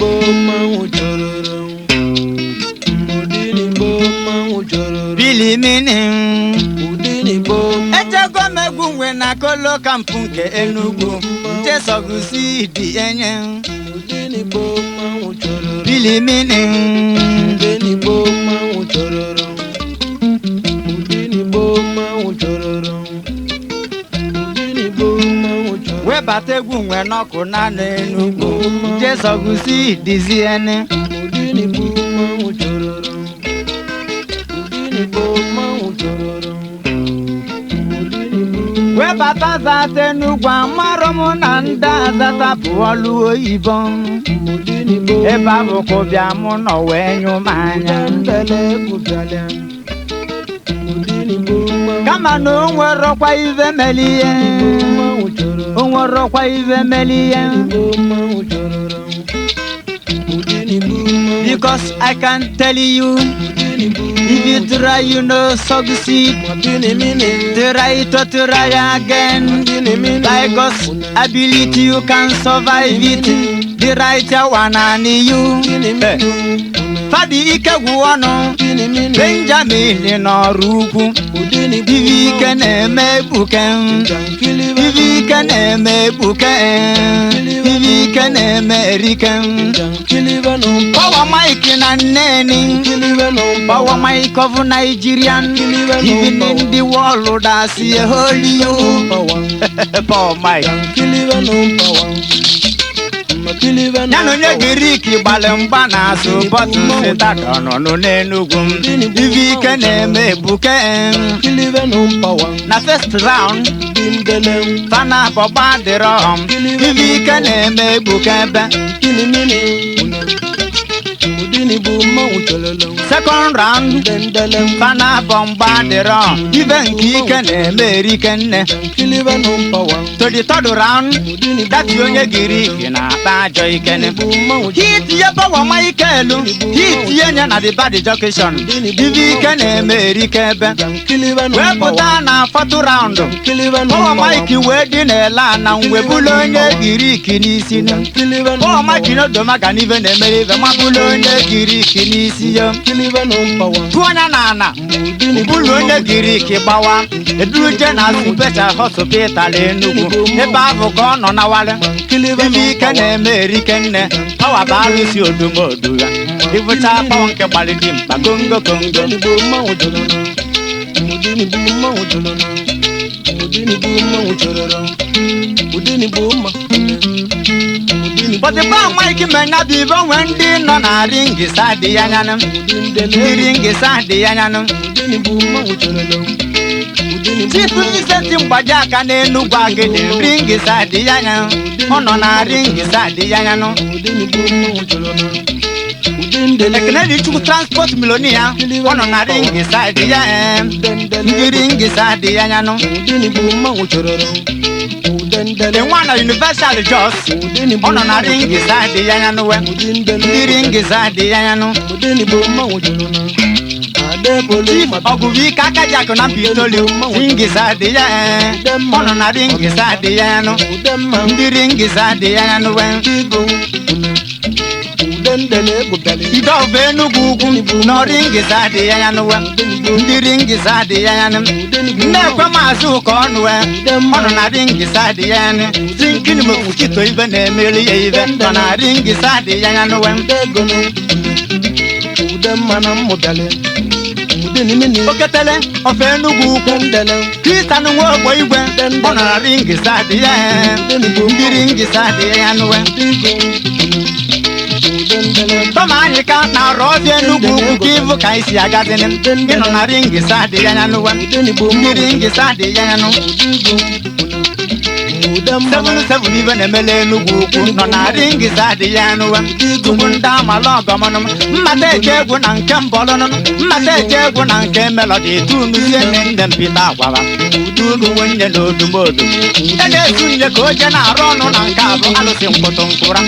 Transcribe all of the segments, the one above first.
Odenigbo mmanwụ chọrọrọ. Odenigbo mmanwụ chọrọrọ. Bilimini. Odenigbo. Echego m egwu nwe na kolo kampụ nke Enugu nchesọgụsi dị enye. Odenigbo mmanwụ chọrọrọ. Bilimini. Odenigbo mmanwụ chọrọrọ. Odenigbo mmanwụ chọrọrọ. Odenigbo mmanwụ chọrọrọ. Webata egwu nwe n'ọkụ na Enugu nchesọgụsi dịziene. Odenigbo mmanwụ chọrọrọ. Odenigbo mmanwụ chọrọrọ. Odenigbo. Webata zata Enugu amarọ m na ndị azata bụ ọlụ oyibo. Odenigbo. Ebe abụkụ bịa mụ nọ wee nyụ m anya. Udendele egwubiala. Odenigbo mmanwụ. Kama na o nwerọkwa ive meli ihe. Mmanwụ chọrọrọ. O nwerọkwa ive meli ihe. Odenigbo mmanwụ chọrọrọ. Odenigbo mmanwụ. Because I can tell you, Odenigbo. If you try, you no succeed. Try to try again. By God's ability, you can survive it. The right one and you. Fadi ike gwụ ọnụ. Benjamin n'ọrụ ukwu. Ive ike na-eme ekpuke. Ive ike na-eme ekpuke. Ive ike na-eme erike. Power Mike na Nneni. Power Mike of Nigerian. Even in the world, I see a holy you. Power Mike. Ya na onye Girik gbalị mgba na-asụ bọtụ sitadọnụnụ n'Enugwu. Ive ike na-eme ebuke. Na first round, fana bọgba dịrọ. Ive ike na-eme ebuke ebe. Second round, fana bọmgba dịrọ. Ive nke ike na-eme erike nne. To the third round, dati onye Girik na-akpa ajọ ikene. Hit ye Power Michael, hit ye nye na the bad junction. Ive ike na-eme erike ebe. Wee pụta na fourth round, Power Mike wee dị n'ele ana wee bulu onye Girik n'isi. Power Mike n'odomaga n'ive na-emere ive ma bulu onye Girik n'isi ya. Tụọ anya na ana, bulu onye Girik gbawa. Eduruje na special hospital Enugu. Ebe ahụ ka ọ nọ nawale. Ive ike na-eme erike nne. Power bụ alụsị odumodu ya. Ịbụcha power nke gbalị dị mkpa kongo kongo. But the Power Mike menya bụ ibe onwe ndị nọ na ringisa dị ya anyanụ. Ndị ringisa dị ya anyanụ. Chief Vincent mgbaji aka n'Enugwu Agidi ringisa dị ya anya. Ọ nọ na ringisa dị ya anyanụ. Ekene dị Chukwu transport milonia. Ọ nọ na ringisa dị ya ee. Ndị ringisa dị ya anyanụ. The one na Universal Jos. Ọ nọ na ringisa dị ya anyanụ we. Ndị ringisa dị ya anyanụ. Chief Ọgụbụike aka ji akụ na Mpitoli ringisa dị ya ee. Ọ nọ na ringisa dị ya anyanụ. Ndị ringisa dị ya anyanụ we. Ide ọbụ Enugwu ugwu na ringisa dị ya anyanụ we. Ndị ringisa dị ya anyanụ. Nne-ekwe maazị ụka ọnụ we. Ọ nọ na ringisa dị ya anyanụ. Tinkini mokpuchito ibe na-emeri ya ibe nọ na ringisa dị ya anyanụ we. Oketele ofe Enugwu ukwu Kristian nwe ogbo igwe ọ nọ na ringisa dị ya ee. Ndị ringisa dị ya anyanụ we. Tọma anyị ka na-arụ ọbịa Enugwu ukwu ka ịbụ ka anyị si agazini. Ịnọ na ringisa dị ya anyanụ we. Ndị ringisa dị ya anyanụ. Seven seven ibe na-emele Enugwu ukwu nọ na ringisa dị ya anyanụ we. Tupu ndị amala ọgọmọnụ mmata eche egwu na nke mbọlụnụ mmata eche egwu na nke melọdi tunuzie nne nne mpita agwaba. unu nwunye na odumodu e na-ezu nje ka oje na-arụ ọnụ na nke abụ alụsị mkpụtụ nkụra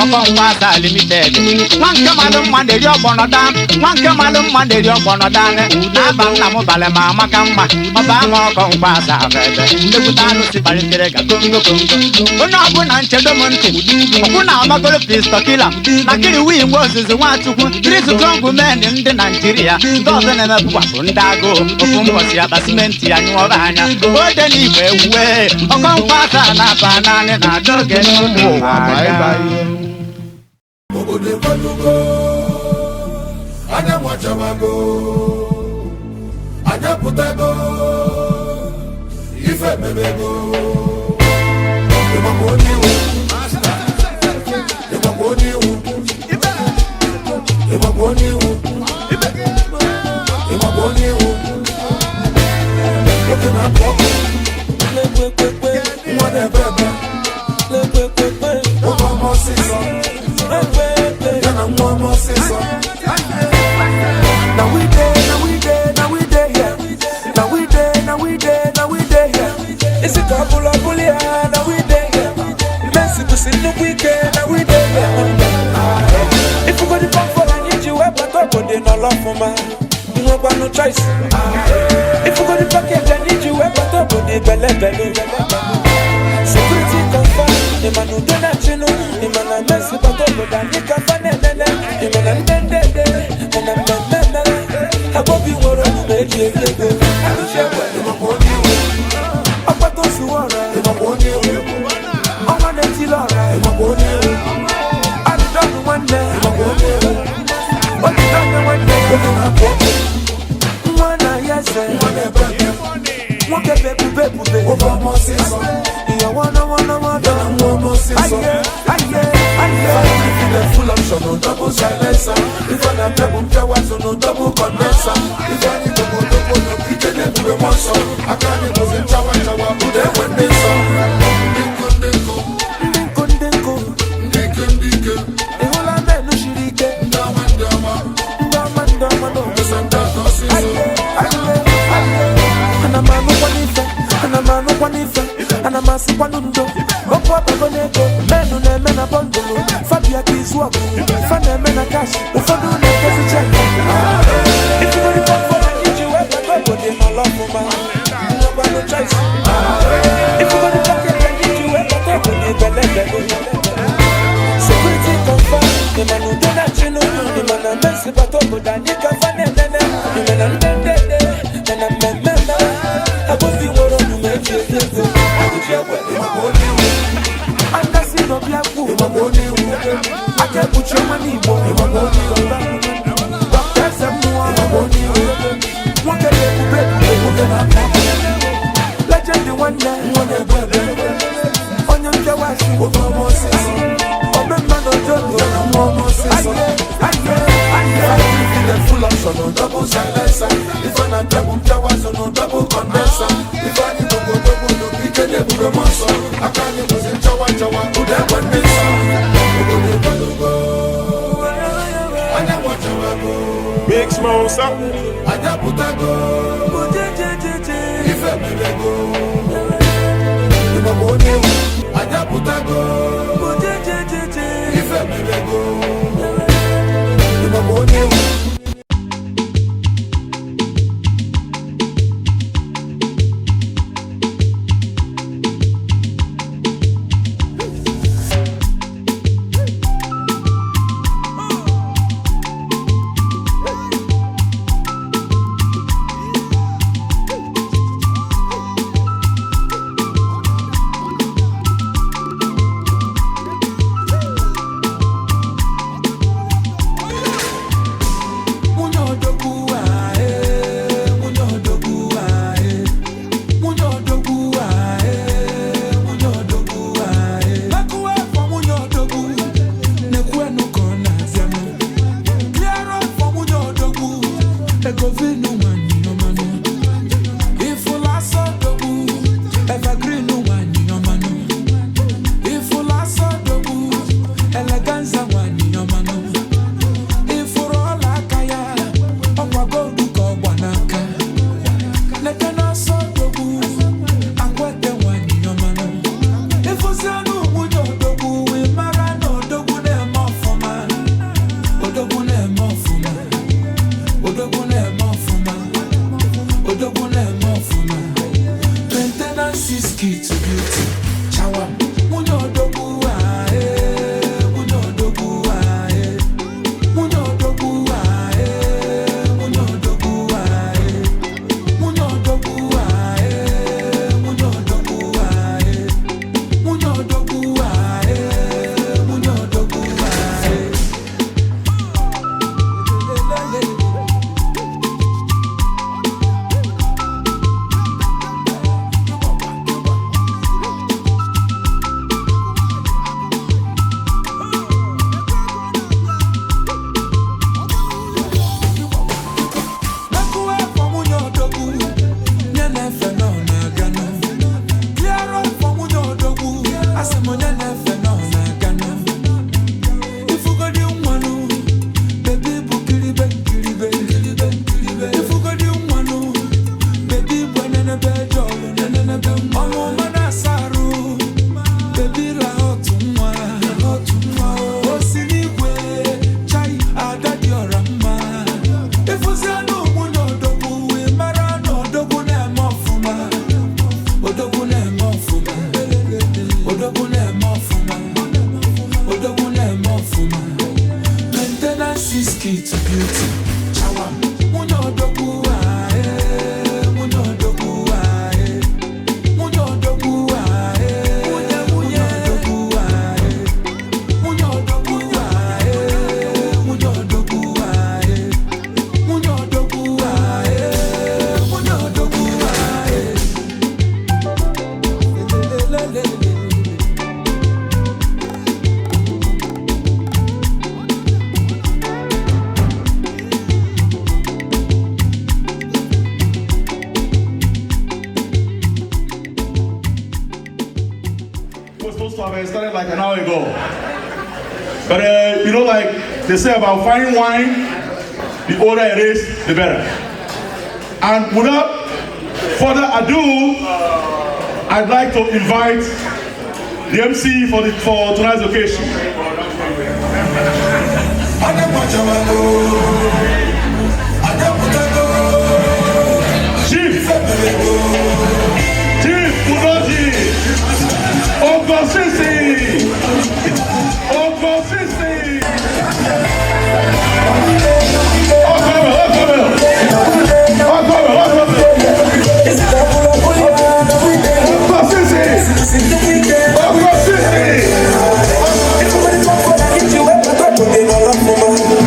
ọkọnkwa asa limited nwa nke malụ mma na-eri ọgbọnọda nwa nke malụ mma na-eri ọgbọnọda na-aba nna m balị ma amaka mma ọba ama ọkọnkwa asa ebe nnekwute alụsị kpalitere ga kongo kongo onye ọbụla nchedo m ntị ọkwụ na amagoro pistọkila na kiri wii nwe ozuzu nwachukwu trisutongwu men ndị naijiria ndị ọzọ na-emepụkwapụ ndị agụụ ofu mbọchị akpa simenti ya nyụọba anya ode na igwe ewuwe ọkọnkwa asa na-aba naanị na adoge Ụmụ ụwa bye bye. Obodo ekwelugo, anyanwụ achawago, anyị apụtago, ife emebego. Ịgbakwa onye iwu, ịgbakwa onye iwu, ịgbakwa onye iwu, ịgbakwa onye iwu. Nwoke na-apụ ọkụ, nwa na-ebe ebe, nwoke ọma ọsịsọ, ya na nwa ọma ọsịsọ. Now we dey, now we dey, now we dey here. Now we dey, now we dey, now we dey here. Isi ka bula bulia, now we dey here. Messi to see no weekend, now we dey here. If you go to pump for an inch, you have a top of the no love for man. You no got no choice. If you go to package and need you have a top of the belle belle. Security confirm, the man who don't know, the man a mess with a top of the nigga fan and then the man and then the man and then Abobi nwere omume eji eri ego. Ịgbakwa onye iwu, Ọkpata ozuwe ọra, ịgbakwa onye iwu, ọnwa na-etili ọra, ịgbakwa onye iwu, adịdọnụ nwanne, ịgbakwa onye iwu. odidọnụ nwanne, Nwoke na-apụ ọkụ, nwa na ya eze, nwa na-ebe ebe, nwoke bụ ebube ebube, nwoke ọma ọsịsọ, ihe wọnọwọnọwọnọ, ya na nwa ọma ọsịsọ. aye aye aye. Ife full option, no double silencer. Ife na-apịa bụ mpịawa so no double condenser. Ife anyị bụ odogwu no ike na-ebube mmụọ nsọ. Aka anyị bụzi nchawa nchawa, ụda enwe ndị nsọ. Ndị nkụ ndị nkụ, Ndị nkụ ndị nkụ, ndị ike ndị ike, ị hụla menụ siri ike, ndị ọma ndị ọma, ndị ọma ndị ọma n'obodo. esa ndị atọ ọsịsọ. Aye aye aye. Ana m anụkwa n'ife, ana m anụkwa n'ife, ana m asịkwanụ ndo. Okwu abago n'ego, menụ na-eme na bọndụlụ, fabia ka izu ọgụ, fa na-eme na kash, ụfọdụ na-ekezi cheki. Ifugori pọpọ iji wee bata obodo n'ọlọ ọfụma, nwekwanụ choice. Ifugori paket iji wee bata obodo ibelebego. Security confirm, the man who don't chinu, the man a mess but obodo anyị ka fa na-enene, the man a ndendende, man a mmemme, abobi nwere omume eji eri ego. Agụji egbe, ịgbakwa onye iwu, Andasi n'obi akwụ, ịgbakwa onye iwu, aka ekpuchi ọnwa n'Igbo, ịgbakwa onye iwu, Dr. Eze mmụọ, ịgbakwa onye iwu, nwoke na-ebube ebube, nwoke na-apụ ọkụ, legend nwanne, nwa na-ebe ebe, onye mpịawa asị, nwoke ọma ọsịsọ, omemma na ojoto, ya na nwa ọma ọsịsọ. aye aye aye. Ife full option, no double silencer. Ife na-apịa bụ mpịawa so no double condenser. Ife anyị bụ odogwu no ike na-ebube mmụọ nsọ. Aka anyị bụzi nchawa nchawa, ụda egbe ndị nsọ. Obodo ekwelugo, anyanwụ achawago, Big Smosa. anyị apụtago, ife emebego. Ịgbakwa onye iwu, anyị apụtago, ife emebego. Ịgbakwa onye iwu. Mrs. Key to beauty. Chawa. Nwunye odogwu ah, eh. Nwunye odogwu ah, eh. Nwunye odogwu ah, eh. Nwunye nwunye odogwu ah, eh. Nwunye odogwu ah, eh. Nwunye odogwu ah, eh. Nwunye odogwu ah, eh. Nwunye odogwu ah, eh. Lelelelele. Was supposed to have started like an hour ago. But like they say about fine wine, the older it is, the better. And without further ado, I'd like to invite the MC for tonight's occasion. Chief, Chief Udoji, Ogosisi, Ogosisi. Okome, Okome, Okome, Okome. Ogosisi, Ogosisi.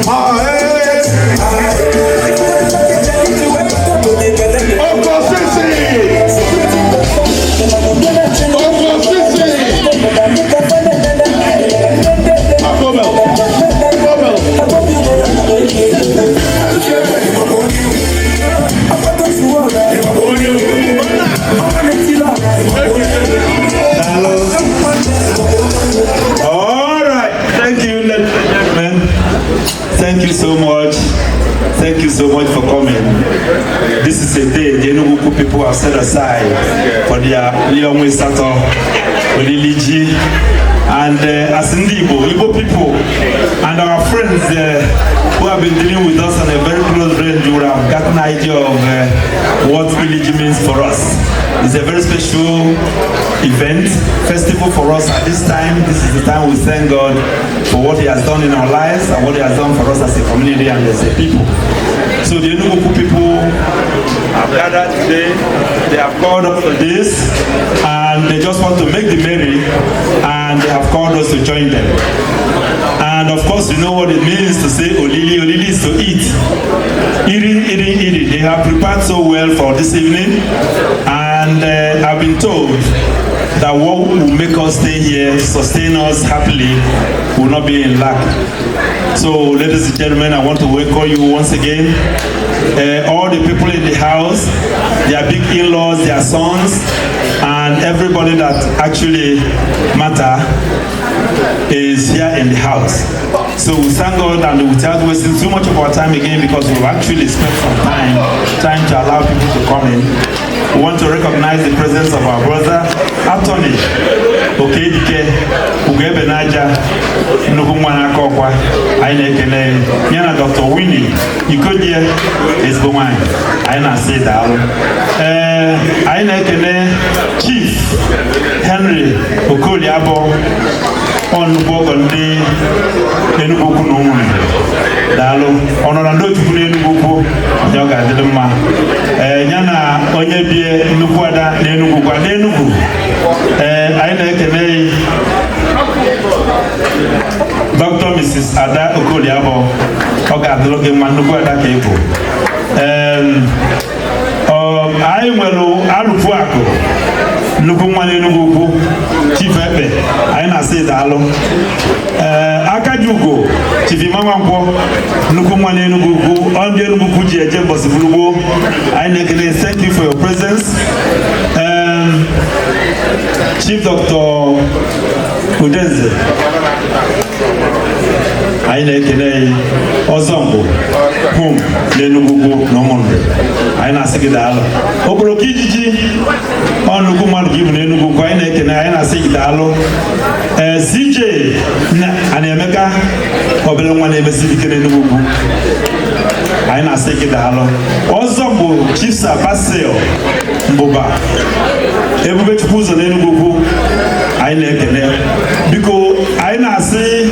Ah, hey. Ogosisi, Ogosisi. Okome, Okome. Hello. All right. Thank you, ladies and gentlemen. Thank you so much. Thank you so much for coming. This is a day the Enugu people have set aside for their Leonwe Sato, Oliliji, and as Ndi Igbo, Igbo people, and our friends who have been dealing with us on a very close range, you would have gotten an idea of what Iliji means for us. It's a very special event, festival for us at this time. This is the time we thank God for what He has done in our lives and what He has done for us as a community and as a people. So the Enugu people have gathered today. They have called us for this, and they just want to make the merry, and they have called us to join them. And of course, you know what it means to say Olili. Olili is to eat. Eating, eating, eating. They have prepared so well for this evening, and I've been told that what will make us stay here, sustain us happily, will not be in lack. So, ladies and gentlemen, I want to welcome you once again. All the people in the house, their big in-laws, their sons, and everybody that actually matter is here in the house. So we thank God, and without wasting too much of our time again, because we've actually spent some time trying to allow people to come in. We want to recognize the presence of our brother, Anthony Okedike Ugebenaja, nnukwu nwa n'aka ọkwa. Anyị na-ekele ya na Dr. Winnie Ikodie, ezigbo nwanyị. Anyị na-asị daalụ. Ee, anyị na-ekele Chief Henry Okoliabọ, ọ nnukwu ọgọ ndị Enugu Ukwu na ụmụnne. Daalụ. Ọ nọ na ndị Ojukwu n'Enugu Ukwu ya, ọ ga-adịrị mma. Ee, ya na onye bie nnukwu ada n'Enugu Ukwu, ada Enugu. Ee, anyị na-ekele Dr. Mrs. Ada Okoliabọ, ọ ga-adịrị gị mma, nnukwu ada ka ị bụ. Anyị nwere alụpụ akụ, nnukwu nwa n'Enugu Ukwu, Chief Ekpe, anyị na-asị daalụ. Ee, Akajugo Chief Imanwankwọ, nnukwu nwa n'Enugu Ukwu, ọ ndị Enugu Ukwu ji eje mbọsị buru gboo. Anyị na-ekele, thank you for your presence. Chief Dr. Udenze, anyị na-ekele ya ọzọ mbụ hum n'Enugu Ukwu na ụmụnne. Anyị na-asị gị daalụ. Okporoko ijiji, ọ nnukwu mmadụ ka ibu n'Enugu Ukwu. Anyị na-ekene, anyị na-asị gị daalụ. Ee, CJ na Ana-Emeka, obere nwa na-emesi ike n'Enugu Ukwu, anyị na-asị gị daalụ. Ọzọ bụ Chief Sir Basil Mbụba, Ebubechukwu ụzọ n'Enugu Ukwu, anyị na-ekele. Biko, anyị na-asị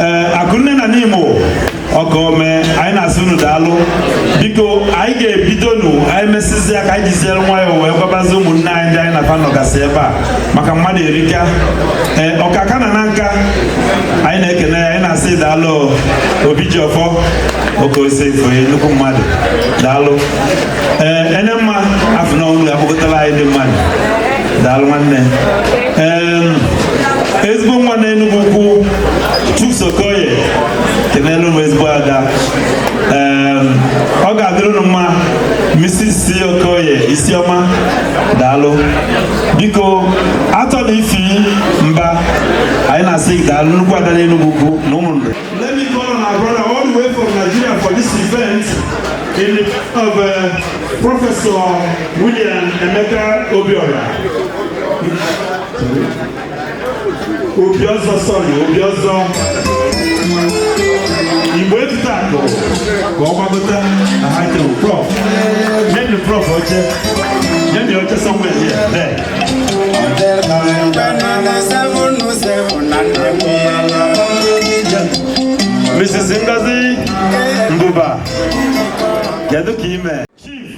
ee, Akụnne na Nimo ọgọ. Ka o mee, anyị na-asị unu daalụ. Biko, anyị ga-ebidonu, anyị mesizi ya ka anyị jiziere nwayọọ wee gwabazi ụmụnne anyị ndị anyị na fa nọgasị ebe a maka mmadụ erika. Ee, ọkaka na na nka anyị na-ekene ya, anyị na-asị daalụ. Obi ji ọfọ oke ose onye nnukwu mmadụ, daalụ. Ee, ene mma afọ na unu akpọkọtara anyị ndị mmadụ, daalụ nwanne. Ee, ezigbo nwa na Enugu Ukwu, Chuks Okoye, kenelu m ezigbo ada. Ee, ọ ga-adịrị unu mma. Mrs. C. Okoye, isiọma, daalụ. Biko, atọ na ifi mba, anyị na-asị daalụ, nnukwu ada na Enugu Ukwu na ụmụnne. Let me call on our brother all the way from Nigeria for this event in the of Professor William Emeka Obiora. Obiozo, sorry, Obiozo. Igbo etute akụ ka ọ gbagota na high table. Prof, nye the prof oche, nye the oche somewhere here, there. Mrs. Ngozi Mbuba, kedu ka ime? Chief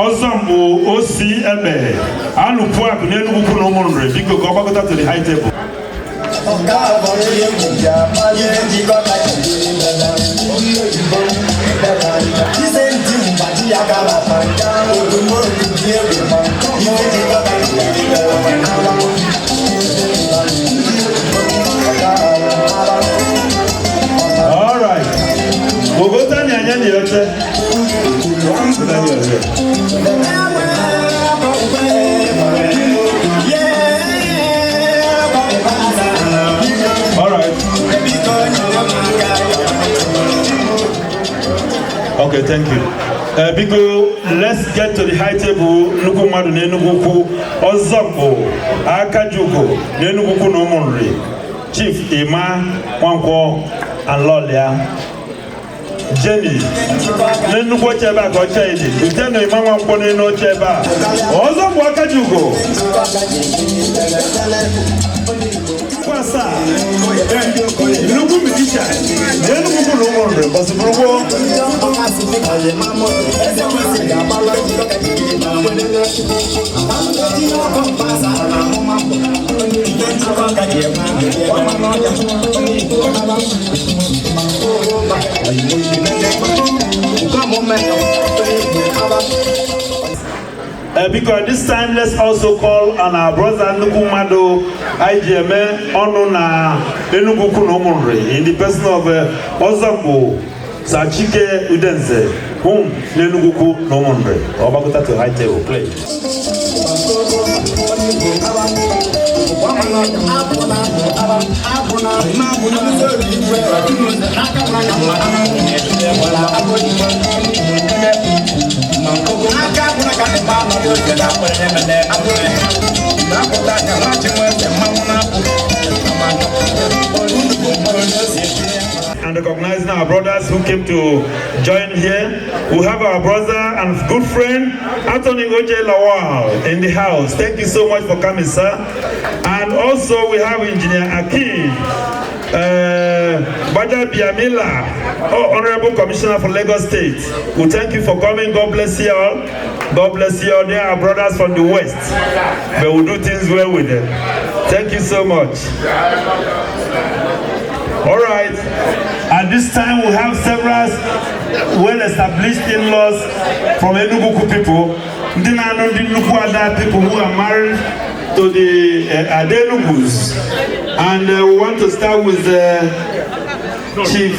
ọzọ mbụ osi ebe alụpụ akụ n'Enugwu Ukwu na Ụmụnri, biko ka ọ gbagota to the high table. All right. Bogota ni anya ni oche. Bogota ni oche. All right. Okay, thank you. Biko, let's get to the high table. Nnukwu mmadụ na Enugu Ukwu, ọzọ bụ Akajugo na Enugu Ukwu na Ụmụnri. Chief Emma Nwankwọ and Lọlịa Jenny na nnukwu oche ebe a ka oche dị. Utenụ Emma Nwankwọ n'elu oche ebe a. Ọzọ bụ Akajugo. Kwasa nnukwu musician na Enugu Ukwu na Ụmụnri bọsibụrụgbo. Because this time, let's also call on our brother Nnukwu Mmadụ IGME ọnụ na Enugu Ukwu na Ụmụnri in the person of Ozokwu Sachike Udenze, whom n'Enugu Ukwu na Ụmụnri. Ọgbakọta to high table, please. And recognizing our brothers who came to join here. We have our brother and good friend, Anthony Oje Lawal, in the house. Thank you so much for coming, sir. And also we have Engineer Akin Gbajabiamila, oh, Honorable Commissioner for Lagos State. We thank you for coming. God bless you all. God bless you all. They are brothers from the West, but we do things well with them. Thank you so much. All right. At this time, we have several well-established in-laws from Enugu Ukwu people. Ndị na-anụ ndị nnukwu ada, people who are married to the Adenugus. And we want to start with Chief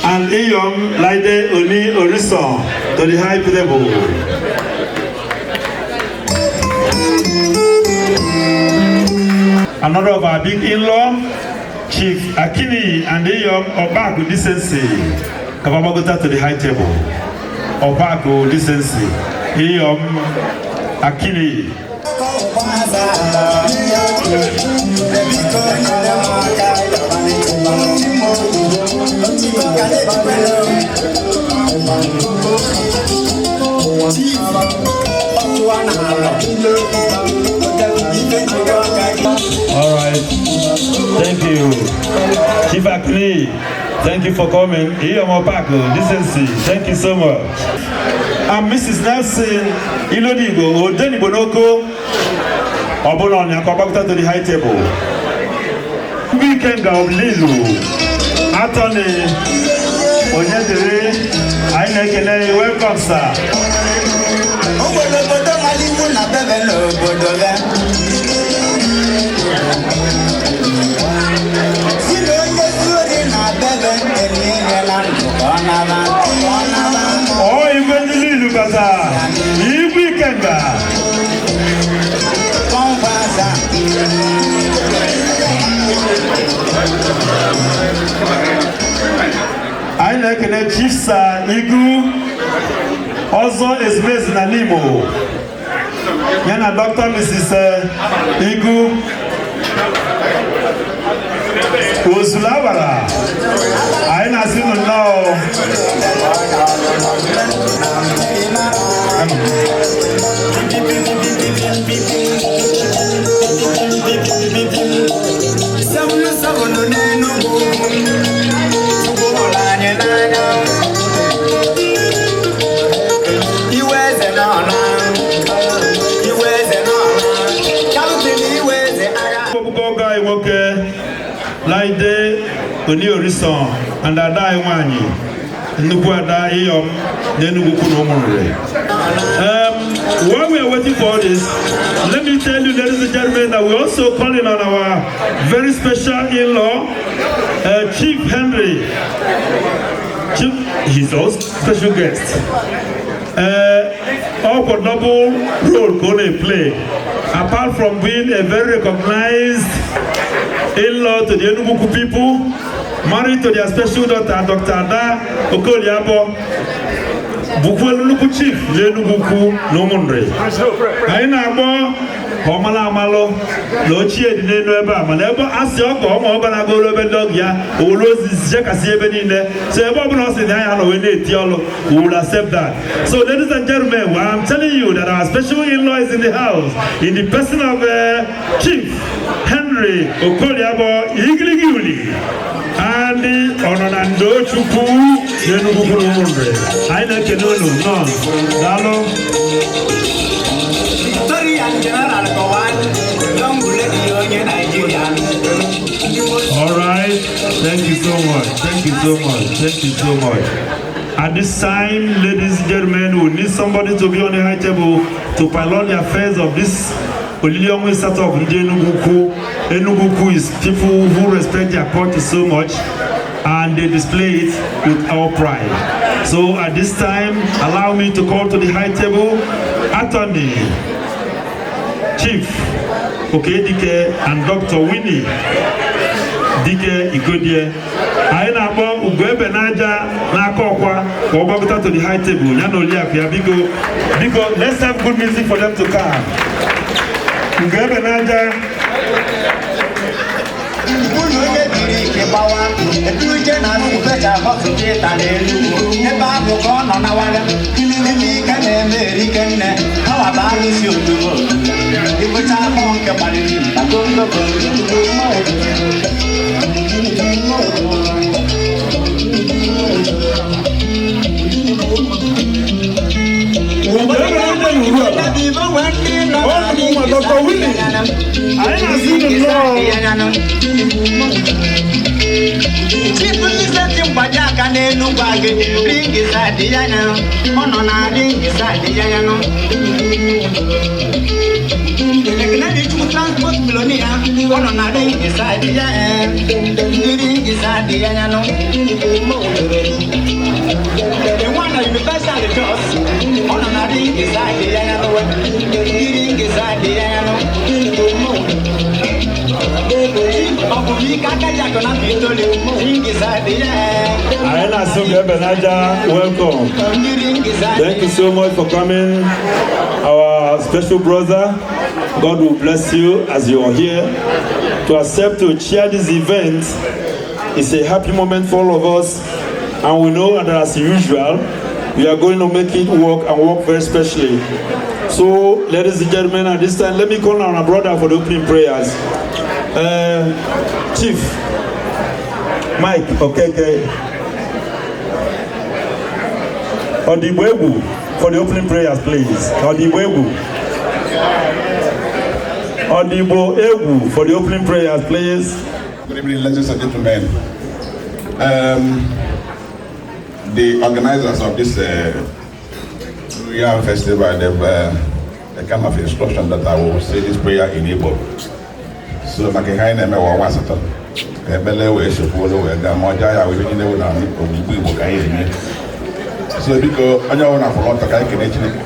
and Iyom Laide Oni Orison to the high table. Another of our big in-law, Chief Akini and Iyom Obaku Decency. Kababagota to the high table. Obaku Decency. Iyom Akini. All right. Thank you. Chief Akini Thank you for coming. Iyomo Paco, decency. Thank you so much. And Mrs. Nelson Ilodigo, Odeni Bonoko, Ọbụna Ọnya, to the high table. Ikenga of Lilu, Attorney Onyedere, anyị na-ekele, welcome, sir. Obodo malikwu na bebe n'obodo ya. Si na onye zuri na bebe elinyela ndụ ka ọ naba, ka ọ naba. Ọ igwe ndị Lilu bata, Igwe Ikenga. Kọmfasa. Anyị na-ekele Chief Sir Igu Ọzọ Ezumezu na Nimo, ya na Dr. Mrs. Igu Ozulawara. Anyị na-asị unu nnọọ. Seven seven n'Enugu, Chukwu hụrụ anyị n'anya. Iwe eze nọ na, iwe eze nọ na, Captain iwe eze agha. Ọgbụgbọ ọgọ anyị nwoke Laide Oniorison and ada anyị nwanyị, nnukwu ada Iyom n'Enugu Ukwu na Ụmụnri. While we are waiting for all this, let me tell you, ladies and gentlemen, that we're also calling on our very special in-law, Chief Henry. Chief, he's also special guest. All double role can play. Apart from being a very recognized in-law to the Enugu Ukwu people, married to their special daughter, Dr. Ada Okoliabo, bụkwa nnukwu chief n'Enugu Ukwu na Ụmụnri. Anyị na-agbọ ka ọ mara amalụ na ochie dị n'elu ebe a, mana ebe a sị ọka ọma ọba na-agoro ebe ndị ọgụ ya owuru ozizi jekasị ebe niile, so ebe ọbụla ọ sị na ya nọ wee na-eti ọlụ, we will accept that. So ladies and gentlemen, well, I'm telling you that our special in-law is in the house in the person of Chief Henry Okoliabo Igiligiuli and Ọnọnando Chukwu n'Enugu Ukwu na Ụmụnri. Anyị na-ekene unu nnọọ, daalụ. Victorian General Gowon, young lady onye Nigeria. All right, thank you so much, thank you so much, thank you so much. At this time, ladies and gentlemen, we need somebody to be on the high table to pilot the affairs of this Olilionwe set of ndị Enugu Ukwu. Enugu Ukwu is people who respect their culture so much, and they display it with all pride. So at this time, allow me to call to the high table Attorney Chief Okedike and Dr. Winnie Dike Igodie. Anyị na-akpọ Ugoebe n'aja n'aka ọkwa ka ọ gbagota to the high table ya na Oliakụ ya. Biko, biko, let's have good music for them to come. Ugoebe n'aja. Unu onye jiri ike gbawa eduje na Special Hospital n'Enugu, ebe ahụ ka ọ nọ na wara ime ike na-eme erike nne hawa bụ alụsị otubo ịbụcha afọ nke gbaliri mba gongo gongo. Ugoebe n'aja na uru ala. Ọ bụ nwa Dr. Winnie. Anyị na-asị unu nnọọ. Chief Vincent mgbaji aka n'Enugwu Agidi, ringisa dị ya nya, ọ nọ na ringisa dị ya ya nụ. Ekene dị Chukwu transport milonia, ọ nọ na ringisa dị ya ya, ndị ringisa dị ya ya nụ. The one na Universal Jos, ọ nọ na ringisa dị ya ya nụ, ndị ringisa dị ya ya nụ. Ọkùnrin kákájà kan náà fi tó lè ringisa dị ya ya. Anyị na-asị Ugoebe n'aja, welcome. Thank you so much for coming, our special brother. God will bless you as you are here to accept to chair this event. It's a happy moment for all of us, and we know that as usual, we are going to make it work and work very specially. So, ladies and gentlemen, at this time, let me call on our brother for the opening prayers. Chief Mike Okeke Odigbo Egwu for the opening prayers, please. Odigbo Egwu. Odigbo Egwu for the opening prayers, please. Good evening, ladies and gentlemen. The organizers of this Yam Festival, they've a kind of instruction that I will say this prayer in Igbo. So, maka ihe anyị na-eme wa ọnwa asatọ ka ebele wee sokwuolu wee gaa ma ọjọọ ya wee niile wụ na ogbugbu Igbo ka anyị eme. So biko, onye ọbụla kwụrụ ọtọ ka anyị kene Chineke.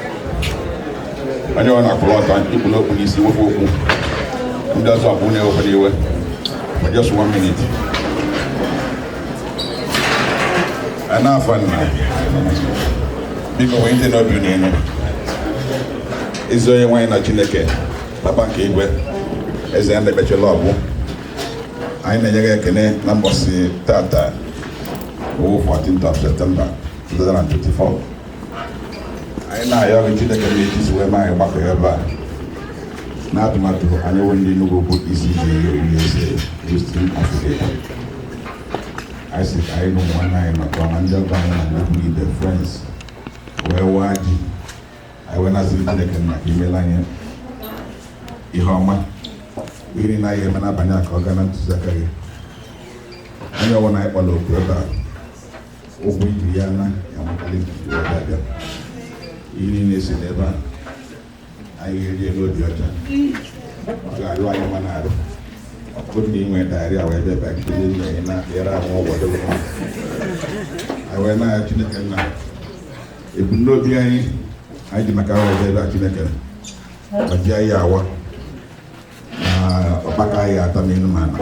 Onye ọbụla kwụrụ ọtọ, ikpuru okwu n'isi, wepụ okwu ndị ọzọ bụ na-ewepụrụ iwe for just one minute. A na-afọ nna, biko, nwee ntị n'obi unu. Ezi onye nwaanyị na Chineke, papa nke igwe, eze ya na-ekpechila ọgwụ, anyị na-enye gị ekene na mbọsị tata bụ 14th of September 2024. Anyị na-ayọ gị, Chineke, na iji wee mee anyị gbakọ ebe a n'atụmatụ anyị wụ ndị Enugu bụ isi eze Houston Africa. Anyị sị ka anyị na ụmụ nwanne anyị nọkọ na ndị ọgọ anyị na ndị ibe, friends, wee waa ji. Anyị wee na-asị Chineke nna ka imela anyị ihe ọma. Ihe niile anyị eme n'abalị a, ka ọ gaa na ntụziaka gị. Onye ọbụla anyị kpọrọ oku ebe a, ụkwụ iji ya na ya makali wee bịa. Ihe niile si n'ebe a anyị ga-eri elu obi ọcha, ọ ga-arụ anyị mma na-arụ. Ọ bụrụ na ị nwee diarrhea wee bịa ebe a, ndị nne ị na-ere ahụ ọgwụ ọdịghị mma. Anyị wee na Chineke nna, ebumnobi anyị anyị ji maka wee bịa ebe a, Chineke ọji anyị awa na ọkpaka anyị ata n'elu, ma na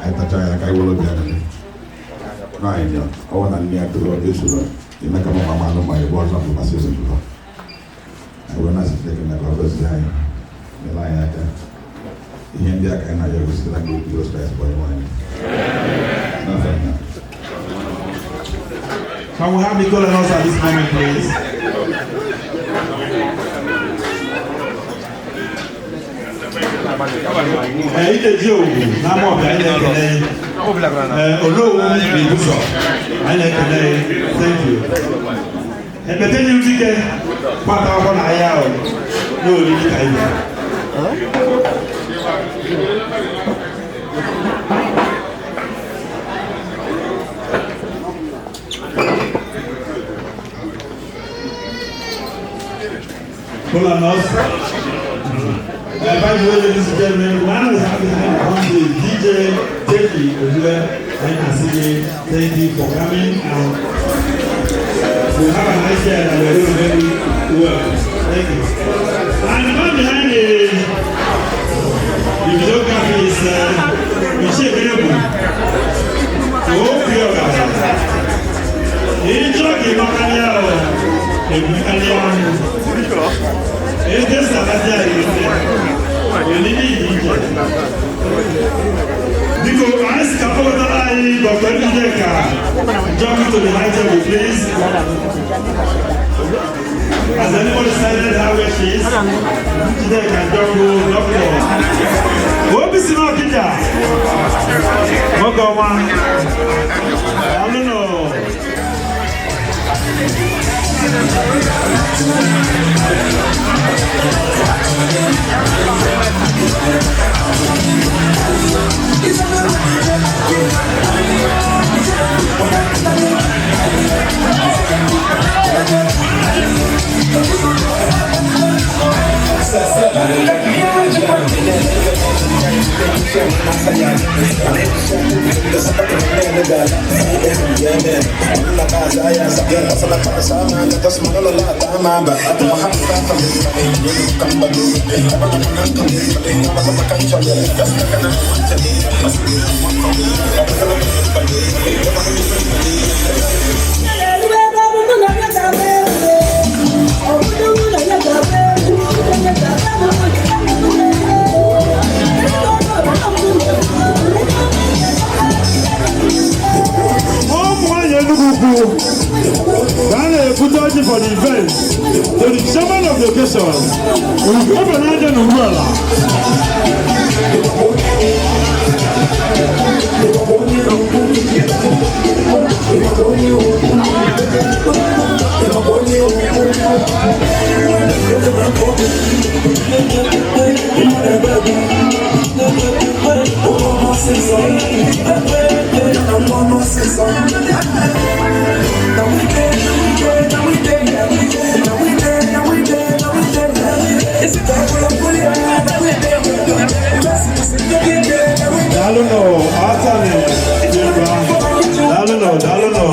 anyị tacha ya ka anyị were obi aṅụrị nwaanyị. Ọwụ na nne ya toro esoro eme ka mama malụ ma ebe ọzọ bụ masị ezinụlọ anyị. Wee na-asị Chineke na ka ọ gọzie anyị, nyere anyị aka. Ihe ndị a ka anyị na-arịọ gị site n'aka Jizọs Kraịst bụ Onyenwe anyị. N'afọ nna. Can we have Nicola and us at this moment, please? Ee, Ideji Ogwu n'ama ọbịa, anyị na-ekele. Ee, Olowu Ibusọ, anyị na-ekele. Thank you. Ekpete nye dike kwata akwụkwọ na ahịa ahụ n'oriri ka anyị bịara. Kola nuts. By the way, ladies and gentlemen, one is happy on the DJ Teddy Ojue and Asige. Thank you for coming, and we have an idea that we're doing very well. Thank you. And the man behind the videography is Michelle Benebu. Oh, Ìjọ kì í mọ́kálíà o, èmi kálíà Èdè sàlájà ìrìnsẹ̀, èmi ní ìdíje. Biko, anyị si ka kpọkọtara anyị Dr. Njideka Johnny to the high table, please. Has anybody decided how where she is? Njideka Njoku, Doctor. Obi si n'Ọkịja. Nwoke ọma. Daalụ nụ. Ụmụ nwanyị Enugu Ukwu ka a na-ebute ọjị for the event to the chairman of the occasion, Ugo na na Ugbuala. Daalụnụ, Atani, Jemba. Daalụnụ, daalụnụ.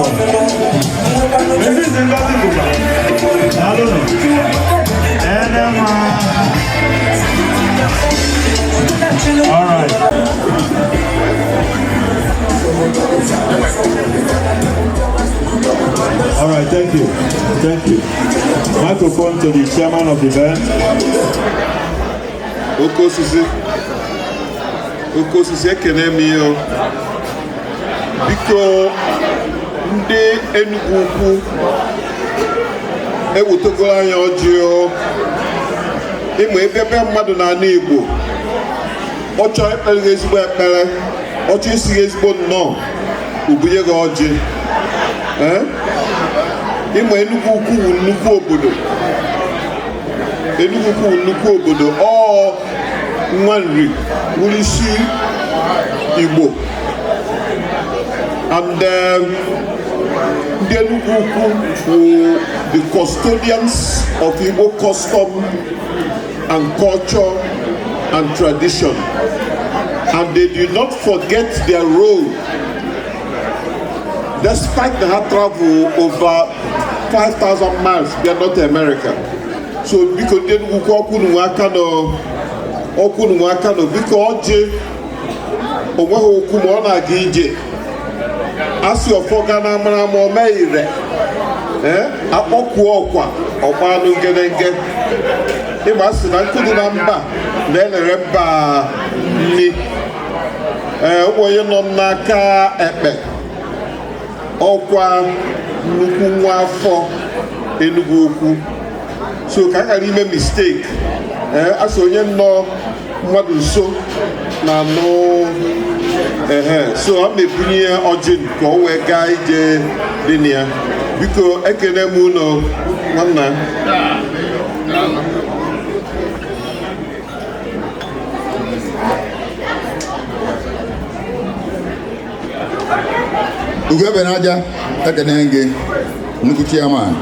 Mrs. Ngozi Buba. Daalụnụ. Enema. All right. All right, thank you. Thank you. Microphone to the chairman of the event. Oke osisi, oke osisi, ekene m ihe o. Biko, ndị Enugu Ukwu ewetagoro anyị ọjị o. Ịma ebe ebe mmadụ n'ala Igbo, ọ chọọ ekpere gị ezigbo ekpere, ọ chọọ isi gị ezigbo nnọọ, ubunye gị ọjị. Ee? Ịma Enugu Ukwu wụ nnukwu obodo. Enugu Ukwu wụ nnukwu obodo. Ọ nwa nri wuru isi Igbo. And ndị Enugu Ukwu wụ the custodians of Igbo custom and culture and tradition, and they do not forget their role despite the hard travel over 5,000 miles bịa North America. So biko, ndị Enugu Ukwu, ọkwụ nwe aka nọ, ọkwụ nwe aka nọ. Biko, ọjị onweghị okwu ma ọ na-aga ije. Asị ọfọ ga na amara ma o mee ire. Ee, akpọkwuo ọkwa ọkwa anụ ngedenge. Ịma asị na nkụ dị na mba na-elere mba nni. Ee, ụmụ onye nọ m n'aka ekpe, ọkwa nnukwu nwa afọ Enugu Ukwu, so ka a ghara ime mistake. Ee, asị onye nọ mmadụ nso na-anụ ehe, so a na-ebunye ya ọjị ka o wee gaa ije dị na ya. Biko, ekene m unu, nwanna. Ugebe n'aja, ekene gị, nnukwu chairman.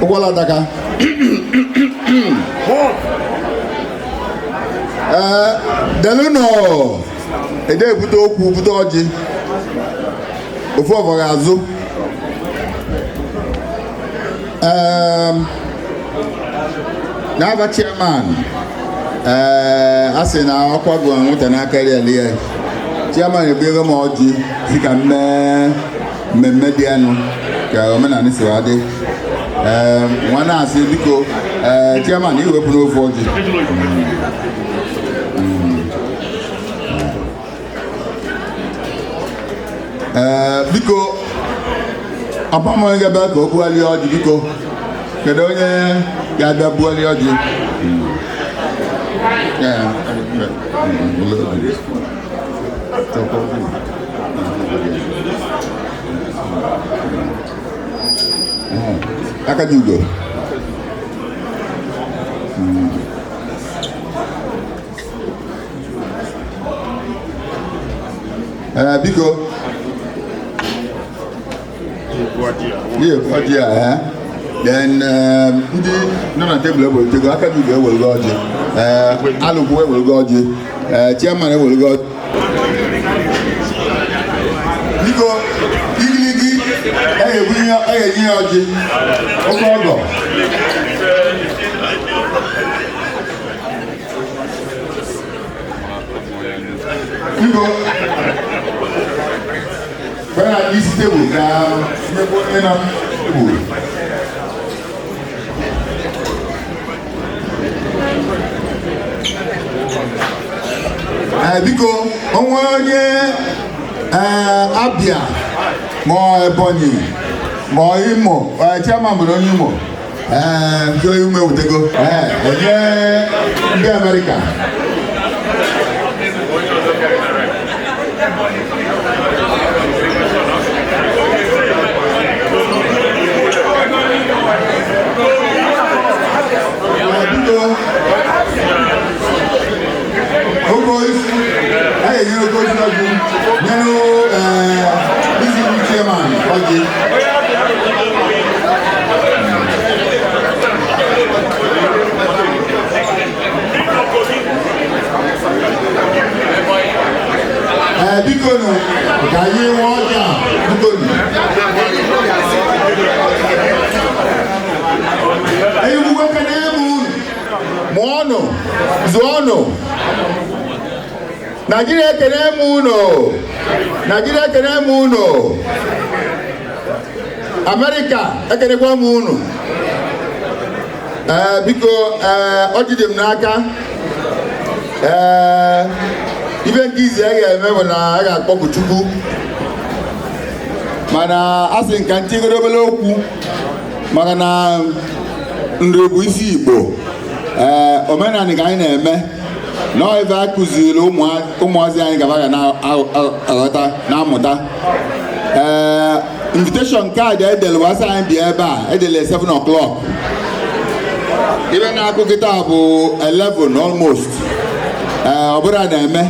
Ụgbọala adaka. Ee, delụnụ ede ebute okwu, bute ọjị ofu ọfọ ga-azụ. Ee, n'aba chairman, ee, a sị na ọkwa gụ nweta n'aka eri ya. Chairman ebuego m ọjị si ka mmee mmemme dị anụ ka omenala si wee dị. Ee, nwa na-asị, biko, ee, chairman, iwepụ n'ofu ọjị. Ee, biko, ọbamonye ga-abịa ka o bugharịa ọjị. Biko, kedu onye ga-abịa bugharịa ọjị? Ee, aka dị ugo. Ee, biko, ihe ọjị a. Ee, then ndị nọ na tebụl ewelitego aka dị ugo, ewelego ọjị. Ee, alụkwụ ewelego ọjị. Ee, chairman ewelego ọjị. Biko, igiligi eghenye ya ọjị, oke ọgọ. Biko, bẹ́ẹ̀ ni isi tebụl ka nyekwa onye nọ tebụl. Ee, biko, onwe onye, ee, Abịa ma ọ Ebonyi ma ọ Imo. Ee, chairman bụrụ onye Imo. Ee, nke Imo ewutego. Ee, onye ndị Amerịka. ga-enyere oke ozi ọjị nyenụ isi chairman ọjị. Ee, biko nụ, ka anyị nwee ọjị a, biko nụ. Enugu ekene m unu, mụọnụ, zụọnụ. Naijiria ekene m unu, Naijiria ekene m unu, Amerịka ekenekwa m unu. Ee, biko, ee, ọjị dị m n'aka. Ee, ibe nke izi a ga-eme bụ na a ga-akpọku Chukwu, mana a sị nka ntinyegoro obere okwu maka na nri bụ isi Igbo. Ee, omenala ka anyị na-eme na ife a kụziri ụmụazị anyị gaba ga na-aghọta na-amụta. Ee, invitation card edele wasị anyị bịa ebe a edele 7 o'clock. Ibe na-akụ kịta bụ 11 almost. Ee, ọ bụrụ na-eme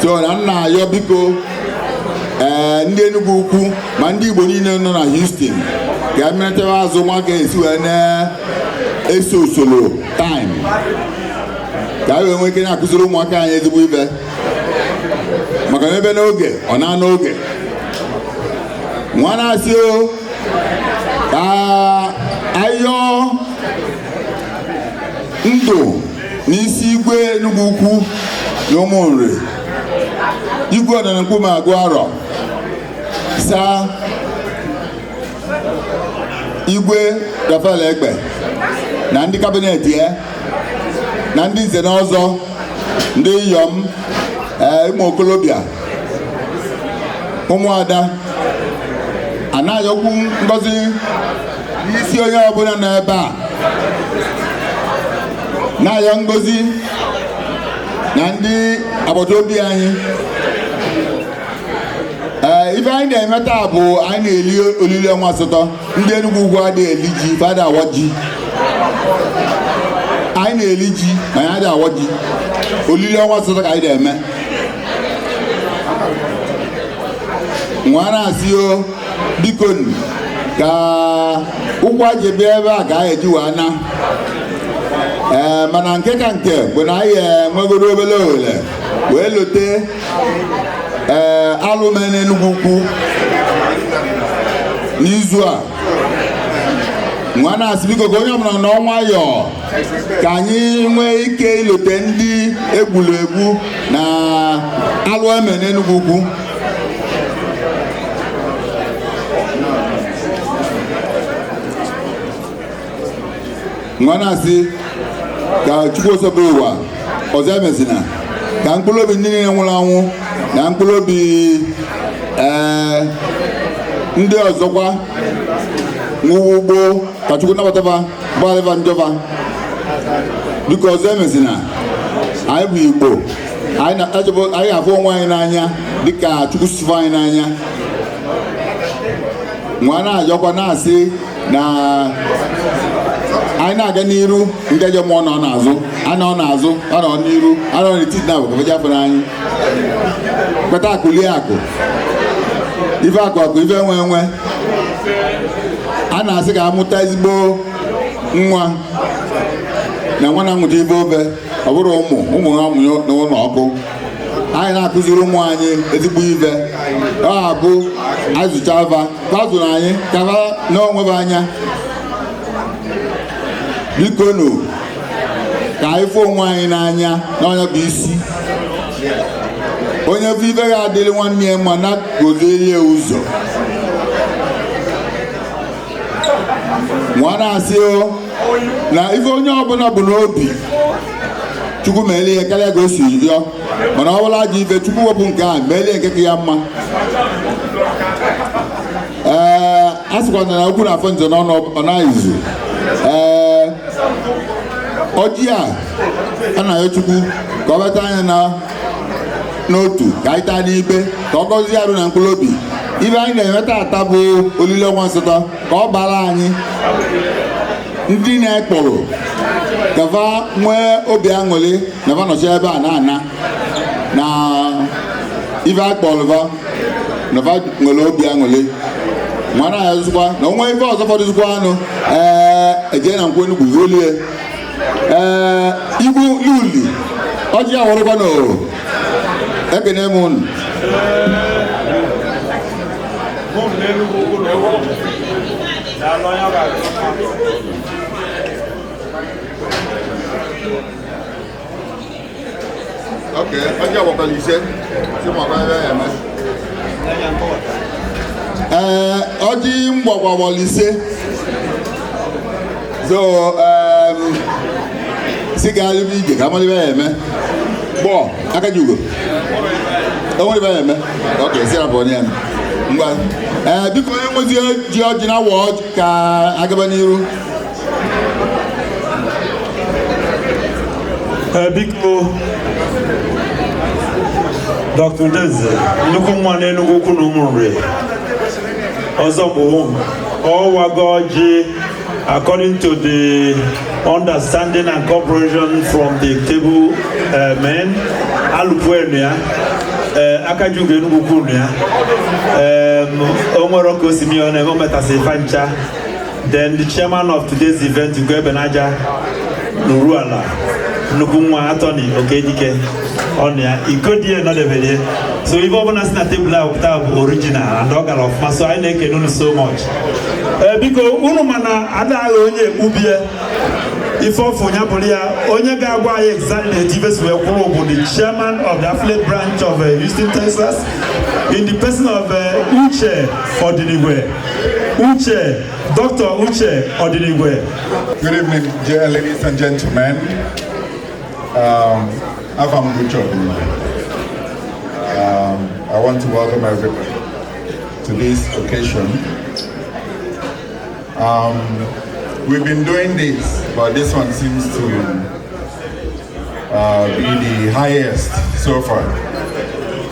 so na nna ayọ, biko, ee, ndị Enugu Ukwu ma ndị Igbo niile nọ na Houston ka emeretewa azụ nwa ga-esi wee na-eso usoro time ka anyị wee nwee ike na-akụziri ụmụaka anyị ezigbo ibe, maka na ebe n'oge ọ na n'oge nwa na-asị o ka ayọ ndụ n'isi igwe Enugu Ukwu na Ụmụnri, igwe ọdịnala nkume agụ arọ saa igwe Rafael Egbe na ndị cabinet ya na ndị nze na ọzọ, ndị iyom, ee, ụmụ okorobịa, ụmụada, anaghịkwu ngọzi n'isi onye ọbụla nọ ebe a, na-ayọ ngozi na ndị agbata obi anyị. Ee, ife anyị na-eme taa bụ anyị na-eli olili ọnwa asatọ. Ndị Enugu Ugwu adịghị eli ji, ife adịghị awọ ji. Anyị na-eli ji ma anyị adịghị awọ ji. Olili ọnwa asatọ ka anyị na-eme. Nwa na-asị o, biko, ka ụkwụ aji bịa ebe a ka anyị eji wee na. Ee, mana nke ka nke bụ na anyị enwegoro obere ohere wee lote, ee, alụme n'Enugu Ukwu n'izu a. Nwa na-asị, biko, ka onye ọbụla nọ nwayọọ ka anyị nwee ike ilote ndị egburu egbu na alụ eme n'Enugu Ukwu. Nwa na-asị ka Chukwu osobe ụwa ọzọ emezina ka mkpụrụ obi ndị niile nwụrụ anwụ na mkpụrụ obi, ee, ndị ọzọkwa nwụwa ugbo, ka Chukwu nabataba, gbalịva njọba. Biko, ọzọ emezina. Anyị bụ Igbo, anyị anyị afụ onwe anyị n'anya dịka Chukwu si fụ anyị n'anya. Nwa na-ajọkwa na-asị na anyị na-aga n'iru, ndị ajọ mmụọ nọ n'azụ, a nọ n'azụ, a nọ n'iru, a nọ n'etiti na abụ afọ anyị kpata akụ, lie akụ, ife akụ akụ, ife enwe enwe. A na-asị ka amụta ezigbo nwa na nwa na-amụta ife obe, ọ bụrụ ụmụ ụmụ ha mụnye n'ụlọ ọkụ. Anyị na-akụziri ụmụ anyị ezigbo ife ọ abụ azụcha va zụrụ anyị ka ha na onwebe anya. Biko nụ, ka anyị fụ onwe anyị n'anya n'ọnya bụ isi. Onye fụ ife ga-adịrị nwanne ya mma na gozie ya ụzọ. Nwa na-asị o na ife onye ọbụla bụ n'obi, Chukwu meele ihe karịa ka o si rịọ, mana ọ bụla ajọ ife, Chukwu wepụ nke a, meele nke ka ya mma. Ee, a sịkwa na okwu na afọ nze n'ọnụ ọ naghị. Ee, ọjị a a na-ayọ Chukwu ka ọ bata anya na n'otu, ka anyị taa n'ibe, ka ọ gọzie arụ na mkpụrụ obi. Ibe anyị na-eme taata bụ olili ọnwa asatọ, ka ọ bara anyị ndị na-ekpọrọ ka fa nwee obi aṅụrị na fa nọchi ebe a na-ana. Na ife akpọlụva na fa nwere obi aṅụrị nwana ya zụkwa na onwe ife ọzọ fọdụzikwa anụ ee eje na nkwụ Enugwu golie ee igwu luli ọjị awụrụkwa na ekene m unu. Okay, ọjị agbakwala ise si makwa ebe ya eme. Ee, ọjị mgbakwawala ise. So, si ga alịba ije ka amalibe ya eme. Gbọ, aka ji ugo. O nwere ebe ya eme. Okay, si rapụ onye ya. Ngwa. Ee, biko onye nwezi ji ọjị na awa ọjị ka agaba n'iru. Biko Dr. Udeze, nnukwu nwa n'Enugwu Ukwu na Ụmụnri, ọzọ bụ ọwago ọjị according to the understanding and cooperation from the table men, alụpụ ya, Akajiugo Enugwu Ukwu na ya, o nwere ka o si mee ọ na-eme o metasị fancha. Then the chairman of today's event, Ugo Ebenaja Nuruala, nnukwu nwa attorney Okedike ọnụ ya iko di ya nọdebere. So ife ọbụla si na tebụl a pụta bụ original and ọ gara ọfụma, so anyị na-ekene unu so much. Ee, biko unu mana ada agha onye ekpubie ife ọfụ ya bụrụ ya onye ga-agwa anyị exactly etu ife si wee kwụrụ bụ the chairman of the affiliate branch of Houston, Texas, in the person of Uche Odinigwe. Uche, Dr. Uche Odinigwe. Good evening, dear ladies and gentlemen. Afam Uche Odinigwe. I want to welcome everybody to this occasion. We've been doing this, but this one seems to be the highest so far.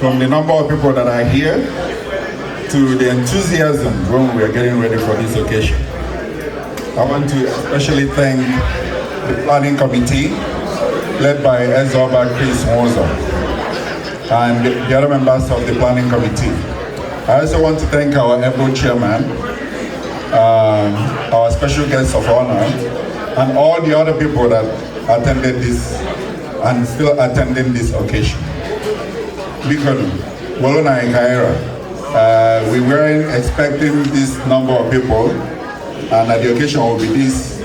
From the number of people that are here to the enthusiasm when we are getting ready for this occasion. I want to especially thank the planning committee led by Ezoba Chris Nwozo and the other members of the planning committee. I also want to thank our able chairman, our special guests of honor, and all the other people that attended this and still attending this occasion. Because Bolona and Kaira, we weren't expecting this number of people, and the occasion will be this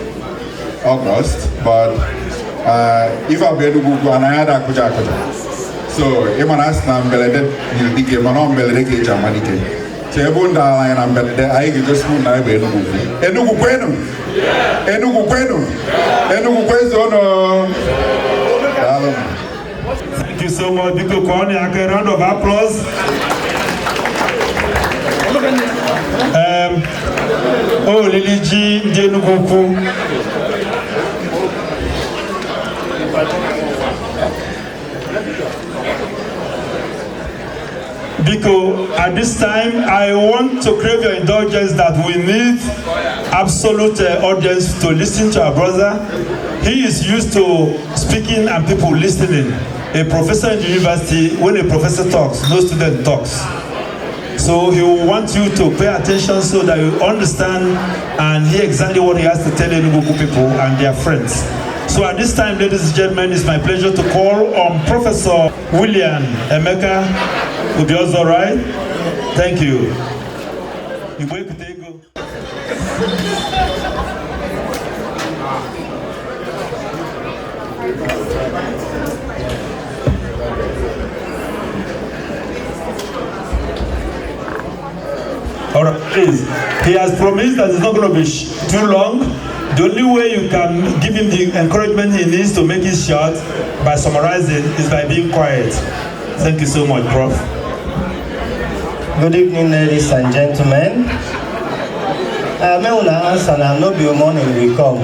August, but if I be able and I had a kuja kuja. So, ịmana asị na mberede nyere dike mana ọ mberede ka eji ama dike. So ebe unu dara anyị na mberede anyị ga-egosi unu na anyị bụ Enugwu Ukwu. Enugwu kwenu! Enugwu kwenu! Enugwu kwezuonu! Daalụ. Thank you so much. Biko kụọ na aka, round of applause. Olili ji ndị Enugwu Ukwu. Biko, at this time, I want to crave your indulgence that we need absolute audience to listen to our brother. He is used to speaking and people listening. A professor in the university, when a professor talks, no student talks. So he will want you to pay attention so that you understand and hear exactly what he has to tell Enugu people and their friends. So at this time, ladies and gentlemen, it's my pleasure to call on Professor William Emeka Obiozo, right? Thank you. Igbo ekute ego. All right, please. He has promised that it's not going to be too long. The only way you can give him the encouragement he needs to make it short by summarizing is by being quiet. Thank you so much, Prof. Good evening, ladies and gentlemen. May una answer na no be morning we come.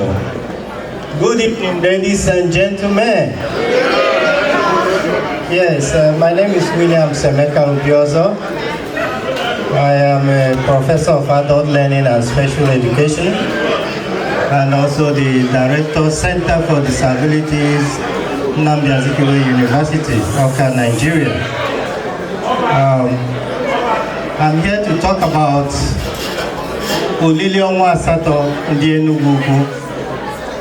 Good evening, ladies and gentlemen. Yes, my name is William Semeka Obiozo. I am a professor of adult learning and special education, and also the director, Center for Disabilities Nnamdi Azikiwe University, Awka, Nigeria. I'm here to talk about Olili Ọnwa Asatọ ndị Enugu Ukwu,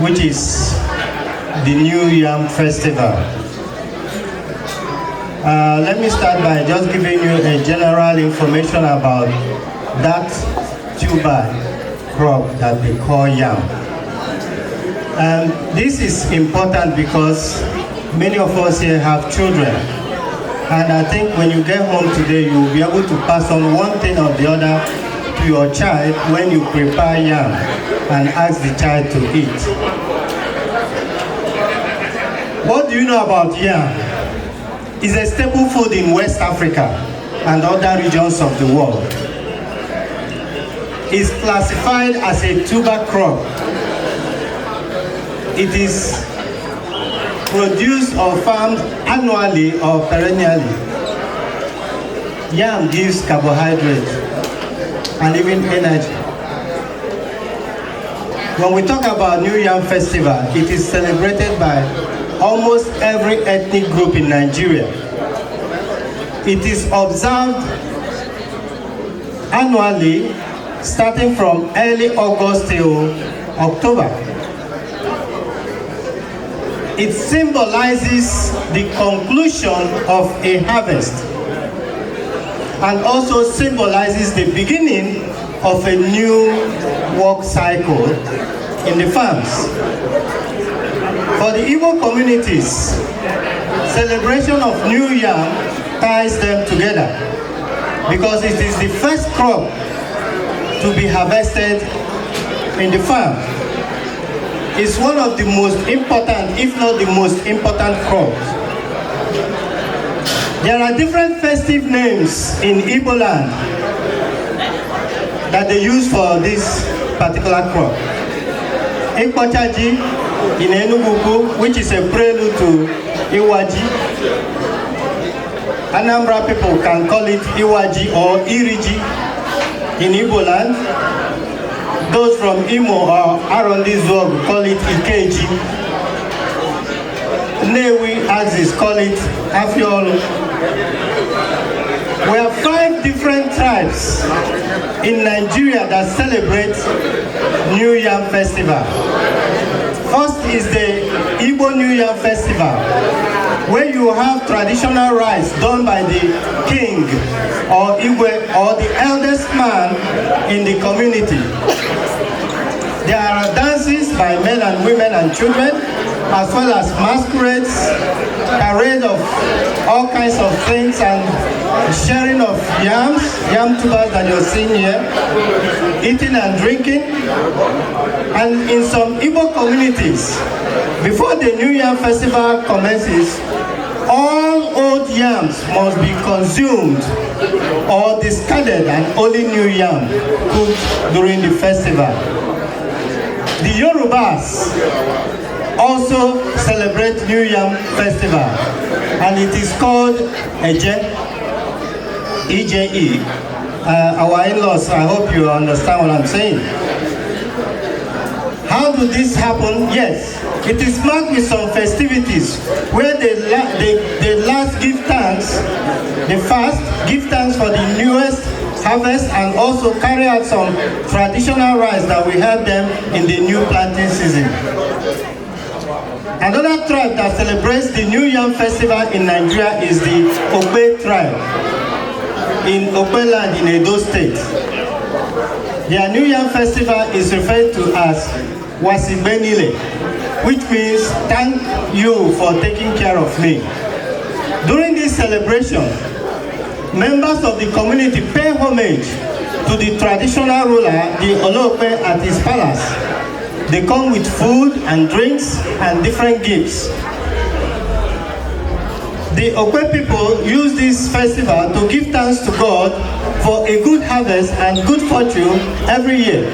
which is the New Yam Festival. Let me start by just giving you a general information about that tuber crop that they call yam. This is important because many of us here have children. And I think when you get home today, you will be able to pass on one thing or the other to your child when you prepare yam and ask the child to eat. What do you know about yam? It's a staple food in West Africa and other regions of the world. It's classified as a tuber crop. It is produced or farmed annually or perennially. Yam gives carbohydrate and even energy. When we talk about New Yam Festival, it is celebrated by almost every ethnic group in Nigeria. It is observed annually, starting from early August till October. It symbolizes the conclusion of a harvest and also symbolizes the beginning of a new work cycle in the farms. For the Igbo communities, celebration of New Yam ties them together because it is the first crop to be harvested in the farm. It's one of the most important, if not the most important crop. There are different festive names in Igbo land that they use for this particular crop. Ikpochaji in Enugu, which is a prelude to Iwaji. Anambra people can call it Iwaji or Iriji in Igbo land. Those from Imo or Arondizuogu call it Ikeji. Nnewi axis call it Afiolu. We have 5 different tribes in Nigeria that celebrate New Yam Festival. First is the Igbo New Yam Festival, where you have traditional rites done by the king or Igwe or the eldest man in the community. There are dances by men and women and children, as well as masquerades, parade of all kinds of things, and sharing of yams, yam tubers that you're seeing here, eating and drinking. And in some Igbo communities, before the New Yam Festival commences, all old yams must be consumed or discarded and only new yam cooked during the festival. The Yorubas also celebrate New Yam Festival, and it is called Eje, E-J-E. Our in-laws, I hope you understand what I'm saying. How do this happen? Yes, it is marked with some festivities where they last give thanks, they fast, give thanks for the newest harvest, and also carry out some traditional rites that will help them in the new planting season. Another tribe that celebrates the New Yam Festival in Nigeria is the Okpe tribe in Okpe land in Edo State. Their New Yam Festival is referred to as Wasigbenile, which means thank you for taking care of me. During this celebration, members of the community pay homage to the traditional ruler, the Olokpe, at his palace. They come with food and drinks and different gifts. The Okpe people use this festival to give thanks to God for a good harvest and good fortune every year.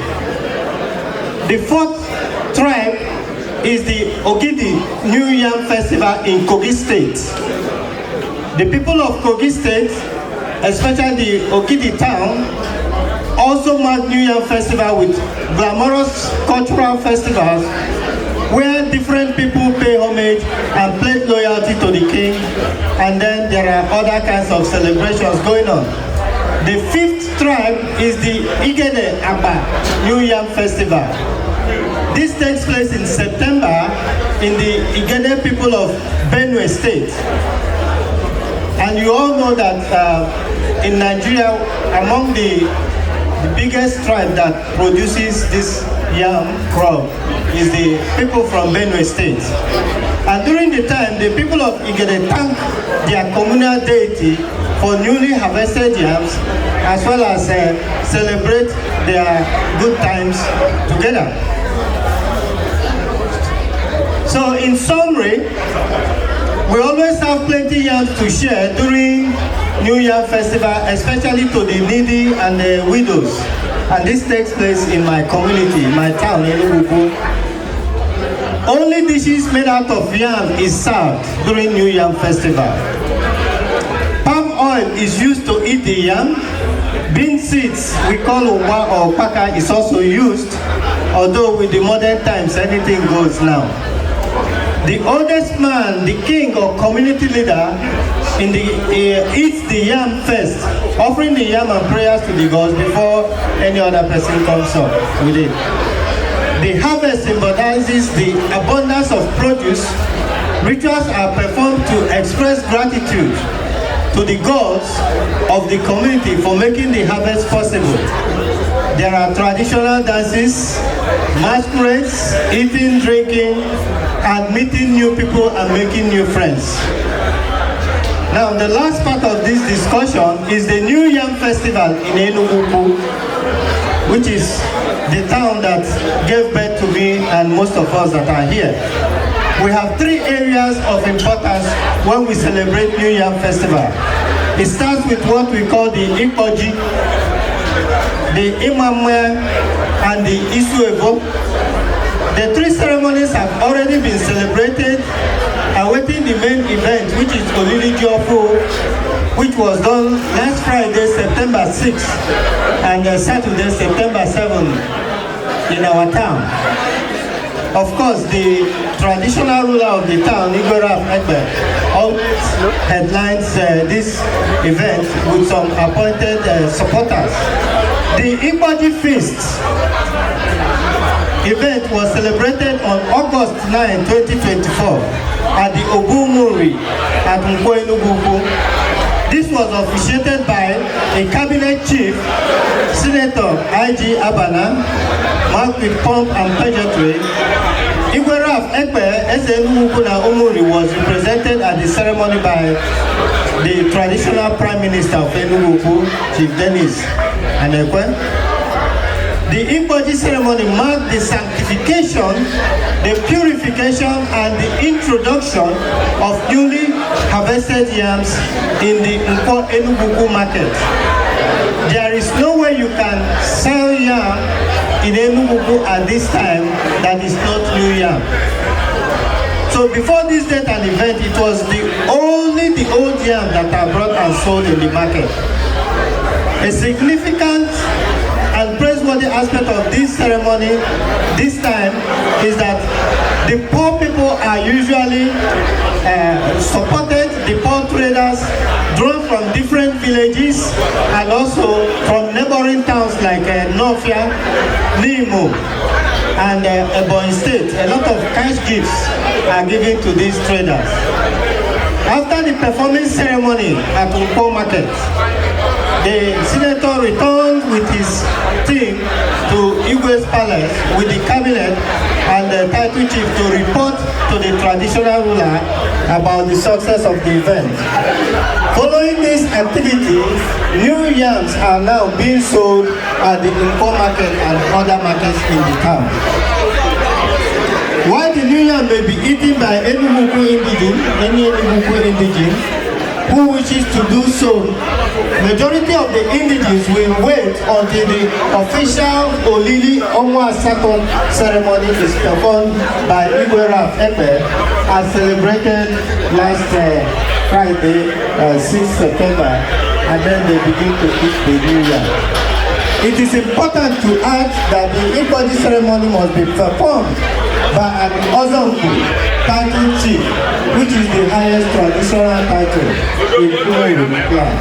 The fourth tribe is the Ogidi New Yam Festival in Kogi State. The people of Kogi State, especially the Ogidi town, also mark New Yam Festival with glamorous cultural festivals where different people pay homage and pledge loyalty to the king, and then there are other kinds of celebrations going on. The fifth tribe is the Igede Abba New Yam Festival. This takes place in September in the Igede people of Benue State. And you all know that in Nigeria, among the biggest tribe that produces this yam crop is the people from Benue State. And during the time, the people of Igede thank their communal deity for newly harvested yams, as well as celebrate their good times together. So in summary, we always have plenty yams to share during New Yam Festival, especially to the needy and the widows. And this takes place in my community, my town, Enugu. Only dishes made out of yam is served during New Yam Festival. Palm oil is used to eat the yam. Bean seeds, we call uwa or paka, is also used, although with the modern times, anything goes now. The oldest man, the king or community leader, eats the yam first, offering the yam and prayers to the gods before any other person comes up with it. The harvest symbolizes the abundance of produce. Rituals are performed to express gratitude to the gods of the community for making the harvest possible. There are traditional dances, masquerades, eating, drinking, and meeting new people and making new friends. Now, the last part of this discussion is the New Yam Festival in Enugu, which is the town that gave birth to me and most of us that are here. We have three areas of importance when we celebrate New Yam Festival. It starts with what we call the Ikpoji, the Imamwe, and the Isuevo. The three ceremonies have already been celebrated, awaiting the main event, which is Olili Jiofu, which was done last Friday, September 6th, and Saturday, September 7th, in our town. Of course, the traditional ruler of the town, Igwe Ekpe, always headlines this event with some appointed supporters. The Ikpoji Feast event was celebrated on August 9, 2024 at the Obumuri at Nkwo Enugu. This was officiated by a cabinet chief, Senator I.G. Abana, marked with pomp and pageantry. Igwe Ralph Ekpe, Eze Enugu na Umuri, was represented at the ceremony by the traditional Prime Minister of Enugu, Chief Dennis Anekwe. The Ikpoji ceremony marked the sanctification, the purification, and the introduction of newly harvested yams in the Nkwo Enugu market. There is no way you can sell yam in Enugu at this time that is not new yam. So before this date and event, it was only the old yam that are brought and sold in the market. A significant and praiseworthy aspect of this ceremony this time is that the poor people are usually supported, the poor traders drawn from different villages and also from neighboring towns like Nawfia, Nimo, and Ebonyi State. A lot of cash gifts are given to these traders. After the performance ceremony at Nkwo Market, the senator returned with his team to Igwe's Palace with the cabinet and the title chief to report to the traditional ruler about the success of the event. Following this activity, new yams are now being sold at the Nkwo Market and other markets in the town. While the new yam may be eaten by any Enugu indigene who wishes to do so, majority of the indigenes will wait until the official Olili Onwa Asato ceremony is performed by Igwe Ralph Ekpe, as celebrated last Friday, 6 September, and then they begin to eat the new yam. It is important to add that the Ikpoji ceremony must be performed by an Ozonku title chief, which is the highest traditional title in Umueri clan.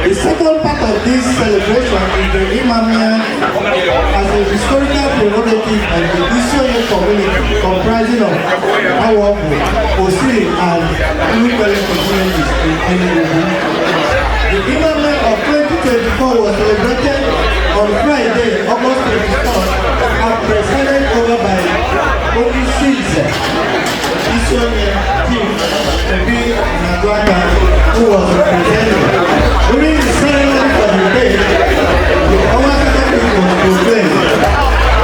The second part of this celebration is the Imamia as a historical prerogative of the Isioye community comprising of Awobu, Osiri and Ulukwele communities in Enugu. The Imamia of 2024 was celebrated on Friday, August 24th, and presided over by Onishize Isioye Chief Ebi Nagwaka, who was represented. During the ceremony for the day, the Owasata feast was proclaimed.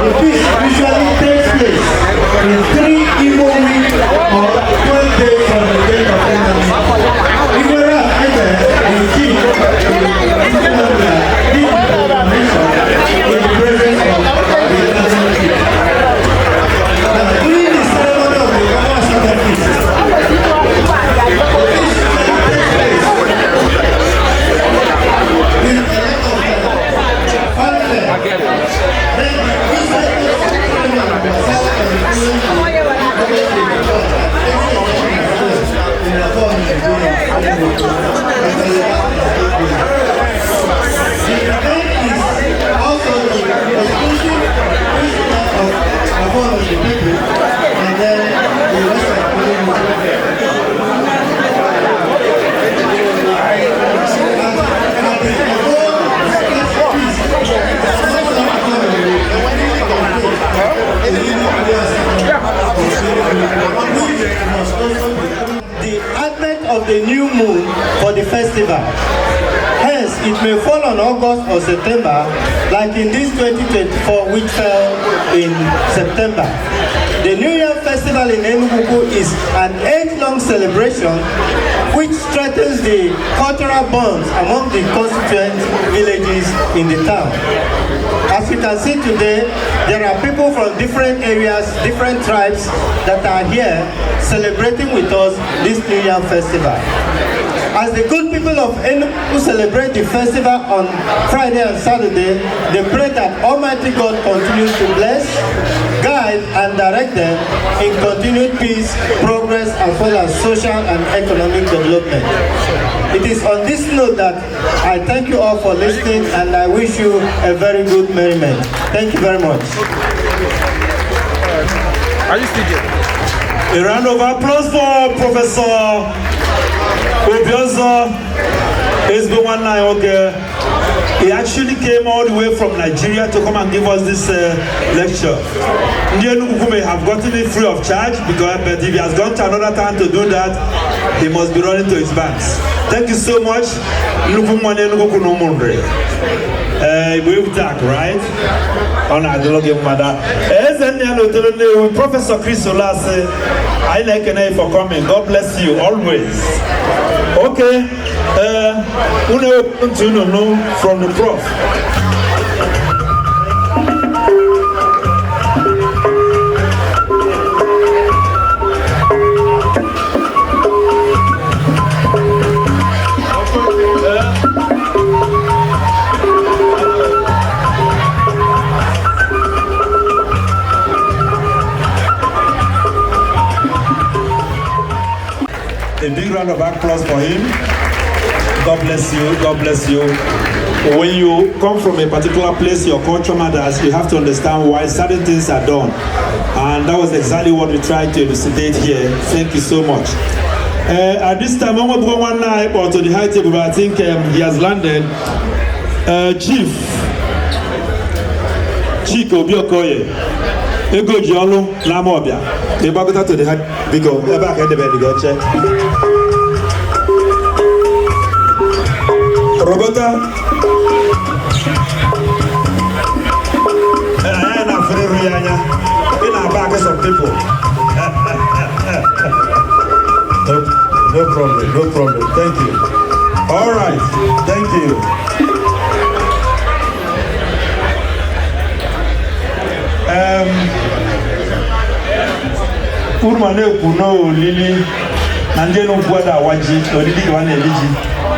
The feast usually takes place in 3 Igbo weeks or 12 days from the date of Imamia. Igbera Eze, the chief of the Imamia, did the proclamation in the presence of the national chief. Now, during the ceremony of the Owasata feast, the feast usually takes place with a lot of fanfare. Then the ceremony was held on the following day, August 24th, at 8 a.m. in Afon, Nigeria. The event is also the exclusive prisoner of Afon of the people, and then the rest of the community. The advent of the new moon for the festival. Hence, it may fall on August or September, like in this 2024, which fell in September. The New Year Festival in Enugu is an age-long celebration which strengthens the cultural bonds among the constituent villages in the town. As you can see today, there are people from different areas, different tribes that are here celebrating with us this New Year Festival. As the good people of Enugu celebrate the festival on Friday and Saturday, they pray that Almighty God continues to bless, guide, and direct them in continued peace, progress, as well as social and economic development. It is on this note that I thank you all for listening, and I wish you a very good merriment. Thank you very much. Are you still there? A round of applause for Professor Obiozo Ezbo. Okay. He actually came all the way from Nigeria to come and give us this lecture. Ndi Enugu may have gotten it free of charge, because, but if he has gone to another town to do that, he must be running to his banks. Thank you so much. Nnukwu nwa n'Enugu na Ụmụnri. Igbo Ebutak, right? Ọ na-adịlụ gị mmadụ. Eze nna ya na otolo Nnewi, Professor Chris Olase, anyị na-ekene you for coming. God bless you always. Okay. Unu ewepụ ntị unu nụ from the prof. A big round of applause for him. God bless you. God bless you. When you come from a particular place, your culture matters. You have to understand why certain things are done. And that was exactly what we tried to elucidate here. Thank you so much. At this time, I'm going to go one night to the high table, but I think he has landed. Chief Chike Obiokoye, Ego Jiolu Lamobia. Ịgbagota to the high, biko, ebe a ka edebe dị gị oche. Robota. Anyị na-afụrịrị ya anya. Ị na-aba aka some people. No, no problem, no problem. Thank you. All right, thank you. Urma na-ekwu n'olili na ndị elu nkwụ ada awa ji, olili ka a na-eli ji.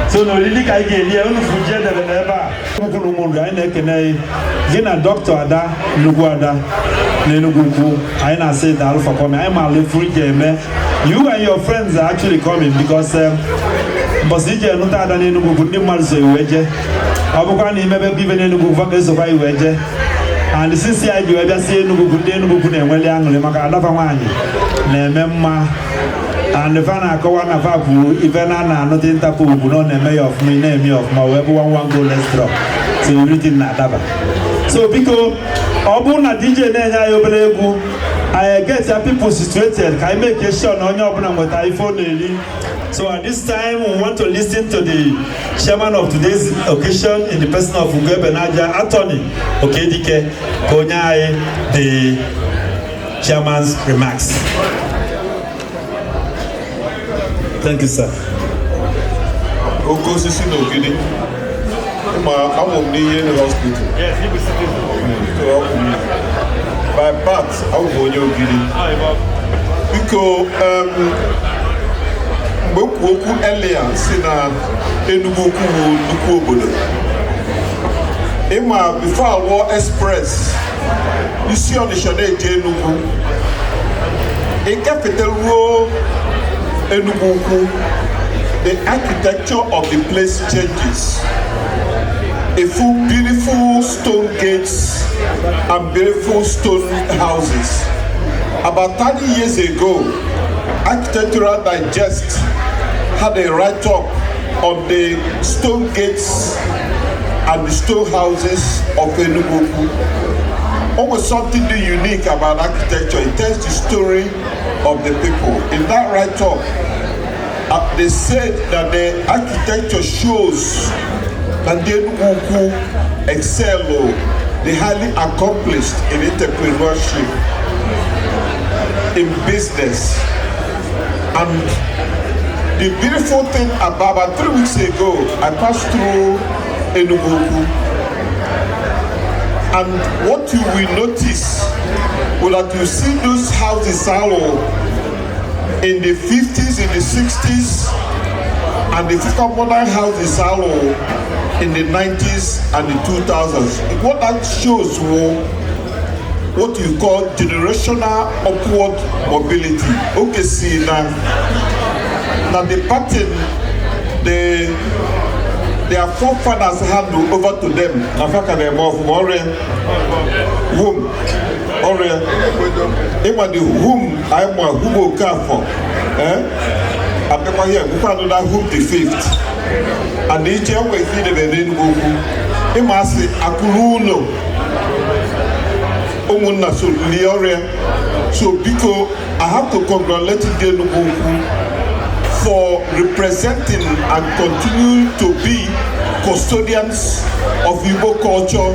So n'olili ka anyị ga-eli ya, unu fụ ji edebe n'ebe a. Ụmụ Ụmụnri, anyị na-ekene gị na Dr. Ada, nnukwu ada n'Enugu Ukwu. Anyị na-asị daalụ for coming. Anyị maara ifu ị ga-eme. You and your friends are actually coming because mbọsị ije nụta ada n'Enugu Ukwu, ndị mmadụ so iwe jee. Ọ bụkwa na imebe ibe n'Enugu Ukwu, ga-esokwa iwe jee. And since anyị ji wee bịa si Enugu Ukwu, ndị Enugu Ukwu na-enweli aṅụrị maka adafa nwaanyị na-eme mma. And fa na-akọwa na fa kwuru ife na na-anụta Interpol bụ na ọ na-eme ya ọfụma, ị na-eme ya ọfụma, wee bụ one one goal less draw, so everything na-adaba. So biko, ọ bụrụ na DJ na-enye anyị obere egwu, anyị get ya people situated ka anyị make sure na onye ọbụla nweta ife ọ na-eri. So at this time, we want to listen to the chairman of today's occasion in the person of Ugo Benaja, Attorney Okedike, ka onye anyị the chairman's remarks. Thank you, sir. Oke osisi na Ogidi, ma amụ m n'ihe hospital. Yes, he was citizen. So, by birth, abụ m onye Ogidi. Biko, mgbe m kwuo okwu earlier si na Enugu Ukwu bụ nnukwu obodo, ịma before alụọ express isi Ọnịsha na-eje Enugu, ịgafete ruo Enugu Ukwu, the architecture of the place changes. A full beautiful stone gates and beautiful stone houses. About 30 years ago, Architectural Digest had a write-up on the stone gates and the stone houses of Enugu Ukwu. Almost something unique about architecture. It tells the story of the people. In that write-up, they said that the architecture shows that the Enugu Ukwu excel, the highly accomplished in entrepreneurship, in business. And the beautiful thing about 3 weeks ago, I passed through Enugu Ukwu. And what you will notice will that you see those houses in the 50s, in the 60s, and the physical modern houses in the 90s and the 2000s. What that shows was what you call generational upward mobility. Okay, see now the pattern their forefathers hand over to them. Na fa ka na-eme ọfụma ọrịa whom ọrịa ịma the whom anyị ma whom Okafọ, eh, abịakwa here gwukwa another whom the fifth and ije enwe ife idebe n'Enugu Ukwu, ịma asị akụrụ ụlọ ụmụnna so lie ọrịa. So biko, I have to congratulate ndị Enugu Ukwu for representing and continue to be custodians of Igbo culture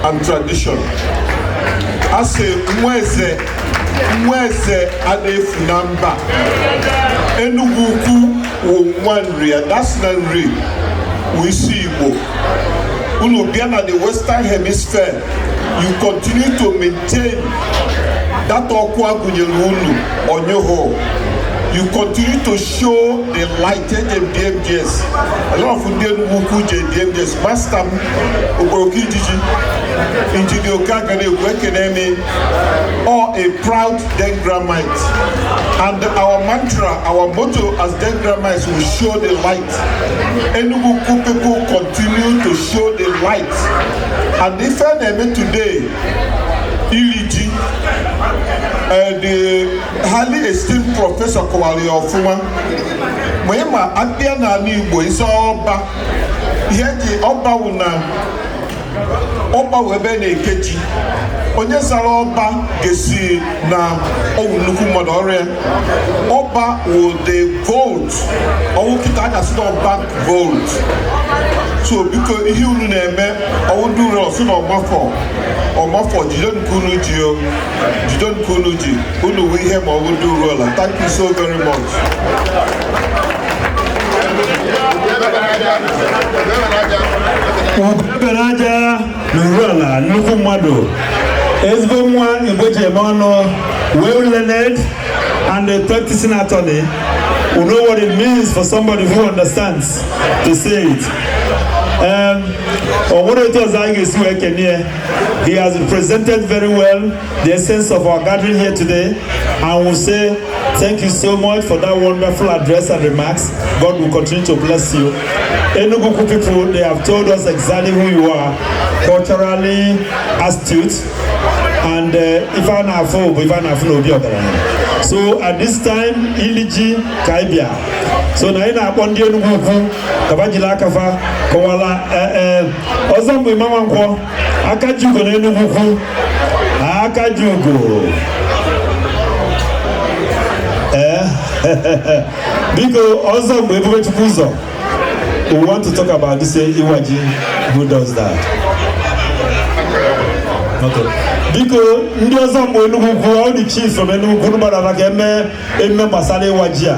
and tradition. A sị nwa eze, nwa eze adịghị na mba. Enugu Ukwu wụ nwa Nri, that's na Nri wụ isi Igbo. Unu bịa na the Western Hemisphere, you continue to maintain that ọkụ agụnyere unu onyụhụ. You continue to show the light. Eje DMGS, a lot of ndị Enugu Ukwu je DMGS. Master m okporoko ijiji Injinia Okaka na-ekwu ekene me or a proud Dengramite, and our mantra, our motto as Dengramites will show the light. Enugu Ukwu people continue to show the light, and ife na-eme today, iri ji, the highly esteemed professor kọwara ya ọfụma. Ma ị ma abịa n'ala Igbo, isi ọba, ihe eji ọba wụ na ọba wụ ebe na-ekeji. Onye zara ọba ga-esi na ọwụ nnukwu mmadụ ọrịa. Ọba wụ the vault, ọwụ kịta a ga-asị na bank vault. So biko, ihe unu na-eme, ọwụ ndị uru ọsụ na ọgbafọ ọgbafọ, jide nke unu ji o, jide nke unu ji unu wụ ihe ma ọ bụ ndị uru ọla. Thank you so very much. Ugobenaja na Uruala, nnukwu mmadụ, ezigbo nwa Igbo ji eme ọnụ, well learned and a practicing attorney who know what it means for somebody who understands to say it. O nwere etu ọzọ anyị ga-esi wee kene ya. He has represented very well the essence of our gathering here today, and we say thank you so much for that wonderful address and remarks. God will continue to bless you. Enugu people, they have told us exactly who you are, culturally astute, and ife a na-afụ bụ ife a na-afụ n'obi ọgaranya. So at this time, ili ji ka anyị bịa, so na anyị na-akpọ ndị Enugu Ukwu ka ba jiri aka fa kọwala ee ọzọ mgbe Ịma Nwankwọ aka ji ugo na Enugu Ukwu aka ji ugo. Ee, biko, ọzọ mgbe Ebubechukwu ụzọ, we want to talk about this Iwaji. Who does that? Okay. Biko, ndị ọzọ mgbe Enugu Ukwu, all the chiefs from Enugu Ukwu gbara ka eme emume gbasara ịwa ji a.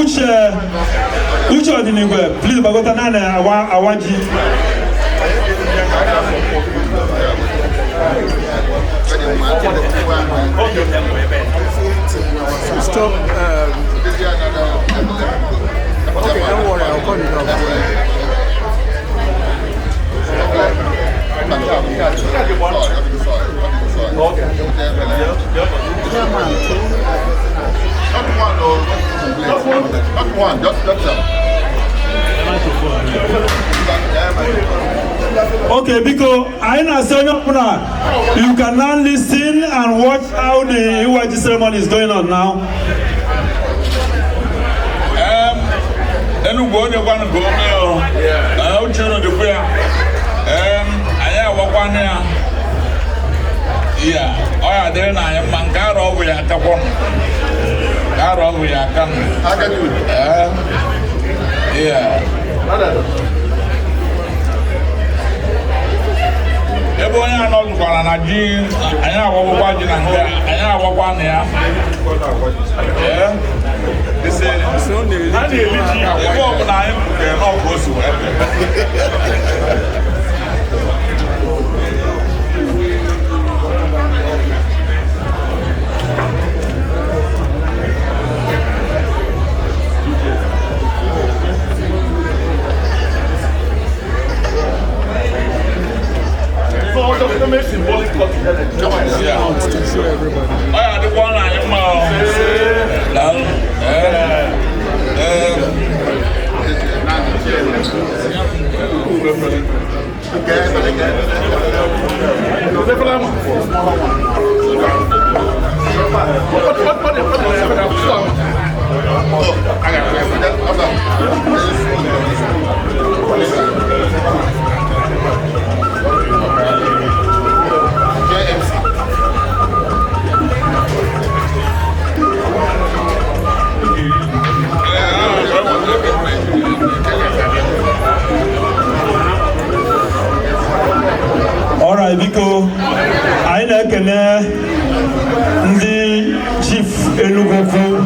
Uche, Uche Ọdịnigwe, please gbagota naanị awa awa ji. Stop. Okay, don't worry, I'll call it off. Not one, no, not one, just them. Okay, biko, anyị na-asị onye ọbụla, you can now listen and watch how the Iwaji ceremony is going on now. Enugu onye kwanụ ka ome o. Ee, uche unu dịkwa ya. Ee, anyị awakwanụ ya. Ya, ọ ya dịrị na anyị mma nke arọ ọgwụ ya akakwọ. Nke arọ ọgwụ ya aka nụ. Ee. Ya. Ebe onye anọ zụkwara na ji, anyị awagwakwa ji na nke anyị awakwa na ya. Ee. A na-eli ji ebe ọbụla anyị butere n'ọkụ o si wee bịa. Ọ ya adịkwa na anyị mma o. Daalụ. Ee. Ee. Alright, biko, anyị na-ekene ndị chief Enugu Ukwu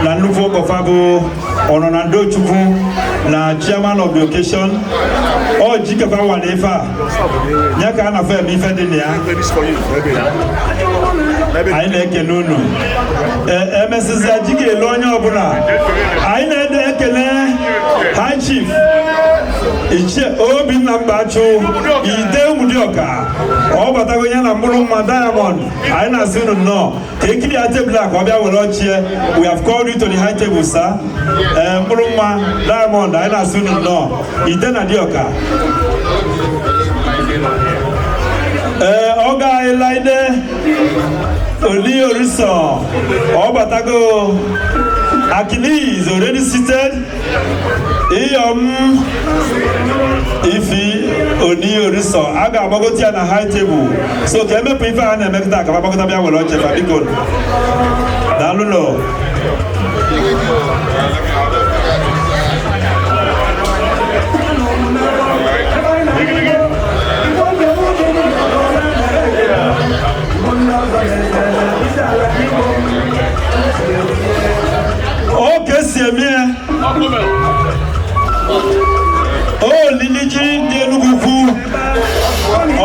na nnukwu ọkọfa bụ Ọnọna Chukwu na chairman of the occasion. Ọ ji kefa wa na ife a ya ka a na-afọ eme ife dị na ya. Anyị na-ekene unu. Ee, emesịzịa ji ga-elu onye ọbụla. Anyị na-ekene High Chief Ichie Obinna Mbachu Ide Ụmụdịọka, ọ batago ya na mkpụrụ mma Diamond. Anyị na-asị unu nnọọ ka ekiri ya tebụl a ka ọ bịa were ọchie. We have called you to the high table, sir. Ee, mkpụrụ mma Diamond, anyị na-asị unu nnọọ, Ide na Dịọka. Ee, ọ ga-anyị Oli Oriso, ọ batago. Akili is already seated. Iyom Ifi Oni Oriso, a ga-agbagota ya na high table. So ka emepụ ife a na-emekọta ka agbagota bịa were oche fa, biko. Daalụ nọ. Ọ ka esi eme ya. Olili ji dị Enugu Ukwu.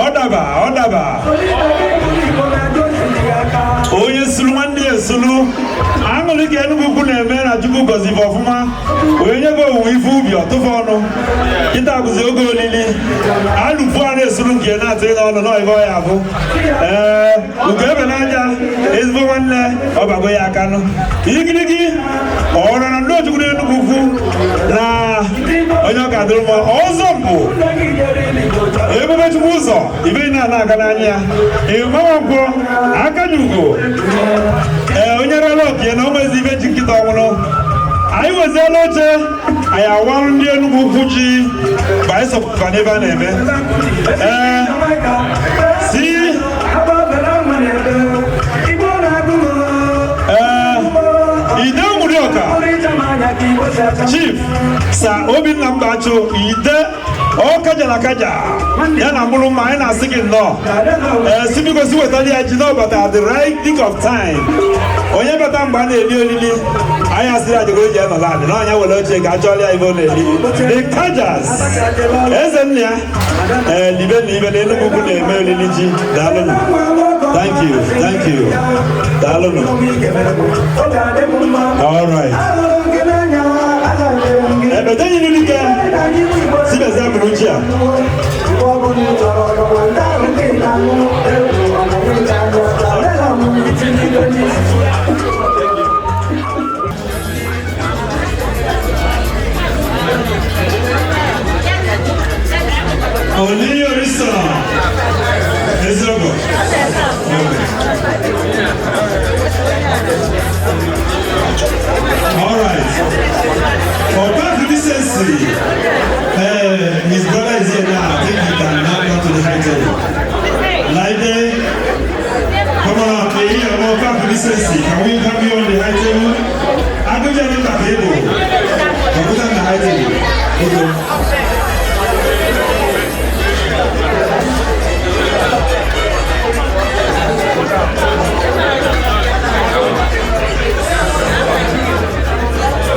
Ọ daba, ọ daba. Onye suru nwanne ya. Aṅụrị ka Enugu Ukwu na-eme na Chukwu gọziri ọfụma wee nye gị owuwe ife ubi ọtụfụ ọnụ. Kịta bụzi oge olili. Alụfu a na-esuru nke na-atụ n'ọnụ nọ ibe ọya abụ. Ee, ugo ebe n'aja ezigbo nwanne ọbago ya aka nụ. Igirigi ọrụ na ndị Ojukwu n'Enugu Ukwu na onye ọ ga-adịrị mma ọzọ mbụ ebube Chukwu ụzọ ibe na-ana aga n'anya ya ịmanwankwọ aka nyugo ee onye rere okie na ụmụezi ibe ji nkịta ọnwụrụ anyị weziela oche anyị awarụ ndị Enugu Ukwu ji bụ anyị sọpụta n'ebe a na-eme ee si ee ide Nwurioka Chief Sir Obinna Mbacho ide ọ kaja ya na mkpụrụ mma anyị na-asị gị nnọọ ee si biko si wetara ya ji n'ọbata at the right nick of time onye bata mgbe a na-eli olili anyị asịrị ajego eji anọla adị na onye were oche ka a chọọrọ ya ibe ọ na-eli the Kajas eze nna ya ee libe na ibe na Enugu Ukwu na-eme olili ji. Daalụnụ, thank you, thank you, daalụnụ. All right, ebe denyi n'ike sibezi abụrụ uche a. Oni Orisa Ezeogo. All right. For back decency, his brother is here now. I think he can now come to the high table. Laide, come on up here. More back decency. Can we have you on the high table? I'm going to the table. I'm going to the high table. Okay.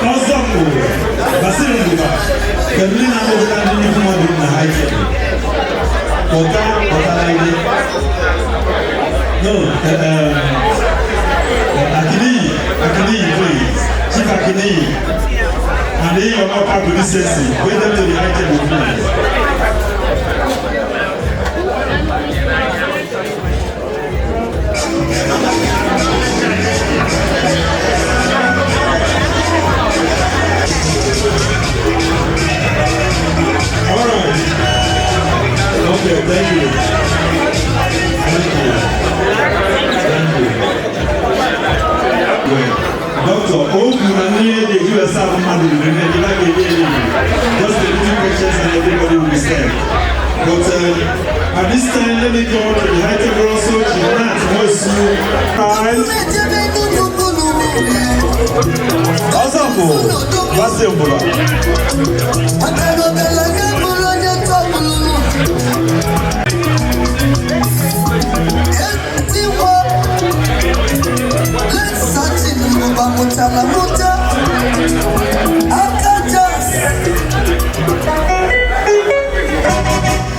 Ọzọpụ Basiri Nduba kedu ndị na-akpọpụta ndị nnukwu mmadụ na high table? Ọga Ọtalaide. No, Akiniyi, Akiniyi, please. Chief Akiniyi. And the Yomoka Decency. Bring them to the high table, please. All right. Okay, thank you. Thank you. Thank you. Well, Doctor, just a little questions and everybody will be served. But at this time, let me go to the high table also.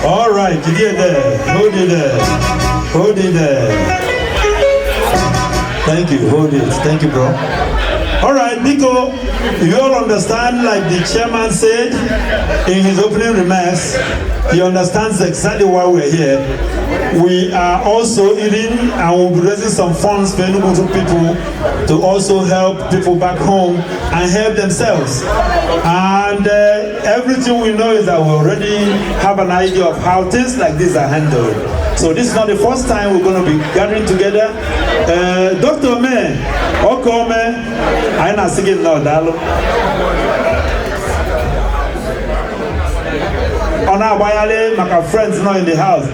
All right, you get there. Hold it there. Hold it there. Thank you. Hold it. Thank you, bro. All right, Nico, you all understand, like the chairman said in his opening remarks, he understands exactly why we're here. We are also eating and we'll be raising some funds for Enugu people to also help people back home and help themselves. And everything we know is that we already have an idea of how things like this are handled. So this is not the first time we're going to be gathering together. Dr. May, Okome, I'm not singing now, Dalo. On our wireless, my friends now in the house.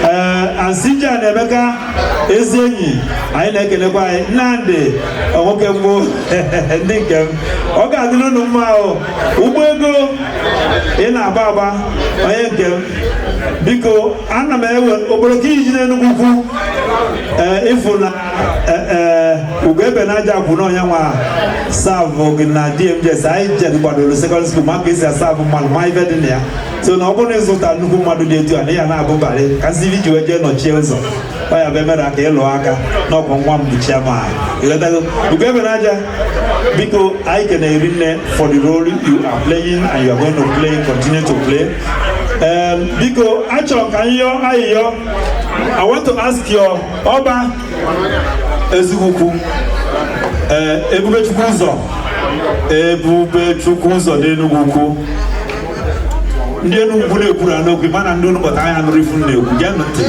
And Sinja and Emeka, Ezenyi, I like Nande, Okembo, Ninkem, Oga Mao, Ubego, Ina Baba, Oyekem, Biko, Anna Mewe, Obroki, Nuku, Ifuna, Ugebe Naja Kuno Yama, Savo, na DMJS, I just got the second school, Marcus, Savu, my Vedenia. So, no one is not a Nuku Madu de Tuania, Abu Bale, can see you again or Chelsea. Ọ ya bụ emere aka ịlụ aka n'ọkwa nwa m bụ chairman. Ịghọtago? Ugo ebe n'aja, biko, anyị kenere nne for the role you are playing and you are going to play, continue to play. Biko, achọrọ ka anyị yọọ ayịyọ. I want to ask your ọba Ezugwu, Ebubechukwu ụzọ, Ebubechukwu ụzọ n'Enugwu Ukwu. Ndị Enugwu Ukwu na-ekwuru n'okwu mana ndị unu kpọta anya nụrụ ifu na-ekwu, geenụ ntị.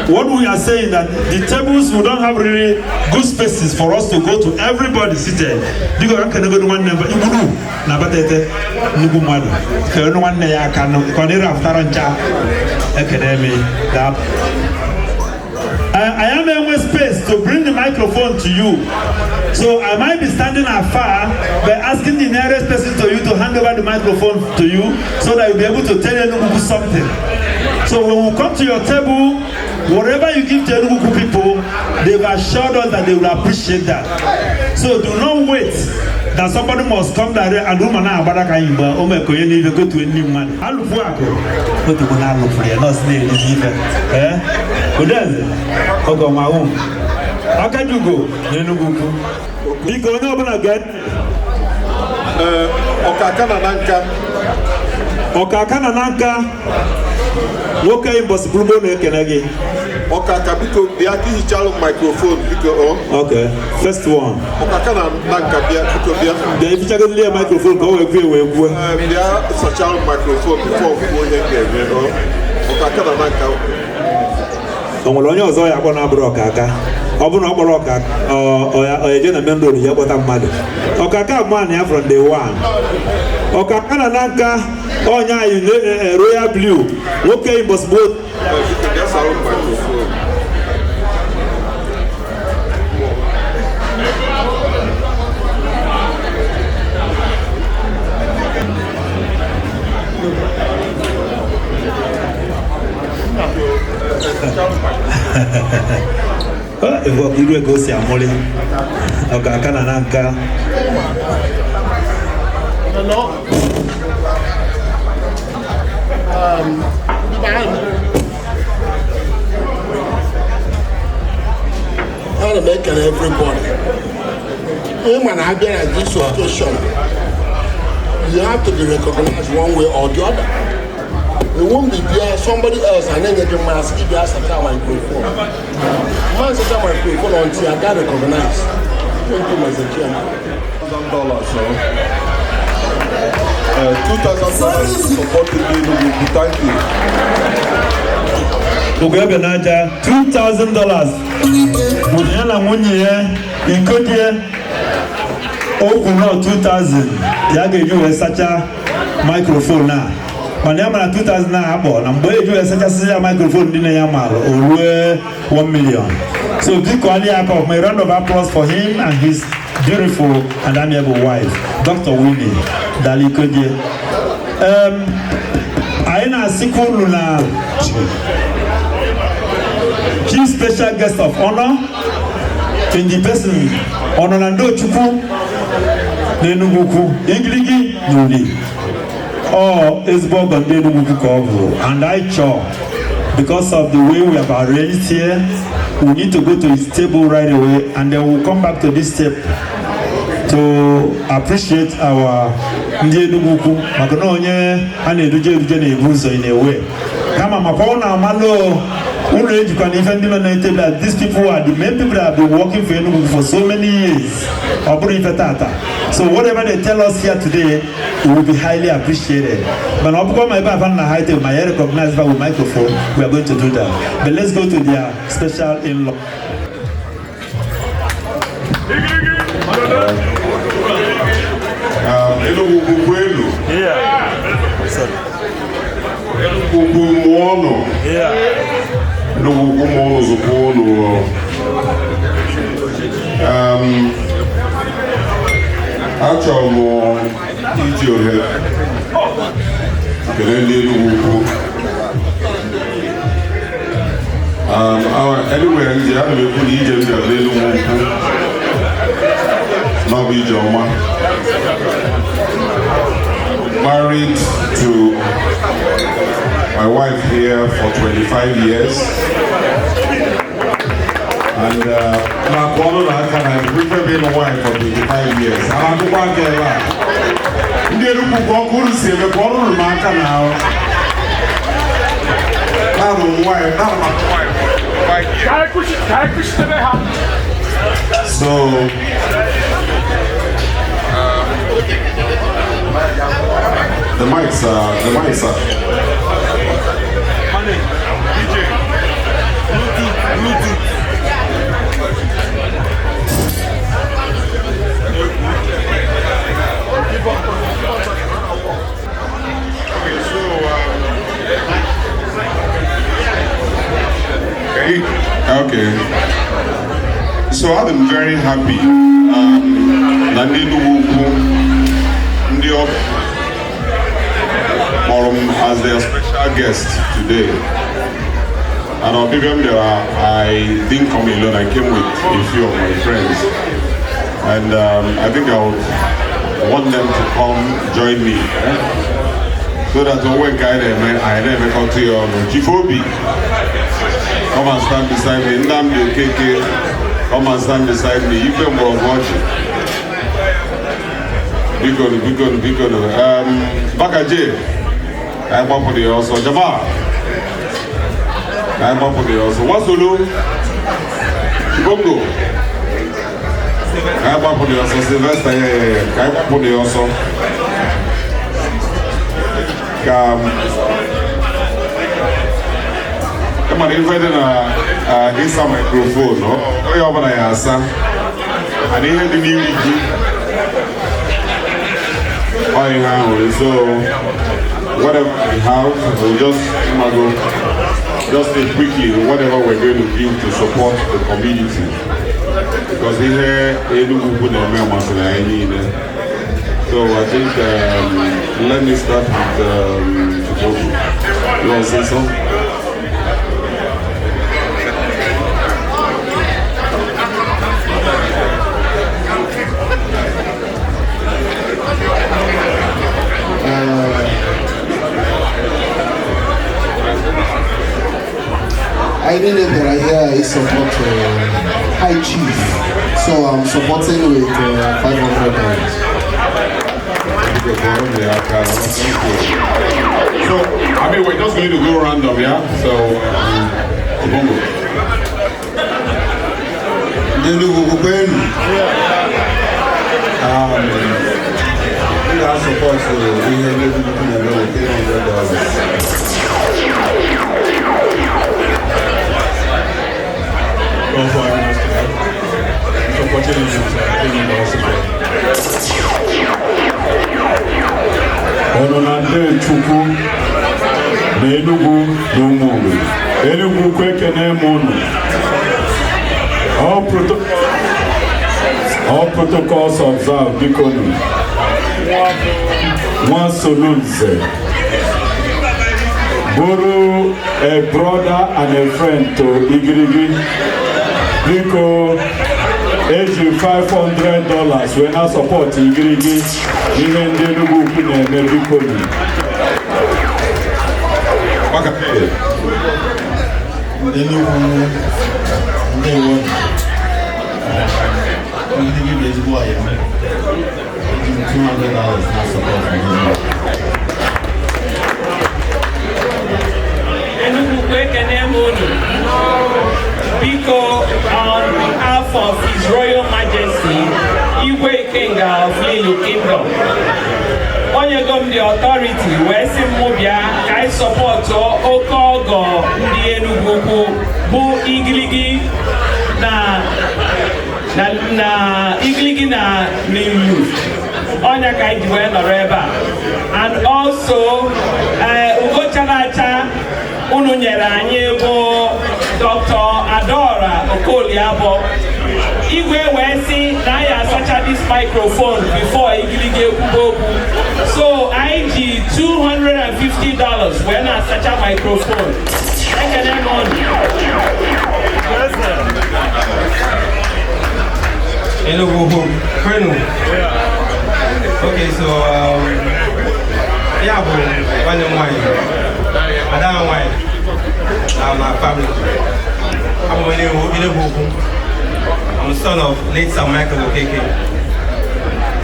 What we are saying that the tables, we don't have really good spaces for us to go to everybody seated. Biko, ka nkenegodu nwanne m igburu na abatete nnukwu mmadụ kere nwanne ya aka nụ ka ọ na-ere afụtara ncha ekene m daa. I am in space to bring the microphone to you. So I might be standing afar, but asking the nearest person to you to hand over the microphone to you so that you'll be able to tell Enugu something. So when we come to your table, whatever you give to Enugu people, they've assured us that they will appreciate that. So do not wait that somebody must come direct and woman na agbada ka igbe o mekonye n'ife go to any man. Alụpụ akụ otu bụ na alụpụrụ ya nọọsụ na-erizi ife. Ee, Udeze, ọgọmahụ Akajugo n'Enugwu Ukwu. Biko, onye ọbụla gee ntị. Ọkaka na na nka. Ọkaka na na nka, nwoke mbọsị bụrụgbo na-ekene gị. Ọkaka, biko, bịa ka ihichalụ microphone, biko ọ. Okay, first one. Ọkaka na na nka, bịa, biko, bịa. Bịa ifichagodili ya microphone ka o wee kwue wee kwue. Ee, bịa sachalụ microphone before kwuo onye ga-eme ọ. Ọkaka na na nka. O nwere onye ọzọ ya akpọ na-abụrụ ọkaka? Ọ bụrụ na ọ kpọrọ ọkaka, ọ eje na main road ya kpọta mmadụ. Ọkaka man ya from day one. Ọkaka na na nka, onye anyị royal blue, nwoke mbọsị gboo. Biko, bịa salụ microphone. Iru ka o si amụrị ọkaka na na nka. Hello. Ana m ekele everybody. Ịma na abịa na this occasion, you have to be recognized one way or the other. It won't be there, somebody else, and then get your mask, if you ask a microphone. Man said microphone until I got recognized. Thank you, Mr. Chairman. $1,000, so. $2,000 to support the Enugu. Thank you. Ugebe n'aja $2,000. Nwunye ya na nwunye ya ikodie okwu nọ 2000 ya ga-eji wee sachaa microphone a. Mana ya mara 2000 a akpọ na mgbe eji wee sachasị ya microphone ndị na ya maara o rue 1 million. So biko, ali aka ọfụma, a round of applause for him and his beautiful and amiable wife, Dr. Winnie Dalikodie. Anyị na-asịkwa unu na chief special guest of honor in the person Ọnọnando Chukwu n'Enugwu Ukwu, Igirigi n'Uli. Ọ ezigbo ọgọ ndị Enugwu Ukwu ka ọ bụ, and I chọọ, because of the way we have arranged here, we need to go to his table right away, and then we'll come back to this step to appreciate our ndị Enugwu Ukwu, maka na onye a na-eduje eduje na-ebu ụzọ in a way. Kama makwa ọ na-amalụ unu ejikwa na ife ndị nọ na table that these people are the main people that have been working for Enugu for so many years. Ọ bụrụ ife tata. So whatever they tell us here today, it will be highly appreciated. But ọ bụkwa ma ebe afa na high table, ma ya recognize with microphone, we are going to do that. But let's go to their special in-law. Enugu Ukwu kwenu. Enugu Ukwu mụọnụ. Enugu Ukwu mụọnụ zụkwa unu. Achọrọ m iji ohere kelee ndị Enugu Ukwu. Anywhere nje, ana m ekwu na ije m bịara n'Enugu Ukwu na ọ bụ ije ọma. Married to my wife here for 25 years. And na kụọlụ na aka na ife bụ ịlụ nwaanyị for 25 years. A na-akụkwa aka ebe a. Ndị Enugwu Ukwu, ọkụ unu si eme, kụọrọ unu m aka na ahụ. Na-alụ nwaanyị, na-alụ nwaanyị for 25 years. So, the mics are. DJ, Bluetooth, Bluetooth. Okay, so okay. So I'm very happy na ndị Enugu Ukwu, ndị ọ kpọrọ m as their special guest today. And ọbịbịa m bịara, I didn't come alone. I came with a few of my friends. And I think I would want them to come join me, eh? So that onwe nke anyị na-eme, anyị na-emekọta ya ọnụ. Chief Obi, come and stand beside me. Nnamdi Okeke, come and stand beside me. Ife Mgbọrọgwụ Ọchị. Biko nu, biko nu, biko nu. Bakaje, anyị gbapụrụ ya ọsọ. Jama, anyị gbapụrụ ya ọsọ. Wasolo, Chibongo, ka anyị gbapụrụ ya ọsọ. Sylvester, ya, ka anyị gbapụrụ ya ọsọ. Ka ị mara ife dị na ịsa microphone, onye ọbụla ya asa, and ihe dị n'iri ji ọ ihe ahụ. So whatever we have, we'll just go just say quickly whatever we're going to give to support the community, because ihe Enugu Ukwu na-eme masịrị anyị niile. So I think let me start with Chipotle. You want to say something? I really that I hear is support High Chief, so I'm supporting with $500. So, I mean, we're just going to go random, yeah? So, Chibongo. Ndị Enugu Ukwu kwenu. M ga-asupport ihe ndị Enugu Ukwu na-eme with $300. Well, for having us today. Supporting it with $300 as well. Ọnụ na ndị Chukwu na Enugu na Ụmụogbe Enugu Ukwu, ekene m unu. All protocols observed, biko nu. Nwa Solunze bụrụ a brother and a friend to Igirigi, biko, eji $500 wee na support Igirigi ihe ndị Enugu Ukwu na-eme, biko nu. Ndị Enugu, ndewo. Ndị gị bụ ezigbo ọyị m. Eji m $200 na support ndị Enugu. Enugu Ukwu, ekene m unu. Biko, on behalf of His Royal Majesty, Igwe Ikenga of Lilu Kingdom, onye go m the authority wee sị m bịa ka anyị support oke ọgọ ndị Enugu Ukwu bụ Igiligi na Igiligi na Lilu ọnya ka anyị ji wee nọrọ ebe a. And also, ugo chara acha unu nyere anyị bụ Dr. Adora Okoliabo, Igwe wee sị na anyị asacha this microphone before Igiligi ekwugo okwu, so anyị ji $250 wee na-asacha microphone. Ekene m unu. Enugu Ukwu, kwenu. Okay, so ya bụ nwanne m nwanyị, ada m nwanyị na my family. Enugu. I'm the son of late Sir Michael Okeke.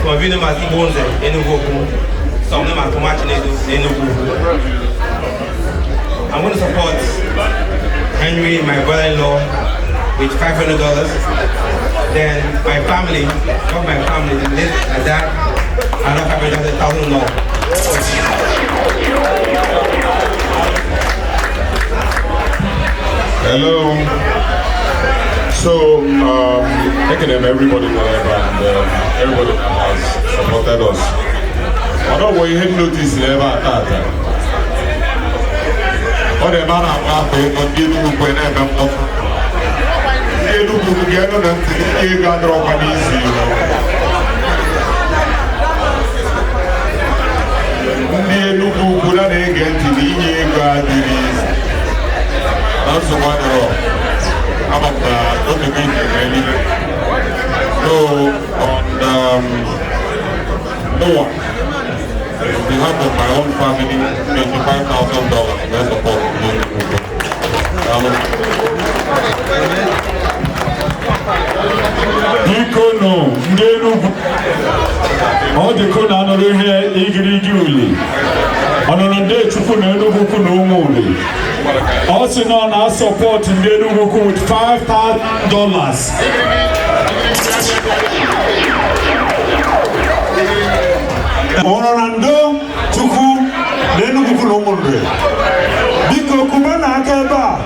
Some of you know as Igbonze, Enugu. Some know as Tomachinedu, Enugu. I'm going to support Henry, my brother-in-law, with $500. Then my family, not my family, the late my dad, another $500, $1,000. Hello. So, thanking everybody and everybody that has supported us. I don't want you to notice never that. Ọ dị ebe a na-akpa akpa ego ndị Enugu kwe na-eme mkpọtụ. Ndị Enugu ga-enu na ntị ndị ego adịrọkwa n'isi. Ndị Enugu ukwu na na-ege ntị na inye ego adịrị isi. Na nsogbu adịrọ. Ama m na oge gị ga-eme. So, on Noah, on behalf of my own family, $25,000 to support the. Biko nụ ndị Enugu, ọ dịka na anụrụ ihe igirigi uli ọnụnụ ndị Chukwu na Enugu ukwu na ụmụ uli ọ sị na ọ na-asọpọtụ ndị Enugu ukwu with $5,000. Ọnọ na ndo Chukwu na Enugu ukwu na ụmụnri, biko kụba na aka ebe a.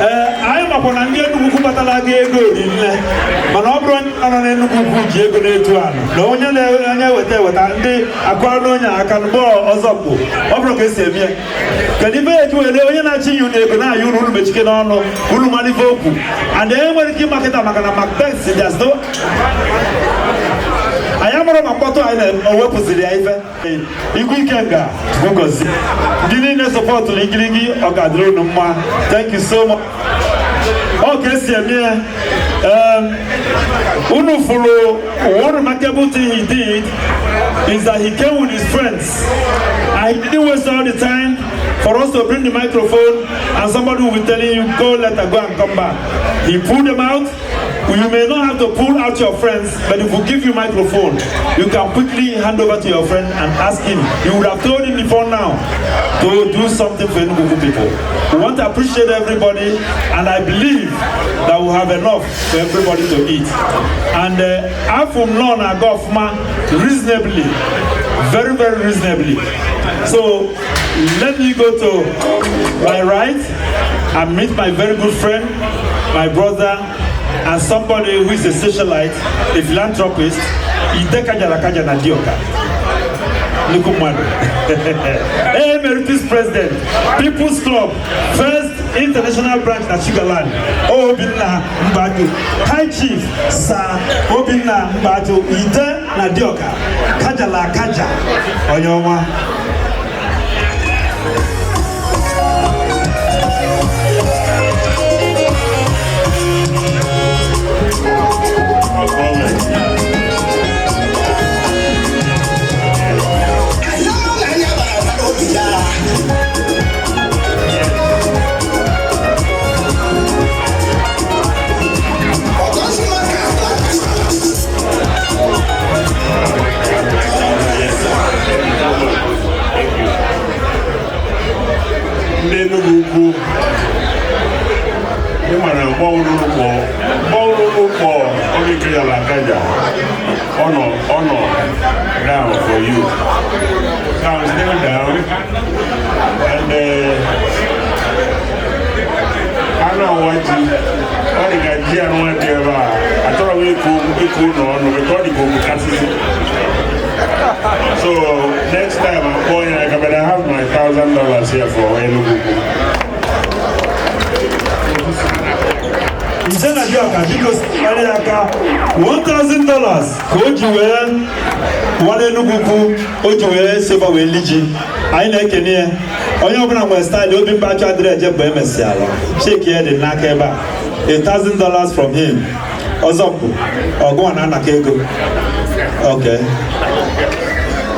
Ee, anyị makwa na ndị Enugu ukwu kpatara gị ego rinne, mana ọ bụrụ onye nọ n'Enugu ukwu ji ego na-etu anụ na onye na-onye eweta eweta ndị akụrụ onye aka mgbe ọzọ bụ ọ bụrụ ka esi eme ya. Kedu ife eji were onye na-achị inye unu ego na-ayị unu unu mechike n'ọnụ unu mara ife okwu and e nwere ike ịmakịta maka na Macbeth si there's no anyị amụrụ ma mkpọtụ anyị na-ewepụziri ya ife. Igwe Ikenga, Chukwu gozie ndị niile sọpọtụrụ igirigi, ọ ga-adịrị unu mma. Thank you so much. Ọ ka esi eme ya. Unu fụrụ one remarkable thing he did is that he came with his friends and he didn't waste all the time for us to bring the microphone and somebody will be telling you go later, go and come back. He pulled them out. You may not have to pull out your friends, but if we give you microphone, you can quickly hand over to your friend and ask him. You would have told him before now to do something for Enugu people. We want to appreciate everybody, and I believe that we have enough for everybody to eat. And Afum Lona Gofma, reasonably, very, very reasonably. So let me go to my right and meet my very good friend, my brother, and somebody who is a socialite, a philanthropist, Ideka Jalakaja Nadioka. Nnukwu mmadụ. Emeritus President, People's Club, First International Branch na Sugarland, Obinna Mbaju, High Chief Sir Obinna Mbaju, Ide Nadioka, Kajala Kaja, onye ọma. Ndị Enugu ukwu, ị mara mgbanwere ụkpọ oge kejara akaja ọ nọ down for you. So I'm still down and anụ ọwa ji ọ dị ka ji anụ dị ebe a achọrọ m ịkụ ụlọ ọnụ maka ọ dị ka okwu kasịsị. So next time I'm going, I better have my $1,000 here for Enugu. Ije Nadioka, biko sịrị aka $1,000 ka o ji wee wara Enugu ukwu, o ji wee seba wee li ji. Anyị na-ekene ya. Onye ọbụla nwere staịlụ obi mgbachu adịrị eje mgbe e mesịala. Cheki ya dị n'aka ebe a. $1,000 from him. Ọzọ bụ ọgụnwa na-anaka ego. Okay.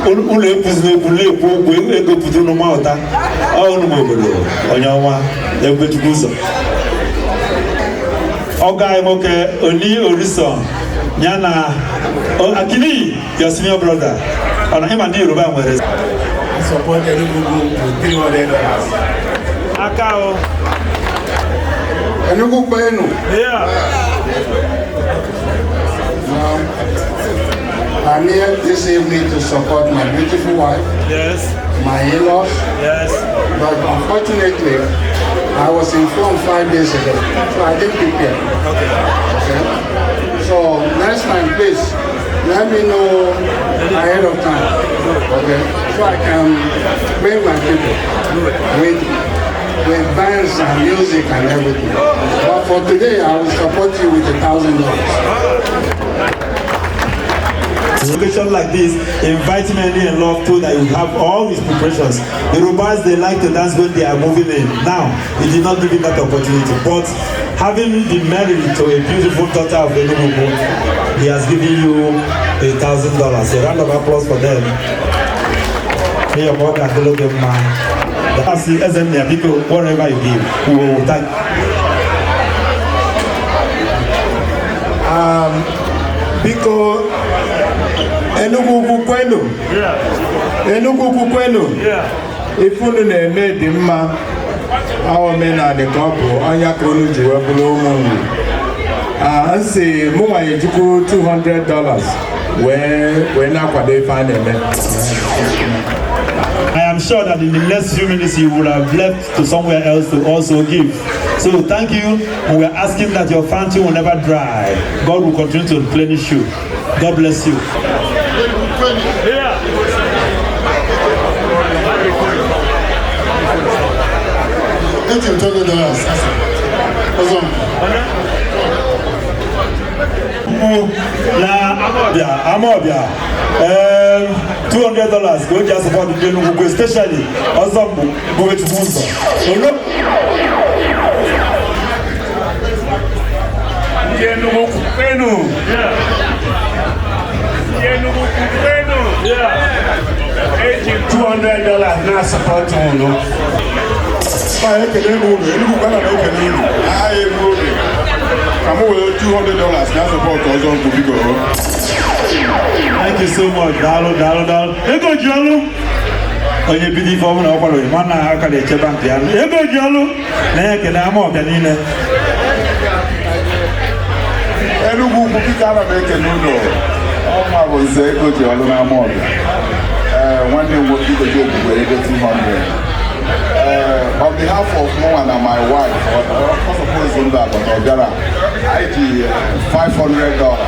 Ụlọ ekwuzina okwu na-ekwu okwu ego pụtara n'ụma ụta. Ọ unu obodo onye ọnwa. Ebubechukwu ụzọ. Ọgọ anyị nwoke Oni Orison ya na Akini, your senior brother. Ọ na ịma ndị Yoruba nwere. Support Enugu with $300. Aka o. Enugu kwenu. Yeah. Now, I'm here this evening to support my beautiful wife. Yes. My in-laws. Yes. But unfortunately, I was informed 5 days ago, so I didn't prepare. Okay. Okay. So next time, please, let me know ahead of time. Okay. So I can bring my people with bands and music and everything. But for today, I will support you with $1,000. Occasion like this, invite many and love too that you have all these preparations. The Yorubas, they like to dance when they are moving in. Now, he did not give him that opportunity. But having been married to a beautiful daughter of Enugu, he has given you $1,000. A round of applause for them. May your mother and them man. Whatever you give, we will thank. Biko, Enugu Ukwu kwenu. Enugu Ukwu kwenu. Ife unu na-eme dị mma, omenala ka ọ bụ ọnya ka unu ji wee bụrụ ụmụ unu. Nsị mụnwa ya ejikwu $200 wee na-akwado ife a na-eme. I am sure that in the next few minutes you would have left to somewhere else to also give. So thank you, and we are asking that your fountain will never dry. God will continue to replenish you. God bless you. Yeah. $20. Na Amobia, $200 go just support the Enugu, especially Ozombu, Ebubechukwu ụzọ. Ndị Enugu kwenu. Ndị Enugu kwenu. Eji $200 na support unu. Ekele m unu, Enugu kwa na ekele unu. Agha egbu oge. Ka m were $200 na support Ozombu biko. Thank you so much. Daalụ, daalụ, daalụ. Ego ji ọlụ. Onye bido ife ọbụla ọ kwadoghị, mana aka na-eche bankị ya. Ego ji ọlụ na ya ekele Amawbia niile. Enugu Ukwu biko ana m ekele unu. Ọnwa bụ nze ego ji ọlụ na Amawbia. Nwanne m nwoke Igoji Ogbugbe ego 200. On behalf of Mwa and my wife, or suppose Zumba, but Obiara, I ji $500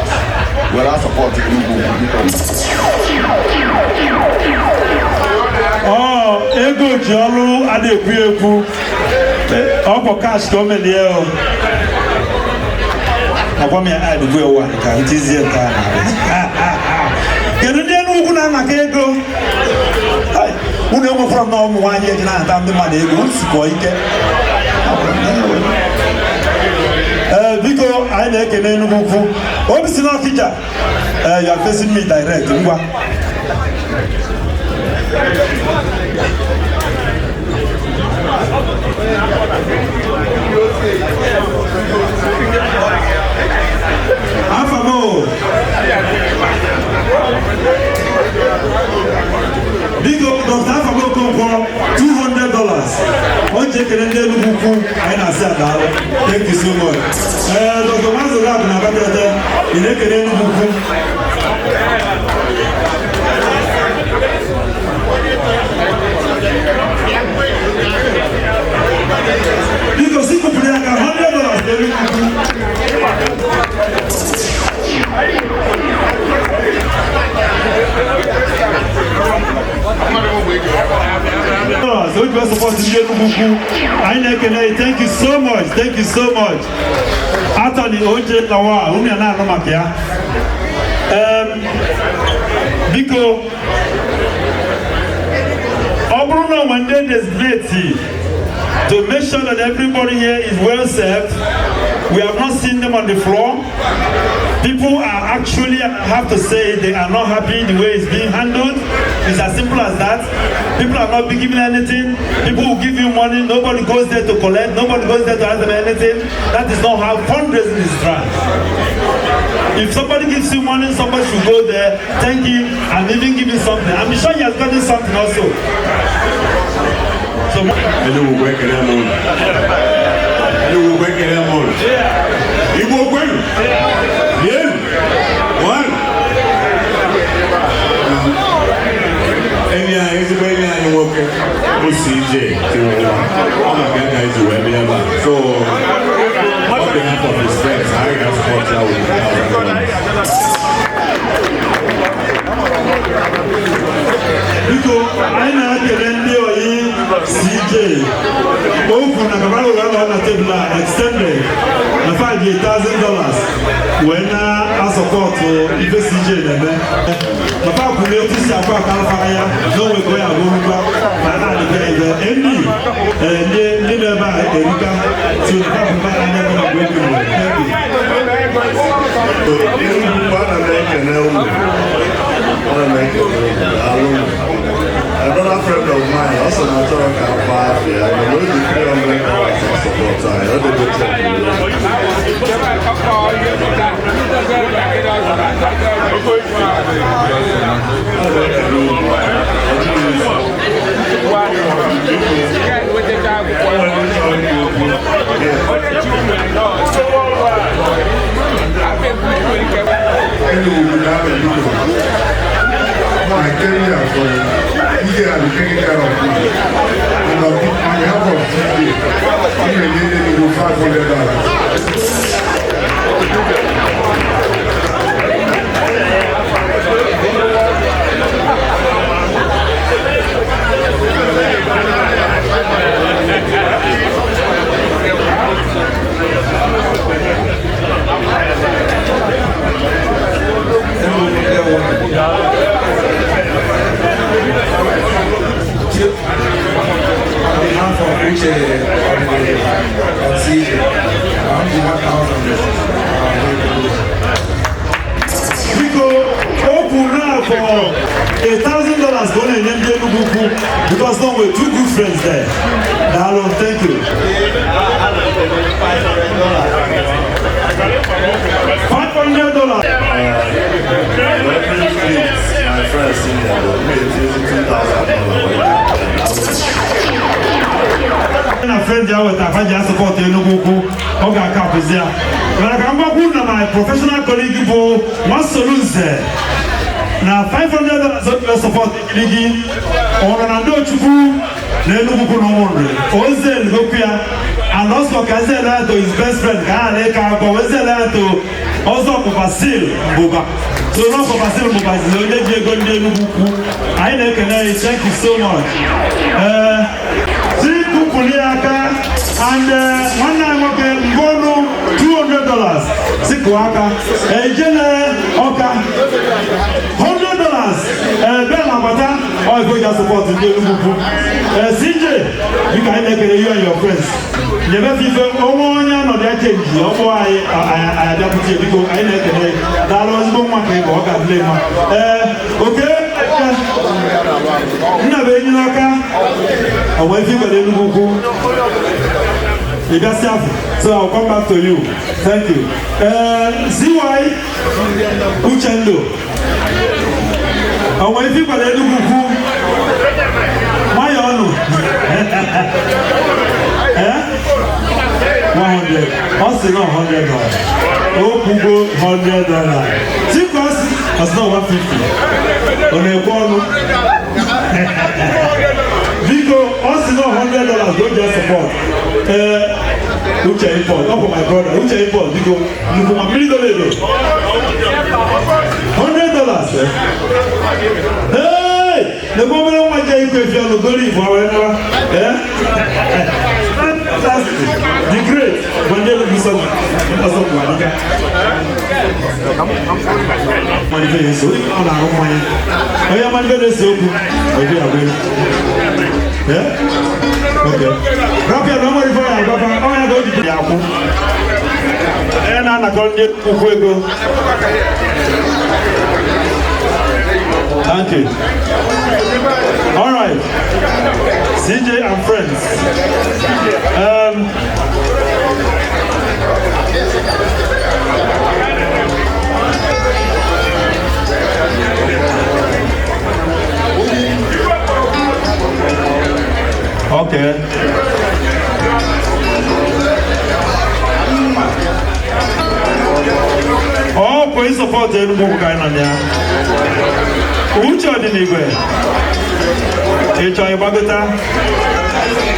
were I support Enugu Ukwu. Oh, ego ji ọlụ adịghị ekwu ekwu. Ọ bụ cash ka o melie o. Agwa m ya adịgbu ewu a ka ntizie nke a na. Kedu ndị Enugu Ukwu na-anaka ego? Unu enwekwara na ụmụ nwaanyị eji na-ata ndị mmadụ ego nsikọ ike. Biko anyị na-ekene Enugu Ukwu. Obi si n'Ọkịja. You are facing me direct. Ngwa. Afamo. Biko Dr. Afamo Okonkwo, $200. Onye ekele ndị Enugu Ukwu anyị na-asị adaalụ. Thank you so much. Dr. Mazurab na Abatete, ị na-ekele Enugu Ukwu. Biko si kwupụrụ ya ka $100 na Enugu Ukwu. So we support ndị Enugu Ukwu. Anyị na-ekele, thank you so much, thank you so much. Attorney Oje Lawa, unu ya na-anụ maka ya. Biko, ọ bụrụ na onwe ndị designate to make sure that everybody here is well served, We have not seen them on the floor. People are actually, I have to say, they are not happy the way it's being handled. It's as simple as that. People are not being given anything. People will give you money. Nobody goes there to collect. Nobody goes there to ask them anything. That is not how fundraising is done. If somebody gives you money, somebody should go there, thank him, and even give you something. I'm sure he has gotten something also. So, Enugu ekele m unu. Enugu ekele m unu. Igbo kwenu. Yenu. One. Enyi anyị, ezigbo enyi anyị nwoke bụ CJ tiwara ọ maka ya ka anyị ji wee bịa ebe a. So on behalf of his friends, I ga-support ya with $1,000. Biko, anyị na-ekele ndị oyi CJ okwu na kabara ụlọ nọ na tebụl a extended na $5,000 wee na-asọpọtụ ife CJ na-eme na fa kwuru etu si akwa akalfara ya na onwe ka ya bụ ngwa ma na-adịka ebe ndị ndị nọ ebe a erika so na fa kwuru anya ebe na mgbe ekwuru. Ana m ekene unu. Ana m ekene unu. Daalụ unu. Another friend of mine also na achọrọ ka m gbaa afịa ya, mana o ji $300 support anyị. Ọ dị good. I came here for DJ and taking care of me. And on behalf of DJ, he may need to go $500. On behalf of Uche and CJ, I'm the 1,000. Biko, okwu now for $1,000 go na-enye ndị Enugu ukwu because now we're two good friends there. Daalụ, thank you. $500. My friend senior, $2,000. Na friend ya weta afa ji asọpọtụ Enugu ukwu, ọ ga-aka apụzi ya. Mana ka m gwakwu na my professional colleague bụ Nwasolunze na $500 o support Igirigi ọrụ na ndị Ochukwu na Enugu ukwu na ụmụnri oze ngokwu ya and also ka eze ya to his best friend ka a na-eke agwọ eze ya to ọzọ bụ Basil Mbụba. So n'ọkụ Basil Mbụba ziri onye ji ego ndị Enugu ukwu. Anyị na-ekele ya, thank you so much. Tikupuli aka and nwanne anyị nwoke mbọnụ $200 sikụ aka ejele ọka $100 ebe na agbata ọ ego ji support ndị Enugu ukwu. CJ, biko anyị na-ekele you and your friends. Nyebe ife onwe onye ọnọdụ ya chenji ọkpọ anyị abịakwute biko anyị na-ekele daalụ ezigbo nwa ka ị bụ ọ ga-adịle mma. Oke nna bụ enyi n'ọka ọ bụ efi kwere Enugu ukwu. So I'll come back to you. Thank you. CY Uchendo. Ọ bụ efi kwere Enugu ukwu. Nwayọọ ọnụ. 100. Ọ sị na $100. Okwugo $100. Tikos ọ sị na 150. Ọ na-ekwe ọnụ. Biko, ọ sị na $100 go just support. Uche Import, ọ bụ my brother. Uche Import, biko, nnukwu ma mmiri dọla edo. $100. Hey! Na-ekwe obere nwa je ikwe efi ọnụ goro Igbo wee nara. The great Bandelo Musa Ọsọpụ Adika. Ọ na-arụ mmanya. Onye amalite na-ese okwu, ọ dị agwa elu. Okay. Rapia na ọmọ ifo ya agbafa, ọ ya ka o ji ya akwụ. na-anakọ ndị ukwu ego. Thank you. All right. CJ and friends. Okay. Oh, please support Enugu ka anyị nọ na ya. Uche Odinigwe. Ị chọrọ ịgbagota?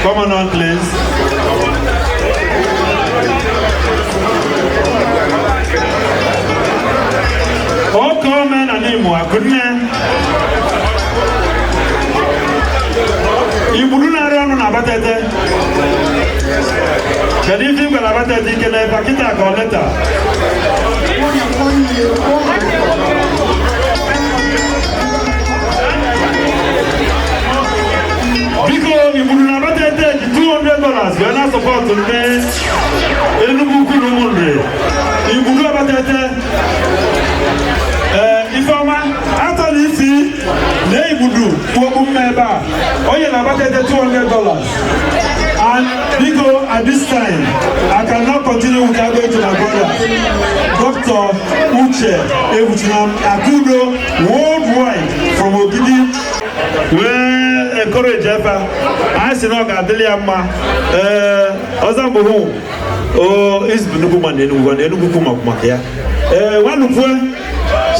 Come on, please. Oke omenala Imo Akụnne. Igburu na-arị ọnụ na Abatete. Kedu ife igwe na Abatete ike na ebe kịta ka ọ leta? Biko Igburu na Abatete ji $200 wee na sọpọtụ ndị Enugu Ukwu na Ụmụnri. Igburu Abatete. Ifeọma atọla isi na Igbudu okwu mma ebe a onye na-abatete $200. And biko at this time I cannot continue without going to my brother Dr. Uche Ebuchinam Akudo worldwide from Ogidi wee encourage efa anyị si na ọ ga-adịrị ya mma. Ee, ọzọ mbụ hụ o izbu nnukwu ma na Enugu na Enugu kwu maka ya. Ee, nwanukwu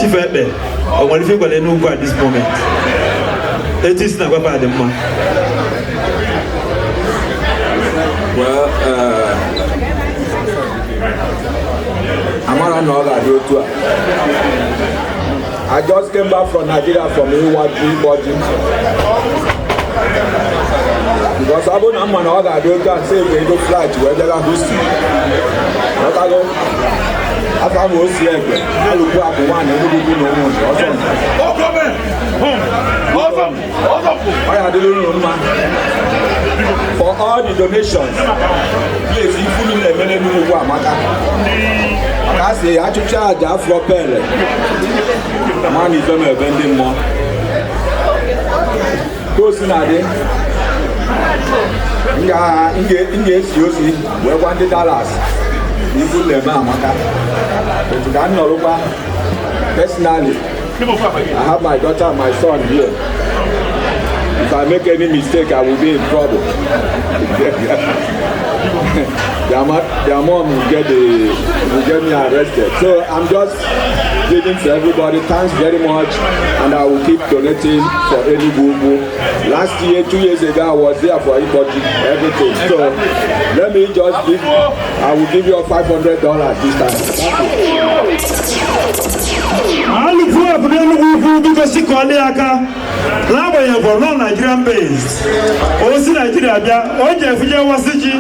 Chief Ekpe, o nwere ife gwara Enugu at this moment? Etu isi na-agwapa adị mma. Well, amara na ọ ga-adị otu a. I just came back from Nigeria from Iwaji Iboji. Because ọ bụrụ na mma na ọ ga-adị otu a sị ego flight wee bịara Houston. Ọtago afọ ahụ o si egbe alụkwu akụ nwaanyị Enugu Ukwu na Ụmụnri ọsọ. Ọ ya adịla unu mma. For all the donations, please, if you na-emere Enugu Ukwu amaka. Maka a sị achụcha aja afọ pele ma na ife ma ebe ndị mmụọ. Ka o si na-adị, m ga-esi ozi wee gwa ndị Dallas na ifu na-eme amaka. Otu ka m nọrụkwa personally, I have my daughter and my son here. If I make any mistake, I will be in trouble. Their mom will get me arrested. So I'm just pleading to everybody. Thanks very much, and I will keep donating for Enugu Ukwu. Last year, 2 years ago, I was there for Iboji, everything. So let me just give. I will give you $500 this time. Thank you. Alụkwu obodo Enugu Ukwu biko sikọọlị aka n'agbanyeghị ọ nọ Nigerian based. O si Nigeria bịa, o ji efuje wasị ji,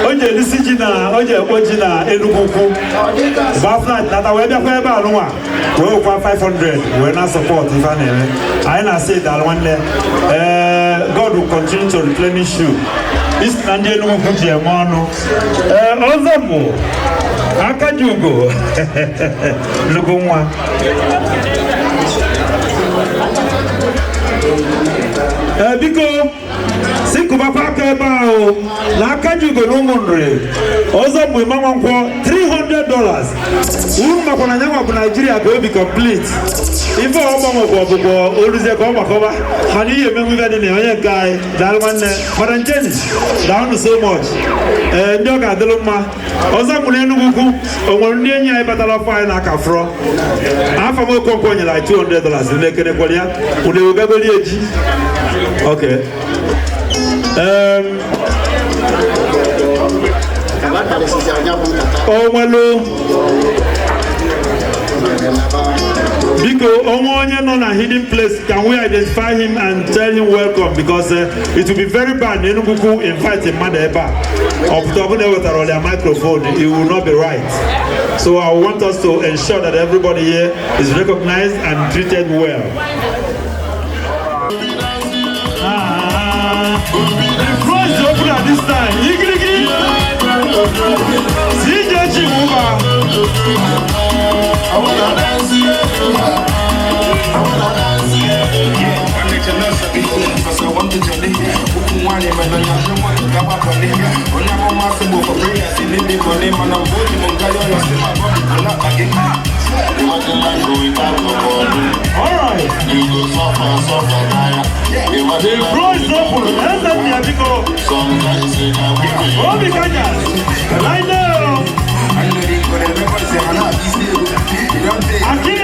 o ji elisi ji na o ji ekpo ji na Enugu Ukwu. Gba flight nata wee bịakwa ebe a nụnwa wee wekwa 500 wee na support ife a na-eme. Anyị na-asị daalụ nwanne. Ee, God will continue to replenish you. Isi na ndị Enugu Ukwu ji eme ọnụ. Ee, ọzọ bụ aka ji ugo nnukwu nwa. Ee, biko si kụbakwa aka ebe ahụ na aka ji ugo na Ụmụnri. Ọzọ bụ Emma Nwankwọ $300. Uru makwa na nyanwa bụ Naijiria ka obi complete. Ife ọ gbanwekwa ọbụbọ oluzie ka ọ gbakọba mana ihe emenwu ife dị na onye nke anyị. Daalụ nwanne. Madam Jenny, daalụ so much. Ee, ndị ọ ga-adịlụ mma. Ọzọ bụ na Enugu Ukwu o nwere ndị enyi anyị batara afọ anyị na-aka fụrọ. Afọ m Okonkwo nyere anyị $200 na-ekenekwara ya. Unu ewegagoli eji. Okay. Onwelu biko onwe onye nọ na hidden place, can we identify him and tell him welcome? Because it will be very bad na Enugu Ukwu invite mmadụ ebe a ọpụta ọbụla ewetara ọlịa microphone, it will not be right. So I want us to ensure that everybody here is recognized and treated well. The floor is open at this time. Igirigi. CJ Chibuba. All right. The floor is open. Obi Kanya. Right now. Aki.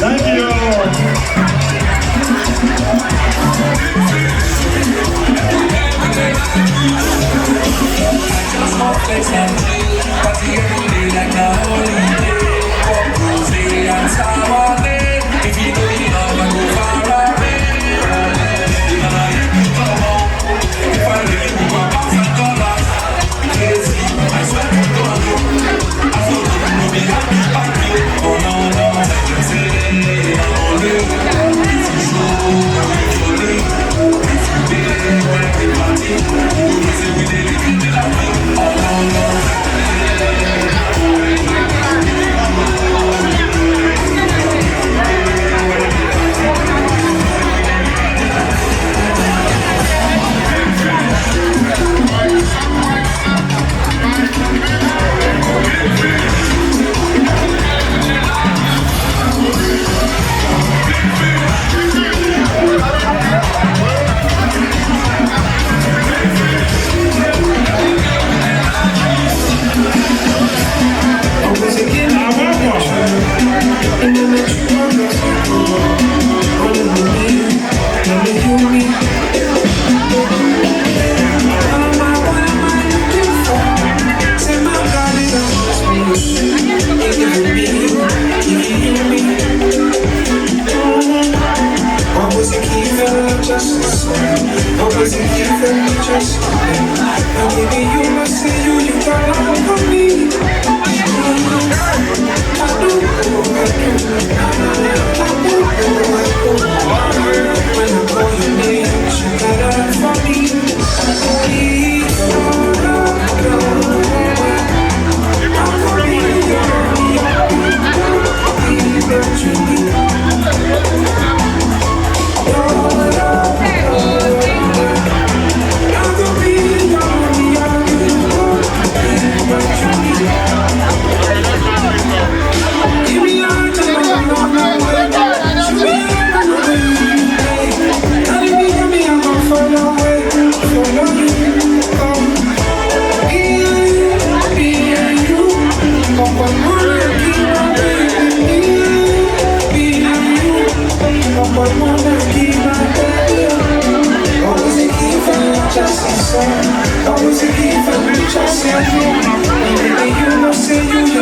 Thank you. Just more flex and chill, party every day like a holiday. Pop rosé and sour day. If you know you love, I go far away. If I really move my pounds and dollars, crazy, I swear to God, I thought you would be happy, happy. Oh no no, say I'm only if you show you only if you dey when we party, you go say we dey live in the life. Oh no no.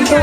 Me,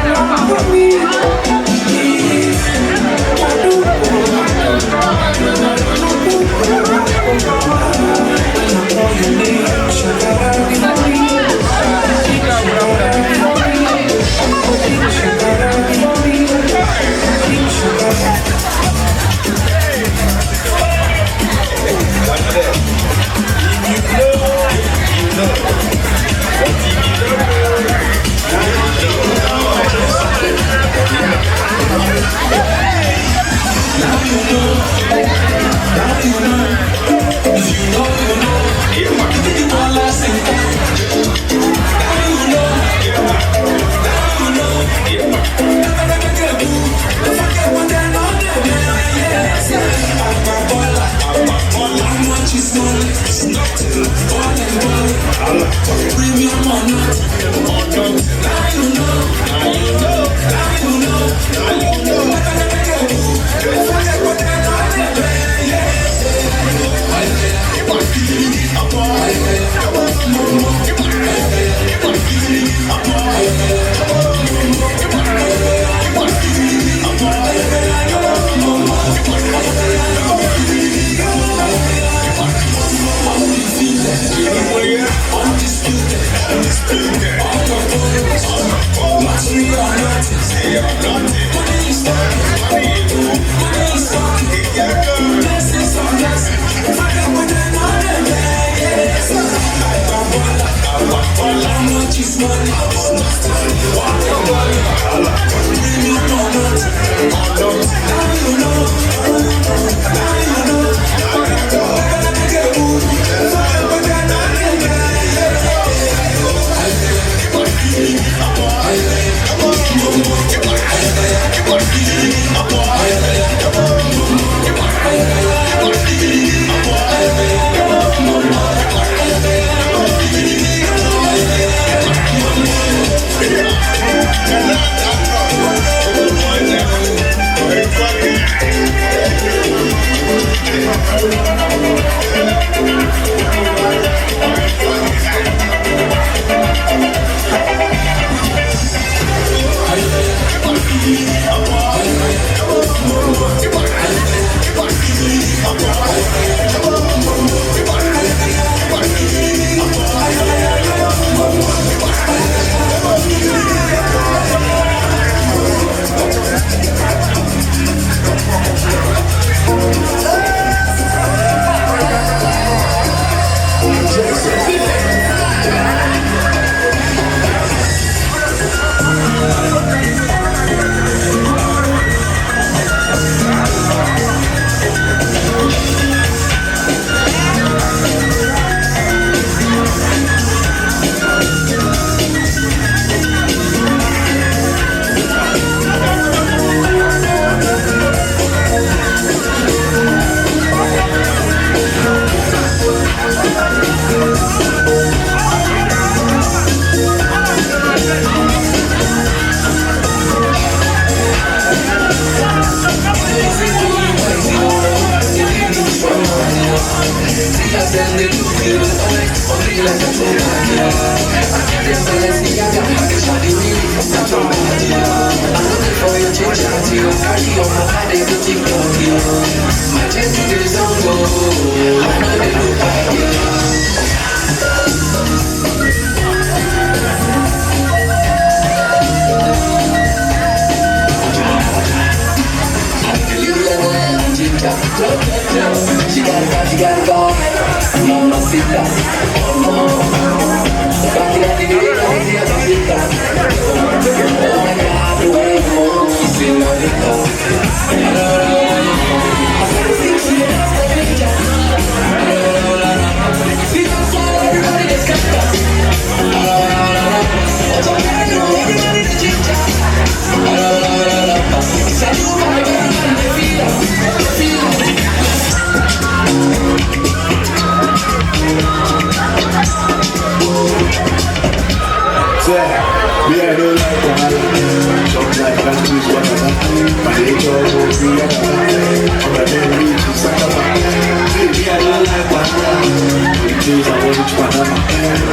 I don't like wahala. days I want reach Panama.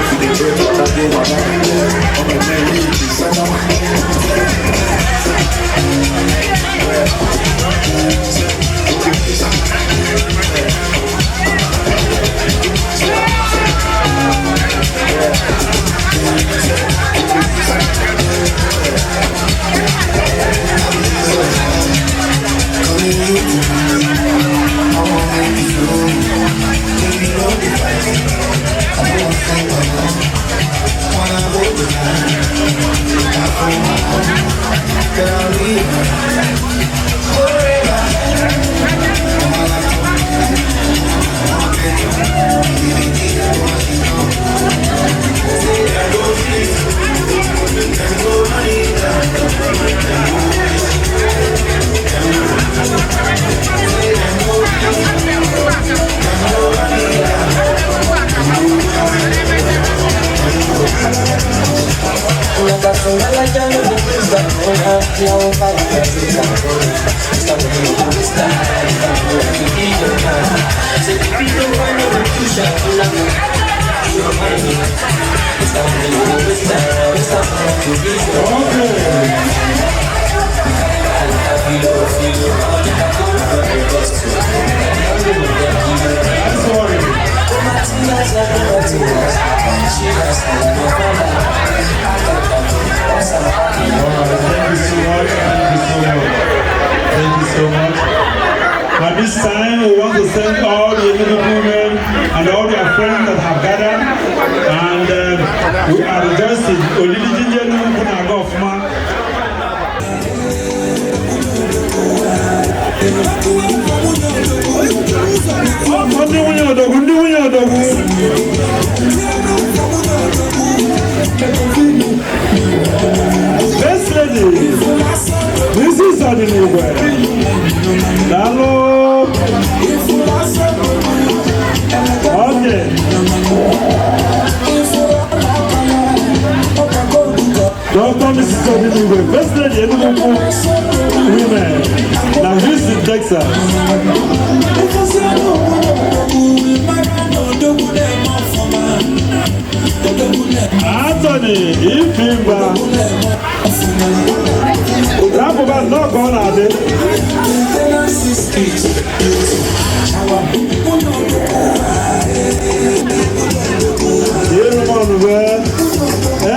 We dey pray for that day, Baba. All my men need to sign up. Thank you so much. At this time, we want to thank all the Enugu women and all their friends that have gathered. And we are rejoicing. Olili Jinje Enugu na-aga ọfụma. Ndị nwunye odogwu, ndị nwunye odogwu. First lady, Mrs. Odinigwe. Daalụ. Okay. Dr. Mrs. Odinigwe, First Lady Enugu Women, na Houston, Texas. Anthony Ifimba. Rapụba nnọọ ka ọ na-adị. Yéèrè mọ̀nù bẹ́ẹ̀.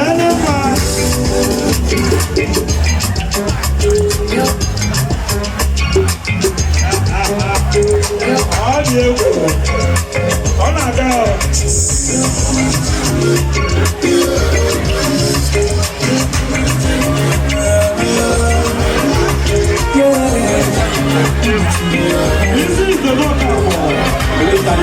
Ẹni ma. Ọ dị egwu. Ọ na-aga ọ. This is the knockout.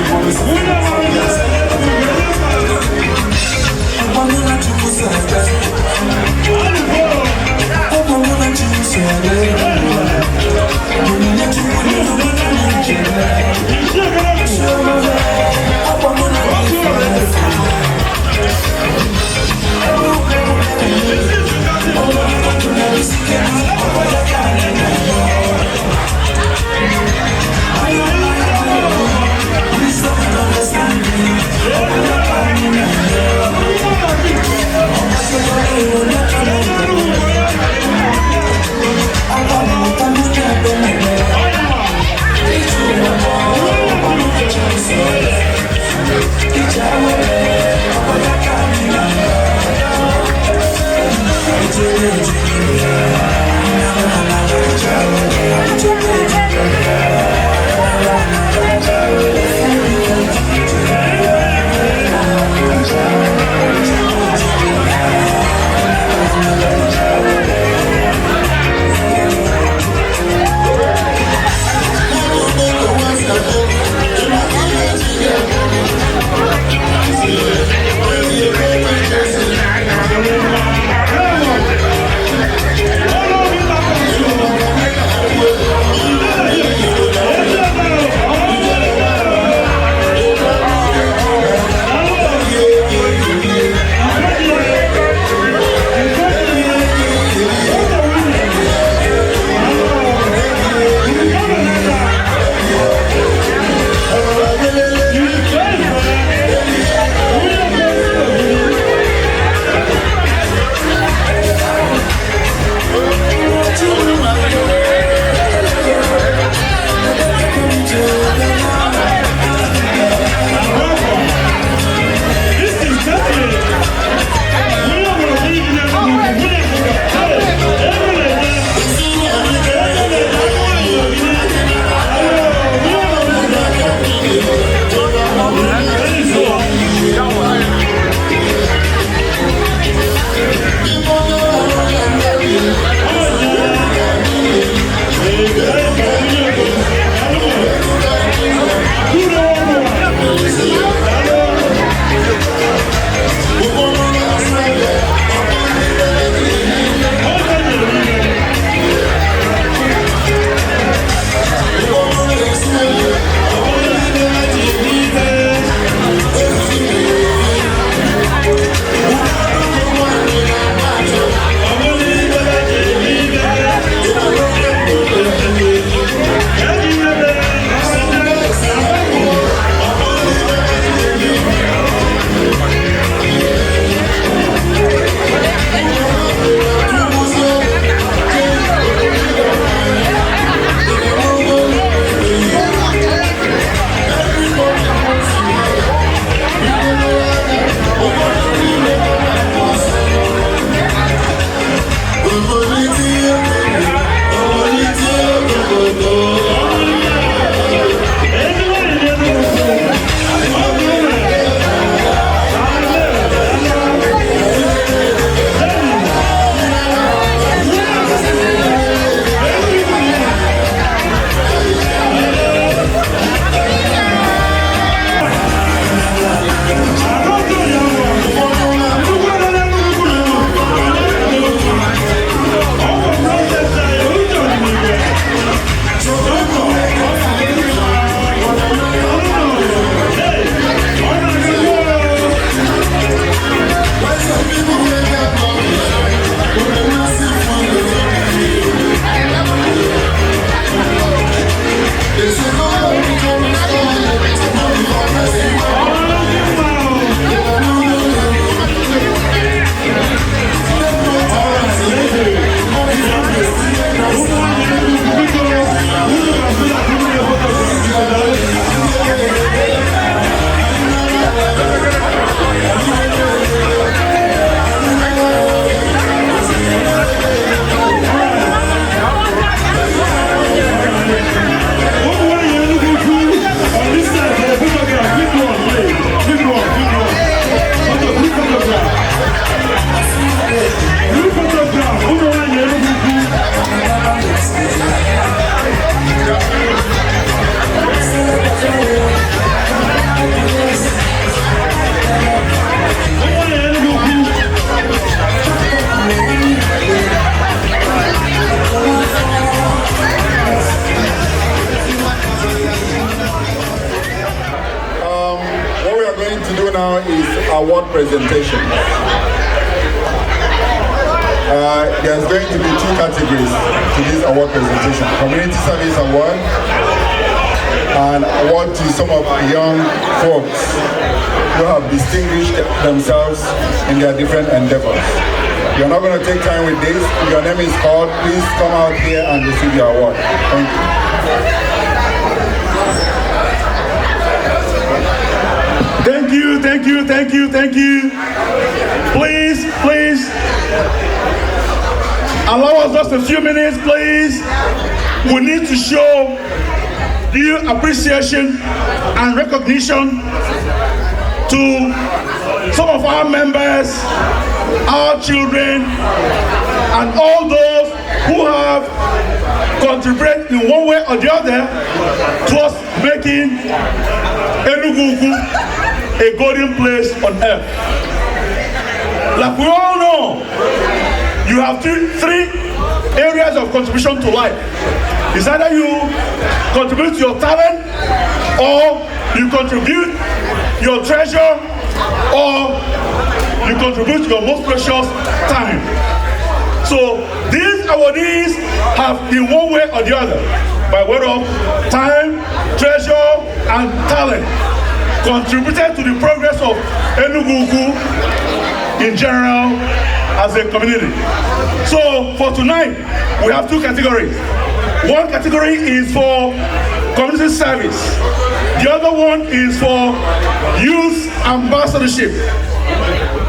presentation. There's going to be two categories to this award presentation: Community Service Award and award to some of our young folks who have distinguished themselves in their different endeavors. You're not going to take time with this. If your name is called, please come out here and receive your award. Thank you. Thank you, thank you, thank you, thank you. Please, please, allow us just a few minutes, please. We need to show due appreciation and recognition to some of our members, our children, and all those who have contributed in one way or the other towards making Enugu Ukwu a golden place on earth. Like we all know, you have three areas of contribution to life. It's either you contribute your talent, or you contribute your treasure, or you contribute your most precious time. So these awardees have, in one way or the other, by way of time, treasure, and talent, contributed to the progress of Enugu Ukwu in general as a community. So for tonight, we have two categories. One category is for community service. The other one is for youth ambassadorship.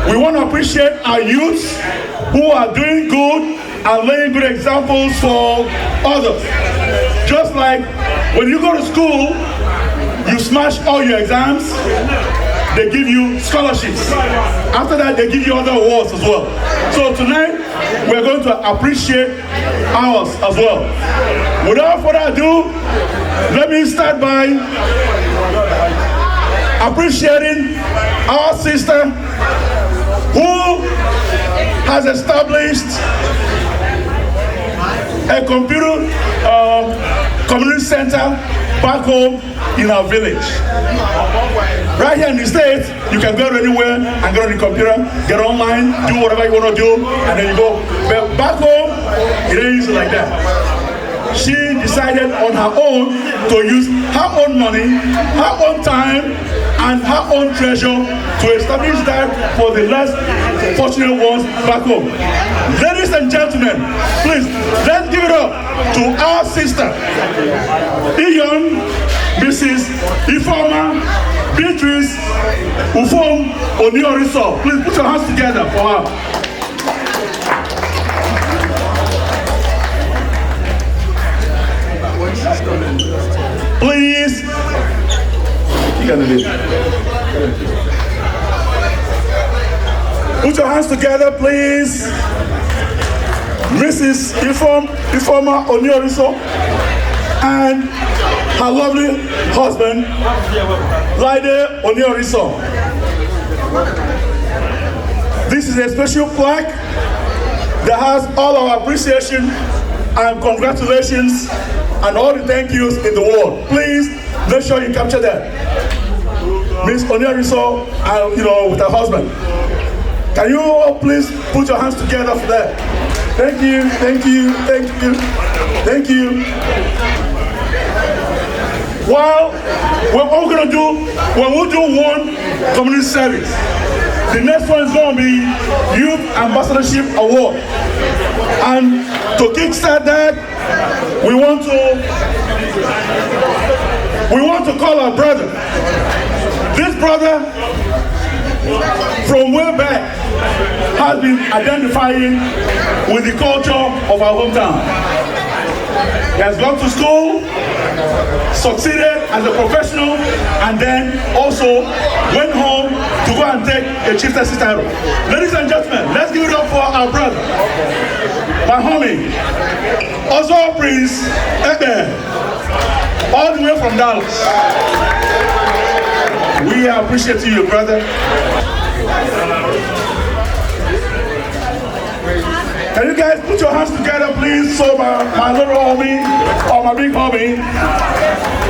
We want to appreciate our youths who are doing good and laying good examples for others. Just like when you go to school, you smash all your exams, they give you scholarships. After that, they give you other awards as well. So tonight, we're going to appreciate ours as well. Without further ado, let me start by appreciating our sister who has established a computer community center back home in our village. Right here in the States, you can go anywhere and get on the computer, get online, do whatever you want to do, and then you go. But back home, it ain't easy like that. She decided on her own to use her own money, her own time, and her own treasure to establish that for the less fortunate ones back home. Ladies and gentlemen, please, let's give it up to our sister, Iyon Mrs. Ifeoma Beatrice Ufom Onioriso. Please put your hands together for her. Please. Put your hands together, please. Mrs. Ifeoma Onioriso and her lovely husband, Laide Onioriso. This is a special plaque that has all our appreciation and congratulations and all the thank yous in the world. Please make sure you capture that. Miss Onioriso, and with her husband. Can you all please put your hands together for that? Thank you, thank you, thank you, thank you. Well, what we're gonna do, when we do one community service, the next one is gonna be Youth Ambassadorship Award. And to kickstart that, we want to call our brother. This brother, from way back, has been identifying with the culture of our hometown. He has gone to school, succeeded as a professional, and then also went home to go and take a chieftaincy title. Ladies and gentlemen, let's give it up for our brother, my homie, also Prince Ebe, all the way from Dallas. We appreciate you, brother. Can you guys put your hands together, please? So my little homie, or my big homie,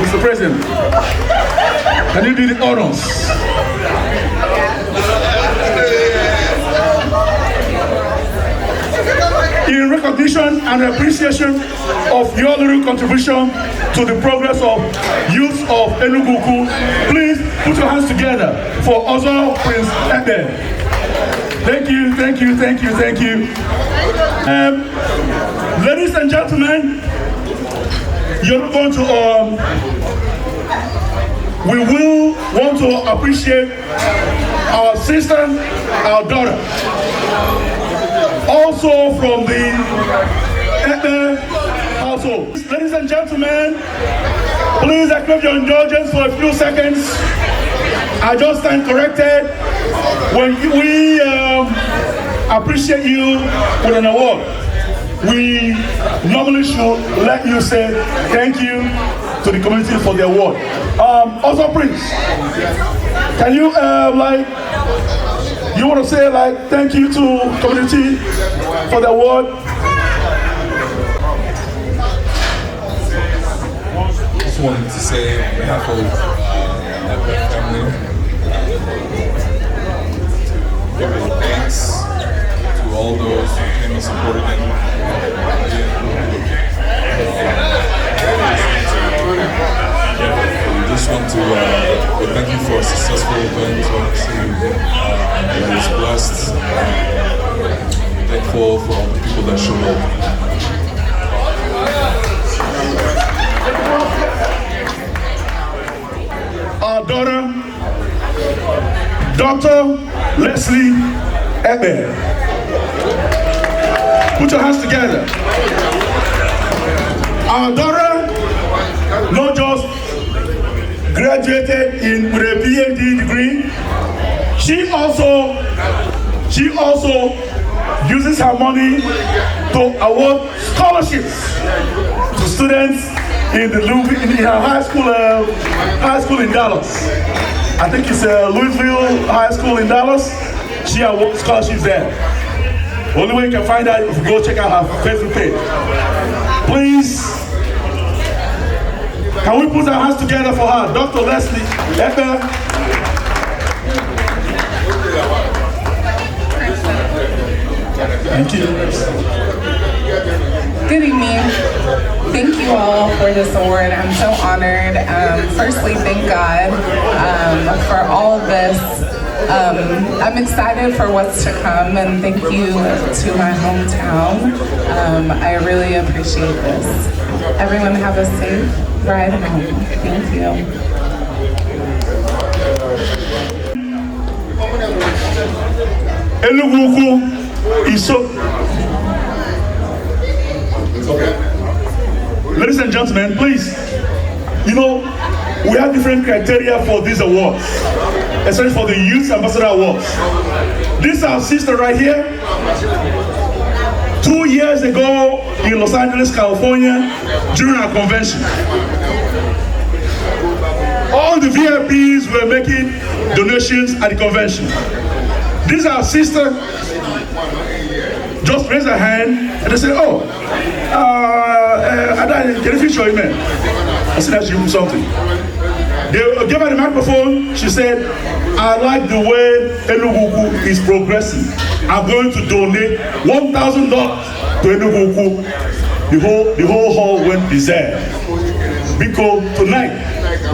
Mr. President, can you do the honors? Recognition and appreciation of your little contribution to the progress of youth of Enugu. Please put your hands together for Ozo Prince Ebe. Thank you, thank you, thank you, thank you. Ladies and gentlemen, you're going to, we will want to appreciate our sister, our daughter, also from the Ebe household. Ladies and gentlemen, please accept your indulgence for a few seconds. I just stand corrected. When we appreciate you with an award, we normally should let you say thank you to the community for the award. Also, Prince, can you like, you want to say like thank you to community for the award? Just wanted to say on behalf of my family, to give a thanks to all those who came and supported them. We just want to thank you for a successful event. Honestly, it was blessed. Thankful for all the people that showed up. Our daughter, Dr. Leslie Ebe. Put your hands together. Our daughter, not just graduated with a PhD degree, she also uses her money to award scholarships to students in the in her high school in Dallas. I think it's Louisville High School in Dallas. She awards scholarships there. Only way you can find out if you go check out her Facebook page. Please, can we put our hands together for her, Dr. Leslie Ebe? Thank you. Good evening. Thank you all for this award. I'm so honored. Firstly, thank God for all of this. I'm excited for what's to come, and thank you to my hometown. I really appreciate this. Everyone have a safe ride home. Thank you. Enugu is so. Ladies and gentlemen, please, you know, we have different criteria for these awards, especially for the Youth Ambassador Awards. This is our sister right here. 2 years ago in Los Angeles, California, during our convention, all the VIPs were making donations at the convention. This is our sister. Just raised her hand and they said, oh, can you show him? I said, that's you something. They gave her the microphone. She said, I like the way Enugu is progressing. I'm going to donate $1,000 to Enugu. The whole hall went berserk. Because tonight,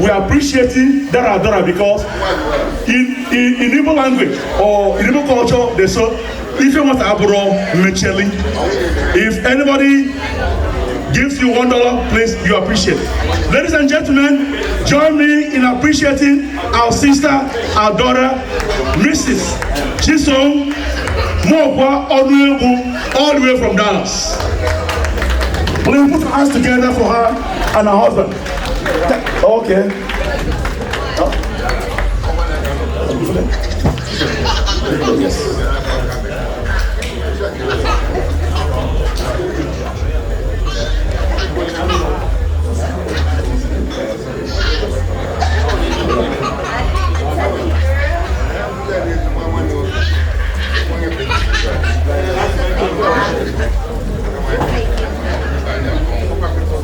we are appreciating Dara Dara because in Igbo language or in Igbo culture, they say, if you want to abro mecheli, if anybody gives you $1, please, you appreciate it. Ladies and gentlemen, join me in appreciating our sister, our daughter, Mrs. Chisom Mokwa Onuegbu, all the way from Dallas. Please put your hands together for her and her husband. Okay. Yes.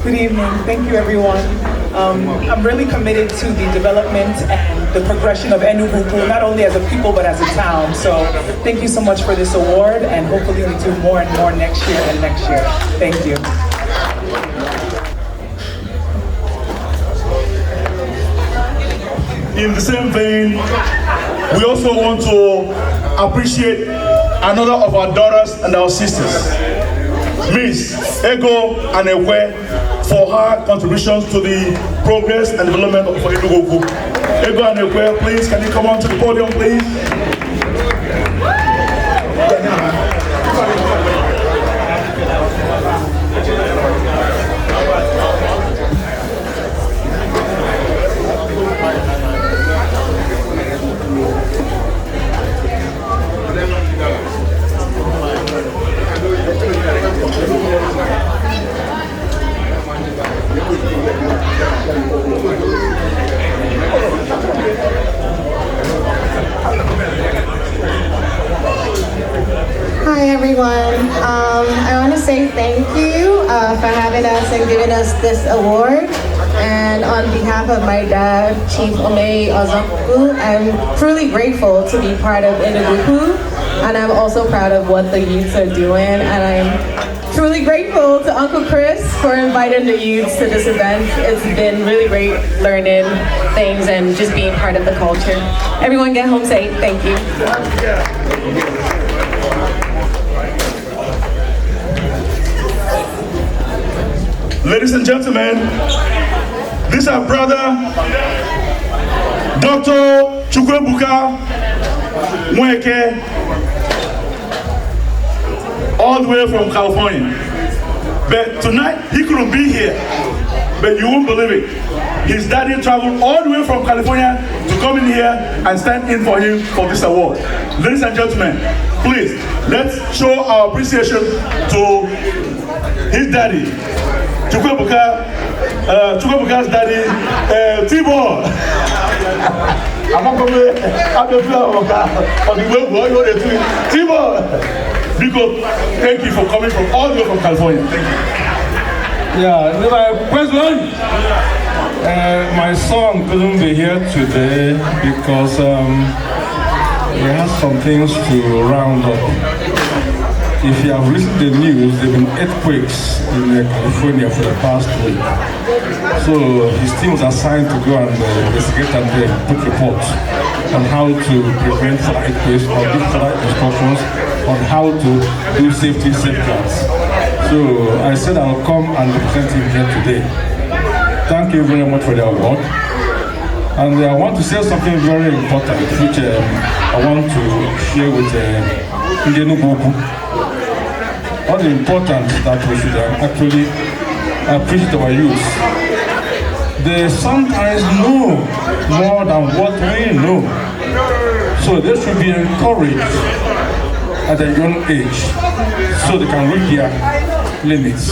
Good evening. Thank you, everyone. I'm really committed to the development and the progression of Enugu, not only as a people but as a town. So thank you so much for this award, and hopefully we do more and more next year and next year. Thank you. In the same vein, we also want to appreciate another of our daughters and our sisters, Miss Ego Anekwe, for her contributions to the progress and development of Enugu. Ego Anekwe, please, can you come on to the podium, please? Hi everyone. I want to say thank you for having us and giving us this award. And on behalf of my dad, Chief Ome Ozoku, I'm truly grateful to be part of Enugu. And I'm also proud of what the youths are doing. And I'm truly grateful to Uncle Chris for inviting the youths to this event. It's been really great learning things and just being part of the culture. Everyone get home safe. Thank you. Ladies and gentlemen, this is our brother, Dr. Chukwuebuka Nweke, all the way from California. But tonight, he couldn't be here. But you won't believe it. His daddy traveled all the way from California to come in here and stand in for him for this award. Ladies and gentlemen, please, let's show our appreciation to his daddy, Chukwuebuka, Chukwuebuka's daddy, Tibor. Tibor, Biko, thank you for coming from all the way from California. Thank you. Yeah, my president, my son couldn't be here today because he has some things to round up. If you have listened to the news, there have been earthquakes in California for the past week. So his team was assigned to go and investigate and put reports on how to prevent further earthquakes or give further instructions on how to do safety safeguards. So I said I'll come and represent him here today. Thank you very much for the award. And I want to say something very important, which I want to share with Enugu. What is important that we should actually appreciate our youth. They sometimes know more than what we know. So they should be encouraged at a young age so they can reach their limits.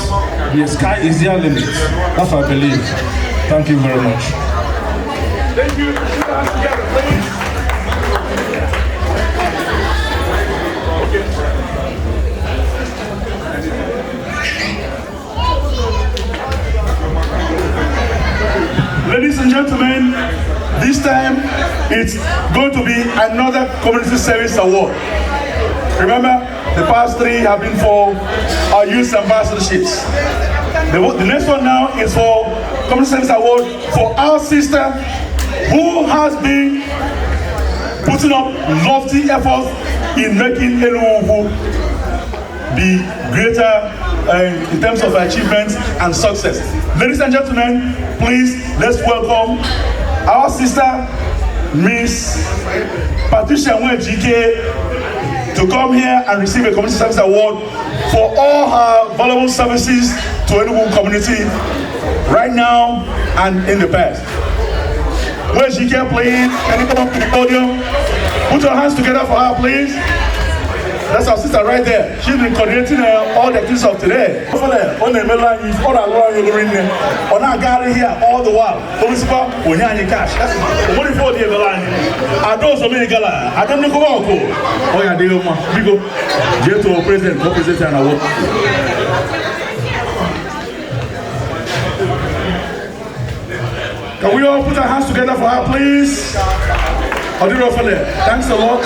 The sky is their limit. That's what I believe. Thank you very much. Thank you. Please. Ladies and gentlemen, this time it's going to be another community service award. Remember, the past three have been for our youth ambassadorships. The next one now is for community service award for our sister who has been putting up lofty efforts in making Enugu be greater in terms of achievements and success. Ladies and gentlemen, please, let's welcome our sister, Miss Patricia Nwejike, to come here and receive a community service award for all her valuable services to Enugu community right now and in the past. Nwejike, please, can you come up to the podium? Put your hands together for her, please. That's our sister right there. She's been coordinating all the activities of today. Here all the while. Cash. I don't know. Oh, yeah, to president, co-president, and award. Can we all put our hands together for her, please? Odirofele, thanks a lot.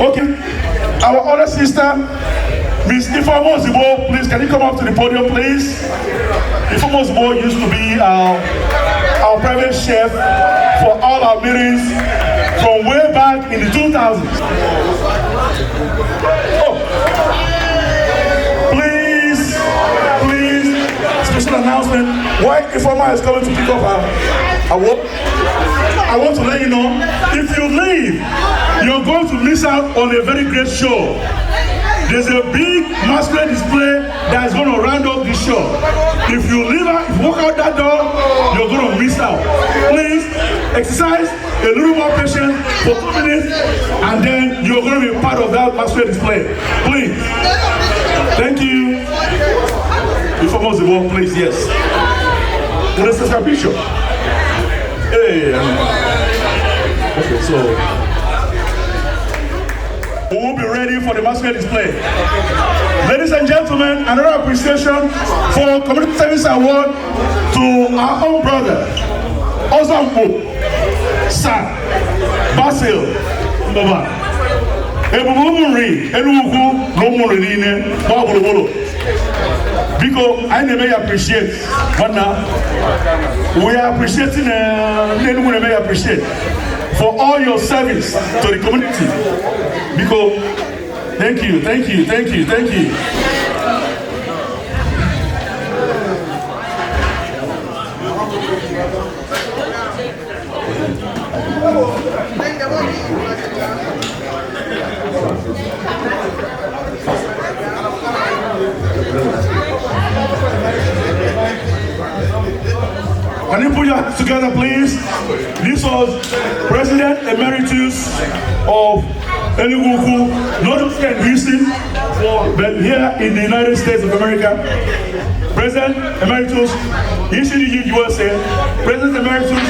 Okay, our other sister, Miss Ifeoma Ozigbo, please, can you come up to the podium, please? Ifeoma Ozigbo used to be our private chef for all our meetings from way back in the 2000s. Oh, please, please, special announcement. Why Ifeoma is coming to pick up her award? I want to let you know, if you leave, you're going to miss out on a very great show. There's a big masquerade display that is going to round up this show. If you leave out, if you walk out that door, you're going to miss out. Please exercise a little more patience for 2 minutes, and then you're going to be part of that masquerade display. Please. Thank you. Ifeoma Ozigbo, please, yes. Let's take a picture. Hey. Okay, so we will be ready for the masquerade display. Ladies and gentlemen, another appreciation for Community Service Award to our own brother, Ozambo Sir Basil Mbaba. Ebube Ụmụnri, Enugu na Ụmụnri niile gbaa gburugburu. Biko, anyị na-eme ya appreciate. Nwanna, we are appreciating, ndị Enugu na-eme ya appreciate for all your service to the community. Biko, thank you, thank you, thank you, thank you. Can you put your hands together, please? This was President Emeritus of Enugu Ukwu, not just here in Houston, but here in the United States of America. President Emeritus, ECDU USA, President Emeritus,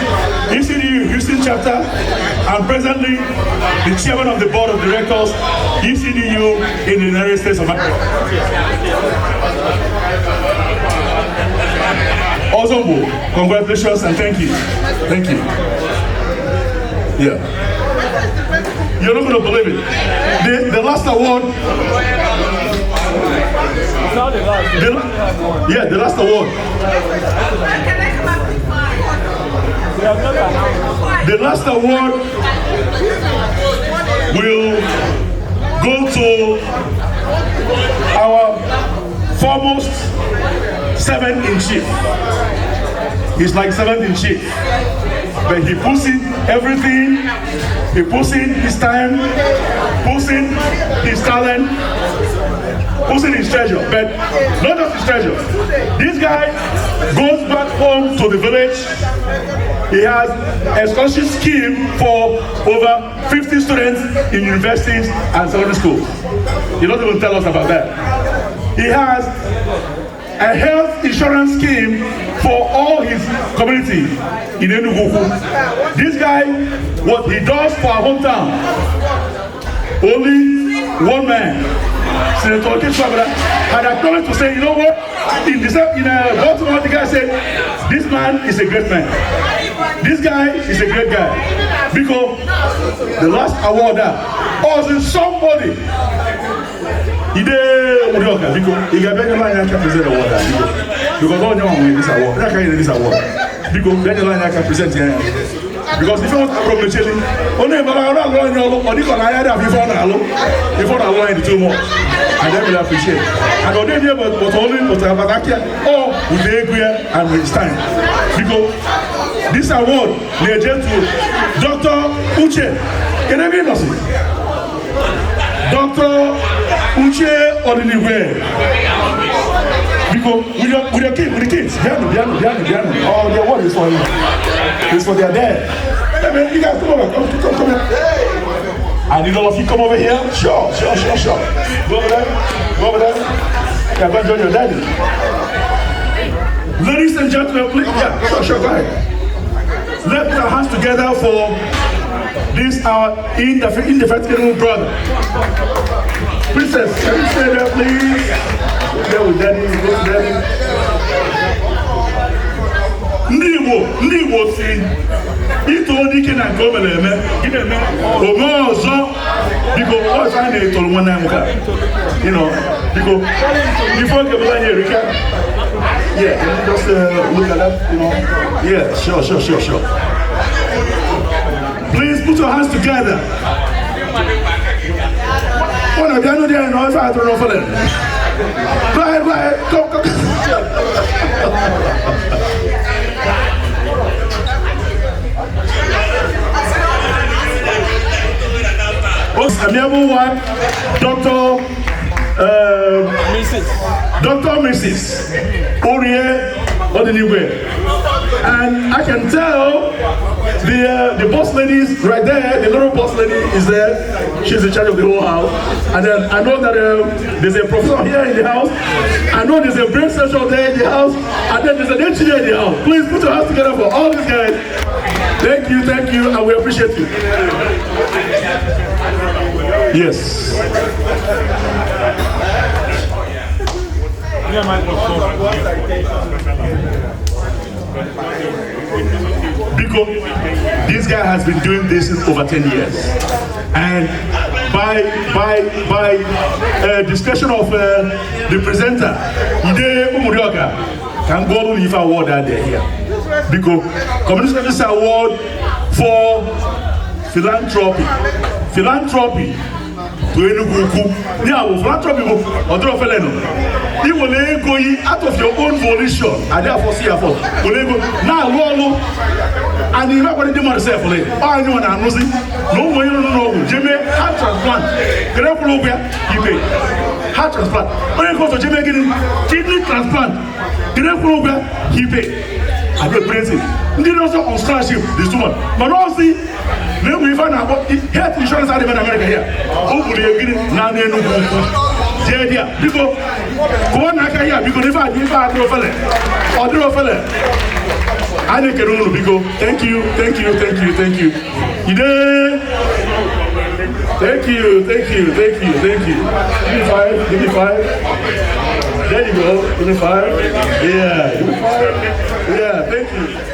ECDU Houston Chapter, and presently the Chairman of the Board of Directors, ECDU in the United States of America. Ozombo, congratulations and thank you. Thank you. Yeah. You're not going to believe it. The last award. The last award. The last award will go to our foremost servant in chief. He's like servant in chief, but he puts in everything. He puts in his time, puts in his talent, puts in his treasure, but not just his treasure. This guy goes back home to the village. He has a scholarship scheme for over 50 students in universities and secondary schools. He doesn't even tell us about that. He has a health insurance scheme for all his community in Enugu. This guy, what he does for our hometown, only one man, Senator Okechwabra, had acknowledged to say, you know what, in Baltimore, the guy said, this man is a great man. This guy is a great guy. Because the last award was somebody. Ide Udoka, because he got better line I can present award. Because all you want this award. I can't this award. Because better line I can present here. Because if you want to problem chasing, only but I don't know or the I have before now. Before I line too much. I don't really appreciate. And on the but only but or with the agree and with time. Because this award they to Dr. Uche. Can I be nothing? Dr. Uche Odinigwe. Because with your kids, with the kids. Biano. Oh, the award is for you. It's for their dad. Hey man, you guys come over. Come here. I need all of you come over here. Sure. Go over there. Yeah, go and join your daddy. Ladies and gentlemen, please. Yeah, sure, go ahead. Let's put our hands together for this our indefatigable brother. Princess, can you stay there, please? There with daddy, go to daddy. Ndị Igbo si ito dike na nke o mere eme, gịnị eme ome ọzọ. Biko, ọzọ a na-etoro nwanne anyị nwoke a. Biko, before kebele anyị erika. Yeah, can you just look at that? Yeah, sure. Please put your hands together. One of the other no, if I don't know for them. Go ahead, go ahead. Go, go. Most amiable one, Dr. Mrs. Dr. Mrs. Orie Odinigwe. And I can tell the boss ladies right there, the little boss lady is there. She's in charge of the whole house. And then I know that there's a professor here in the house. I know there's a brain surgeon there in the house. And then there's an engineer in the house. Please put your hands together for all these guys. Thank you, and we appreciate you. Yes. Because this guy has been doing this since over 10 years. And by discretion of the presenter, Ide Umurioka, can go to if award out there here. Because Community Service Award for philanthropy. Philanthropy to Enugu Ukwu. Ya bụ philanthropy bụ ọdịrị ofele nọ. Iwere ego yi out of your own volition, adị afọ si afọ, were ego na-alụ ọlụ and ihe akwado ndị mmadụ sef le ọ anyị nwa na-anụzi na ụmụ onye nọ n'ọgwụ jee mee heart transplant kere kwụrụ ụgwọ ya ibe heart transplant, onye nke ọzọ jee mee gịnị, kidney transplant, kere kwụrụ ụgwọ ya ibe adị epresi ndị nọọsụ on scholarship dị too much, mana ọsị na-enwe ife a na-akpọ health insurance adịghị na America here. O gburu ya gịnị na Enugu Ukwu jee dị a. Biko, kụọ n'aka ya, biko, na ife adị ife adịrị ofele, ọ dịrị ofele. A na-ekele unu, biko. Thank you, thank you, thank you, thank you. Ide, thank you, thank you, thank you, thank you. Give me five, give me five. There you go. Give me five. Yeah, give me five. Yeah, thank you.